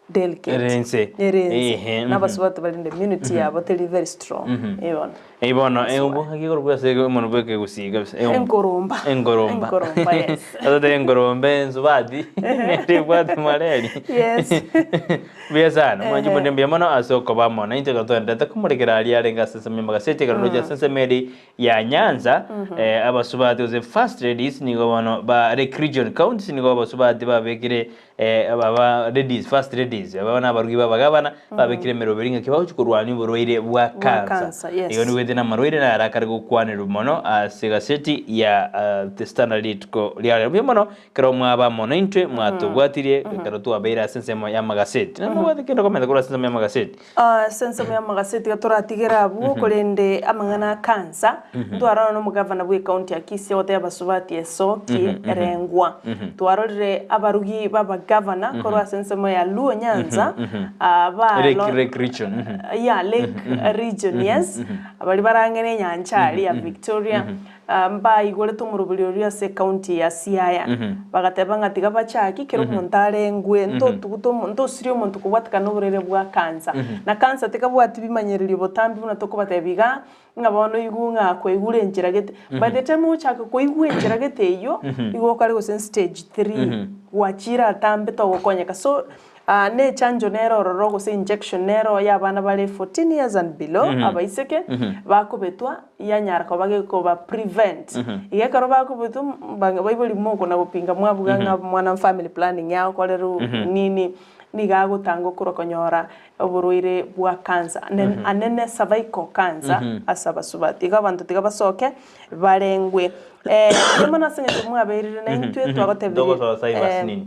delicate. Ere ense. Ere ense. Ehe, mhm. Na abasubati barende immunity yabo teri very strong. Mhm. Eh bono. Eh bono, eh obo ng'aki korokwa ase omonwe bwa ekegusii kabisa. Eh, Enkoromba. Enkoromba. Enkoromba, yes. Ase enkoromba ensubati, nere ebwate malaria. Yes. Mbuya sana, mwanche Ehe. monde mbuya mono ase okoba amo naintwe ekero twaenderete komorekera aria arenge ase ensemo y'amagaseti ekero ndoche ase ensemo eri ya Nyanza, eh, abasubati gose first ladies nigo bono ba Lake Region counties nigo abasubati babekire eh, aba ladies first ladies aba nabarugi b'abagabana babekire emeroberi ng'aki bagochi korwania oborwaire bwa Bwa cancer. cancer, yes. Igo nigo na amarwaire naro akare gokwanerwa mono ase egaseti ya ah, The Standard rituko ria rero. Mbuya mono Ekero mwaba amo naintwe, mwatobwatirie ekero twabeire ase ensemo y'amagaseti. Na mobwate kende komenta korwa ase ensemo y'amagaseti? Ase ensemo y'amagaseti iga toratigere abwo, korende amang'ana a kansa, ntwarora nomogavana bw'ecounty ya Kisii agotebia abasubati esokie erengwa. Twarorire abarugi b'abagavana korwa ase ensemo ya Luo Nyanza, ba Lake, Lake Region. Yeah, Lake Region, yes, baria barang'ene enyancha aria ya Victoria. Mbaigorete omoroberi oria ase ekaunti ya Siaya, bagateba ng'a tiga bachaki kera omonto arengwe, ntotuguta omo ntosirie omonto kobwatekana noborwaire bwa cancer. Na cancer tekabwati bimanyererio botambe buna tokobatebia igaa, ng'a bono oigwe ng'a kwaigure enchera gete. By the time ogochaka koigwa enchera gete eyio, igo okare gose stage three, gwachire atambe togokonyeka. So, Ne echanjo nere ororo gose injection nere oo y'abana bare 14 years and below abaiseke bakobetwa yanyara koba gekoba prevent. Iga ekero bakobetwa baibori mokona gopinga mwabuga ng'a mwana family planning yagokorerwa nini nigo agotanga okorwa konyora oborwaire bwa cancer anene cervical cancer ase abasubati. Igo abanto tiga basoke barengwe. Mbuya mono ase eng'encho mwaberire naintwe twagotebirie.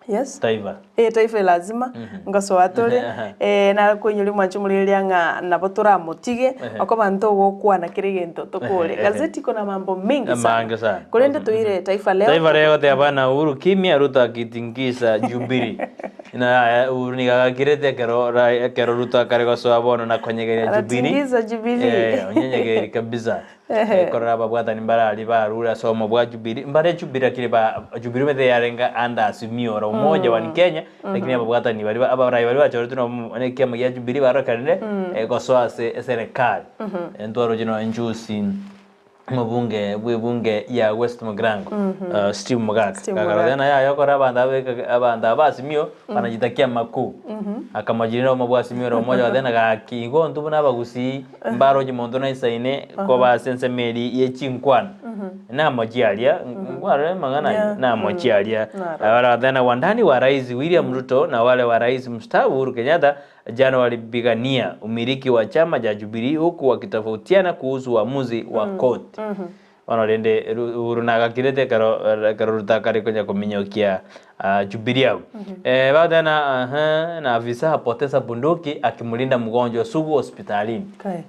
Yes. Taifa. Eh, taifa lazima ngosoa tore eh, nakoinyora mwanche omorigereria ng'a nabo toramotige okoba ntogokwana kera egento tokore gazeti iko na mambo mengi sana Amange sana. korende toire Taifa Leo Taifa Leo egoteba bana Uhuru kimya Ruto akitingisa Jubilee. Na aya Uhuru nigo agakirete ekero ra- ekero Ruto akare gosoa bono na konyegeria Jubilee. Aratingiza Jubilee. Eh, onyenyegeri kabisa. Ehe. Ekorora ababwatani mbarari barure ase obomo bwa Jubilee, mbare Jubilee lakini ba Jubilee omanyete yarenge under Azimio la Umoja One Kenya, lakini ababwatani baria ba abarai baria bachoretwe na obomo na ekiama gia Jubilee barokanire gosoa ase eserekari. Ntwaroche nonya njusi omobunge bwa ebunge ya West Mugirango Steve Mogaka, Steve kakarora Mogaka. ng'a yaya okora abanto abeka abanto aba Azimio banajitakia amakuu. Akamojirera obomo bwa Azimio la Umoja agateba ng'a gaki igo intwe buna abagusii Mbaroche monto naisaine koba ase ensemo eria ye chinkwana, namochie aria, nkwarore amang'ana ayio, namochie aria. Abaratena wandani wa Rais William Ruto na wale wa Rais mstaafu Uhuru Kenyatta jana walipigania umiliki wa chama cha Jubilee huku wakitofautiana kuhusu uamuzi wa koti. Bono rende Uhuru nagakirete ekero ekero Ruto akare konya kominyokia Jubilee abwo. Bagoteba aha na afisa apoteza bunduki akimulinda mgonjwa sugu hospitalini. Kai.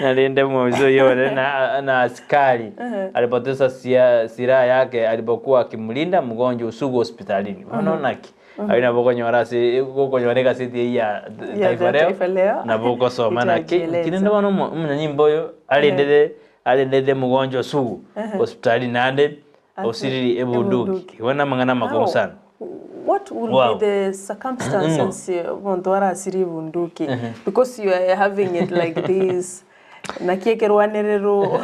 Na rende omobisa oyio ore na na askari alipoteza sia silaha yake alipokuwa akimulinda mgonjwa sugu hospitalini. Bono naki? Ayio nabo okonyora ase gokonyora egaseti eyio ya Ya Taifa Leo, Taifa Leo. nabo okosoma naki Itajieleza. nki rende bono omo omonyanyimbo oyo arendete arendete omogonchwa sugu hospitali naende osiriri ebunduki. Ebunduki. Igo namang'ana amakong'u How? sana. What will Wow. be the circumstances omonto arasirie ebunduki? Because you are having it like this. Naki ekerwanerero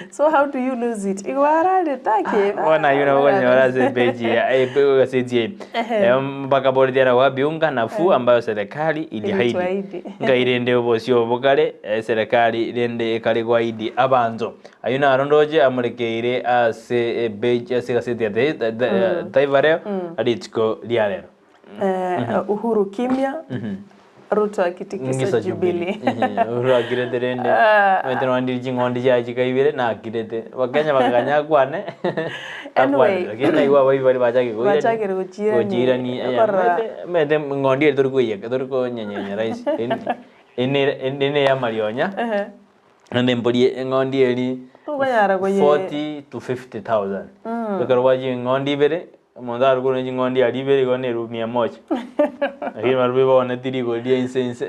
so how do you lose it? Igo ararete ake Bono ayio nabo okonyora ase epeji ya egaseti eye. Mpaka boreti ara wabiunga nafuu ambayo serikali iliahidi. Ilituahidi. Ngai rende obosio obo kare serikali rende ekare goahidi abanto. Ayio naro ndoche amorekeire ase epeji ase egaseti ya Taifa Leo rituko ria rero. Uhuru kimya, Ruto akitikisa Ngisa Jubilee. Uhuru akirete rende. Omanyete nonye ndiri ching'ondi chiaye chikaibire nakirete. Abakenya bakaganya akwane. Anyway. Akwane. Lakini naigwa abaibori baria bachakire koirani. Bachakire gochiirani. Gochiirani. Korora. Omanyete eng'ondi eri tori koiyeka tori konyenyenya rahisi. Eri eri ne ya amarionya. Naende embori eng'ondi eri Tokonyara koye 40 to 50,000. Ekero gwachia eng'ondi ibere, omonto arokore ne ching'ondi aria ibere igo na elfu mia moja. Lakini barobwo bono tirigori ria inse inse.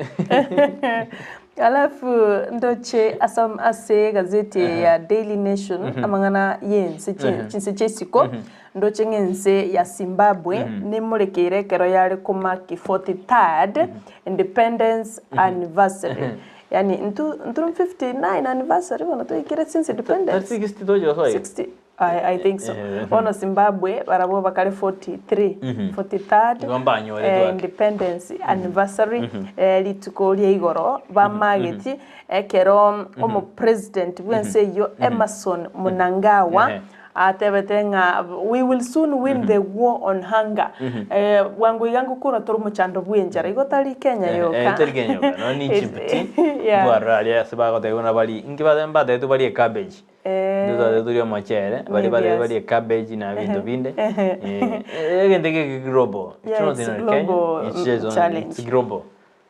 Alafu ndoche ase ase egazeti eye ya Daily Nation amang'ana y'ense chi- chinse chia isiko, ndoche ng'a ense ya Zimbabwe nemorekeire ekero yare komaki 43rd independence anniversary. Yaani ntu nturi 59 anniversary bono twaikire since independence? 60 tochi gosoa iga? 60 I, I think so. Bono Zimbabwe barabwo bakare 43, 43rd Igo mbanyoretwe eh, ake. independence anniversary eh, rituko ria igoro bamageti ekero omopresident bw'ense eyio Emmerson Mnangagwa Ehe. atebete ng'a we will soon win the war on hunger. Eh, bwango iga ngokora tore omochando bw'enchara igo tari Kenya Eh, yoka. tari Kenya yoka, nonya ni Egypt, Yeah. mbwarora aria ase bagotebigwa buna barie, inki bate mbatebiwe barie cabbage. Eh. Ntotwate torie omochere, baria batebiwe barie cabbage na binto binde. Eh, egento eke ke global. It's Yeah, not it's in global, Kenya, it's just on- challenge. it's global.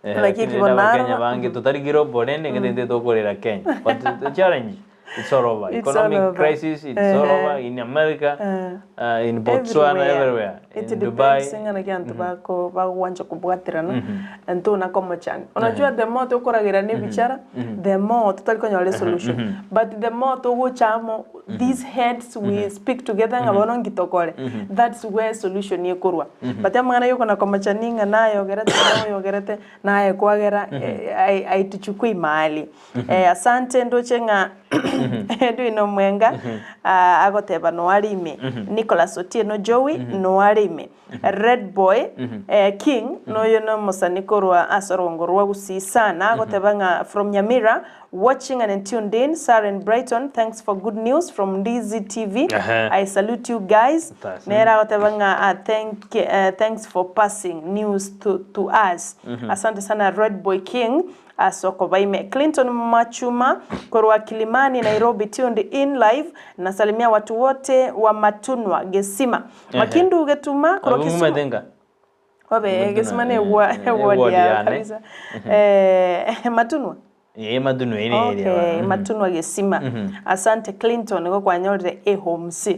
Eh, Lakini lakini kibo rende abakenya naro- bange totari global rende egento intwe tokorera Kenya. But the challenge, it's all over. It's all Economic over. crisis, it's all Eh. over in America, Eh. in Botswana, everywhere. It In Dubai. depends ng'a naki abanto bako bagwancha kobwaterana ntona komochani. Unajua the more tokoragerana ebichara, the more totari konyora esolution. But the more togocha amo, these heads we speak together ng'a bono nki tokore, that's where solution ekorwa. But amang'ana ya okona komochani ng'a naye ogerete naye oyogerete, naye kwagera haituchukui mahali. Asante ndoche ng'a Edwin Omwenga agoteba noare ime, Nicholas Otieno Joey noare ime, Red Boy King noyo nomosani korwa ase orongo rwa Gusii sana agoteba ng'a from Nyamira watching and tuned in Sarah and Brighton thanks for good news from Ndizi TV I salute you guys nere agoteba ng'a thank thanks for passing news to to us asante sana Red Boy King Ase okoba ime. Clinton Mwachuma korwa Kilimani Nairobi tuned in live nasalimia watu wote wa Matunwa Gesima. Makindu Getuma korwa Abwo Kisumu. ng'umete nka? Obe Matunwa, Gesima ne eh, ward eh, ward yao yane. kabisa. Eh, Matunwa. Eh, Matunwa ere ere Okay, mhm. Matunwa Gesima. Asante Clinton nigo kwanyorire ehomes.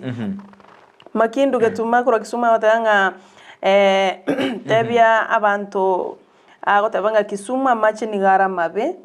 Makindu Getuma korwa Kisumu agoteba ng'a eh, tebia abanto Agoteba ng'a Kisumu amache nigo are amabe,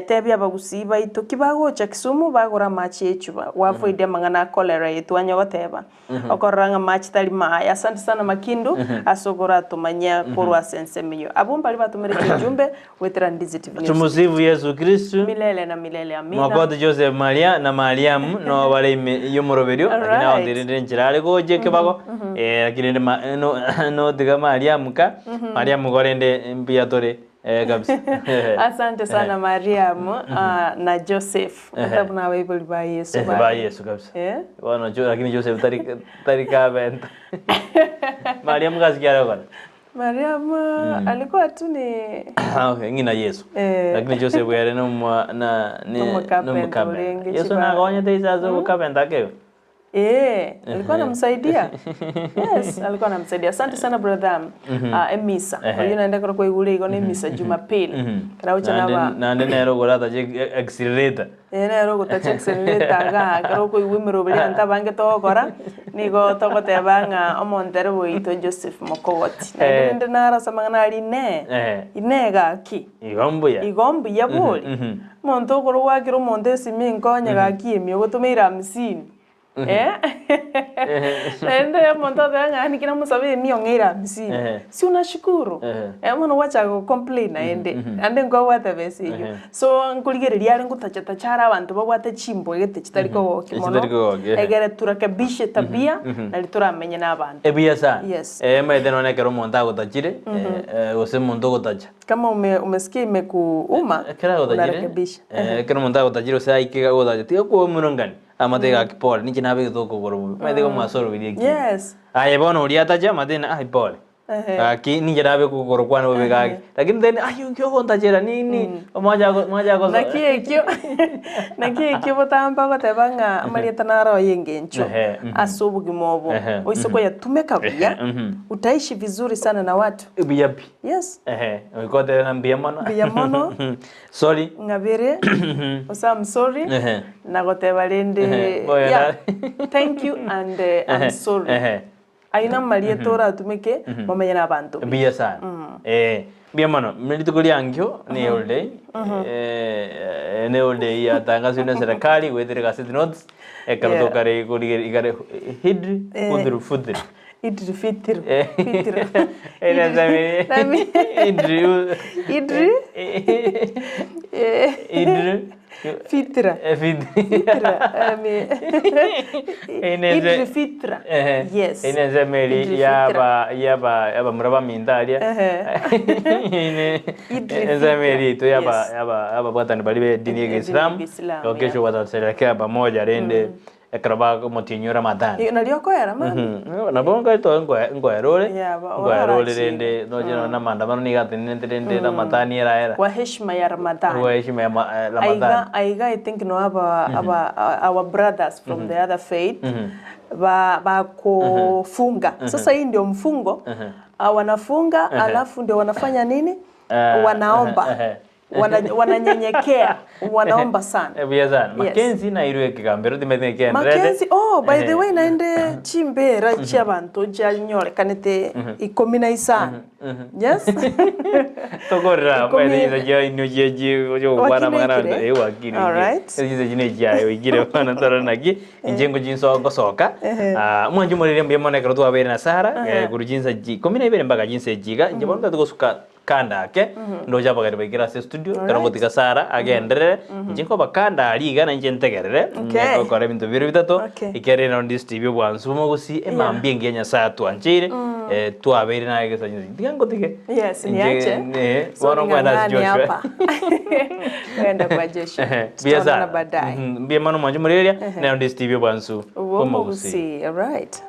tebia abagusii baito ki bagocha Kisumu bagore amache y'echuba, gwafoidia amang'ana a cholera eye twanya goteba, okorora ng'a amache tari maaya. Asante sana Makindu ase okoratomanyia korwa ase ensemo eyio. Abwo mbaria batomerete ojumbe goetera Ndizi TV News. Tumusifu Yesu Kristu. Milele na milele amina. Mwakote Joseph Maria na Mariamu no bare ime y'omoroberio lakini Alright. agoterire enchera are gocha ekebago eh, lakini rende ma- no- notiga Mariamu ka Mariamu korende mbuya tore eh, kabisa Asante sana Mariamu ah, na Joseph. Ehe. Ata buna abaibori ba Yesu Eh, ba Yesu kabisa. Eh? Bono Jo- lakini Joseph tari tari kabenta Mariamu gasi kiare gokora Mariamu alikuwa tu ni Ah, okay, ng'ina Yesu. Eh. Lakini Joseph ere nomwa na ne Nomokapenta nomokapenta. orenge Yesu chiba- nagonyete ise ase obokapenta akebe. Eh, alikuwa anamsaidia. Yes, alikuwa anamsaidia. Asante sana brother Emisa. Ehe. Oyo naende koro kwaigure igo na emisa Jumapili. Kera gocha Naende naba naende nere ogoratache accelerator. Ere nere ogotacha accelerator igaa ekero okoigwa emeroberi abanto abange togokora, nigo togoteba ng'a omontere oito Joseph Mokogoti. Naende Eh. rende naro ase amang'ana aria inee, Eh. inee gaki, Igo mbuya. igo mbuya bori? Mhm. Omonto okorwa gwakera omonto esimi nkonye gaki ime ogotomeire hamsini, eh, naende omonto oteba ng'a yaani kera mosabe emia ong'eire hamsini, Ehe. si unashukuru? Ehe. Eh, bono gwachaka gocomplain naende, naende nkwabwate besa eyio. So nkorigereria are ngotachatacha are abanto babwate chimbwa gete chitari kogokia mono, Chitari kogokia, ehe. egere turekebishe tabia nari toramenye na abanto. Ebuya sana. Yes. Eh, omanyete nonye ekero omonto agotachire, eh, eh, gose omonto ogotacha. Kama ume, umesikia imekuuma Ekero agotachire, unarekebisha. eh, ekero omonto agotachire gose aike agotacha, tiga kwomurungani, amate gaki pole, ninche nabegete okogoro bobe, omanyete igo mwasorobirie ekiina. Yes. Aye bono oria atache, amate ng'a ai pole, Ehe. gaki ninche nabeka okogoro kwane bobe gaki, lakini then aye inki ogontachera nini, mwacha mwacha goso Naki ekio naki ekio botambe ogoteba ng'a amarieta naro aye engencho Ehe, mhm. ase obogima obo. Ehe, Oise mhm. koyatumeka buya, Ehe, mhm. utaishi vizuri sana na watu. Buya pi. Yes. Ehe, goika otebe ng'a mbuya mono. Mbuya mono. Sorry. Ng'abere, gose I'm sorry, Ehe. na goteba rende Ehe, boyo yeah, na- thank you and I'm Ehe, sorry. ehe. Ayio namarieta oratumeke momenye na abanto buya. Mbuya sana. Eh. Mbuya mono, rituko riankio ni holiday, ne holiday yatangasirwe na serikali goetera egaseti notes, ekero tokare korigereria igare hidri udhuru fudhuru. Idri fitr. Fitr. Idri Idri. Idri Fitra. Fitra. Idri fitra. Yes. Ine ensemo eri Idri yaba yaba yabamura baminto aria. Ine Idri ensemo eri yaito yaba Yes. yaba yababwatani baria be edini ya Edini ya Egeisilamu. Egeisilamu, Kesho yeah. watasherehekea pamoja rende ekero bagomotienyi Ramadhani. Iyo nario okoera mani. Nabo nkaito nkoera ore, Yeah, nkoera ore orachire. rende noche nonye na maandamano nigo atenenete rende Ramadhani eraera. Kwa heshima ya Ramadhani. Kwa heshima ya Ramadhani. Aiga, aiga I think no aba, aba, our brothers from the other faith ba bakufunga. Sasa hii ndio mfungo. Wanafunga alafu ndio wanafanya nini? Wanaomba. Wananyenyekea, wanaomba sana. Buya sana. Yes. Mackenzie nairwe ekegambero timanyete nki Mackenzie, oh, by the way naende chimbera chiabanto chianyorekanete 15. Yes. Tokorera Ikumi- mwene chia ino chia chia gokwana Wakiri amang'ana oikire? wakiri Alright. echiche chine chiaye oikire bono tore naki inche ngochi ngosoka mwanche morere mbuya mono ekero twabeire na Sarah korwa chinsa 12 mpaka chinsa echi iga inche bono togosuka kanda ake ndoche abageni baikire ase studio ekero ngotiga Sarah agenderere inche nkobakanda aria iga nainche ntegerere gokora ebinto bibere bitato ekere naende Steve obwansu mogosi emambia engiya Nyasaye atwancheire twabeire naye gesa chinsa tiga ngotige Yes, Inche, niache. eh, So bono nkwenda ase ning'ang'ane Joshua. hapa. Kwenda kwa Joshua. Ehe, buya Tutaonana sana. baadaye. Mbuya mono mwanche morereria naende Steve obwansu Uomo gusi. All right.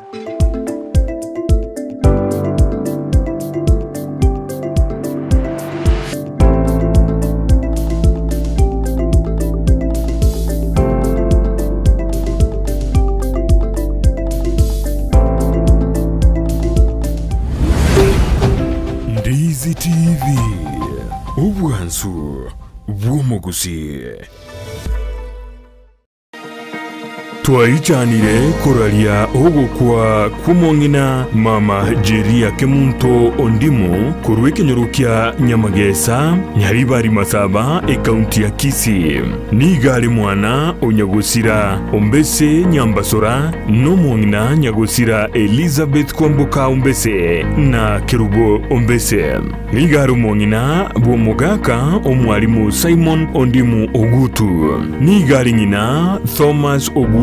Ndizi TV, obwansu bw'omogusi. Twaichanire koraria ogokwa kw'omong'ina mama Jeria Kemunto Ondimu korwa ekenyoro kia Nyamagesa, Nyaribari Masaba, ekaunti ya Kisii. Niga are mwana o Nyagosira Ombese Nyambasora n'omong'ina Nyagosira Elizabeth Kwamboka Ombese na Kerubo Ombese. Niga are omong'ina bw'omogaka omwalimu Simon Ondimu Ogutu. Niga are ng'ina Thomas Ogutu.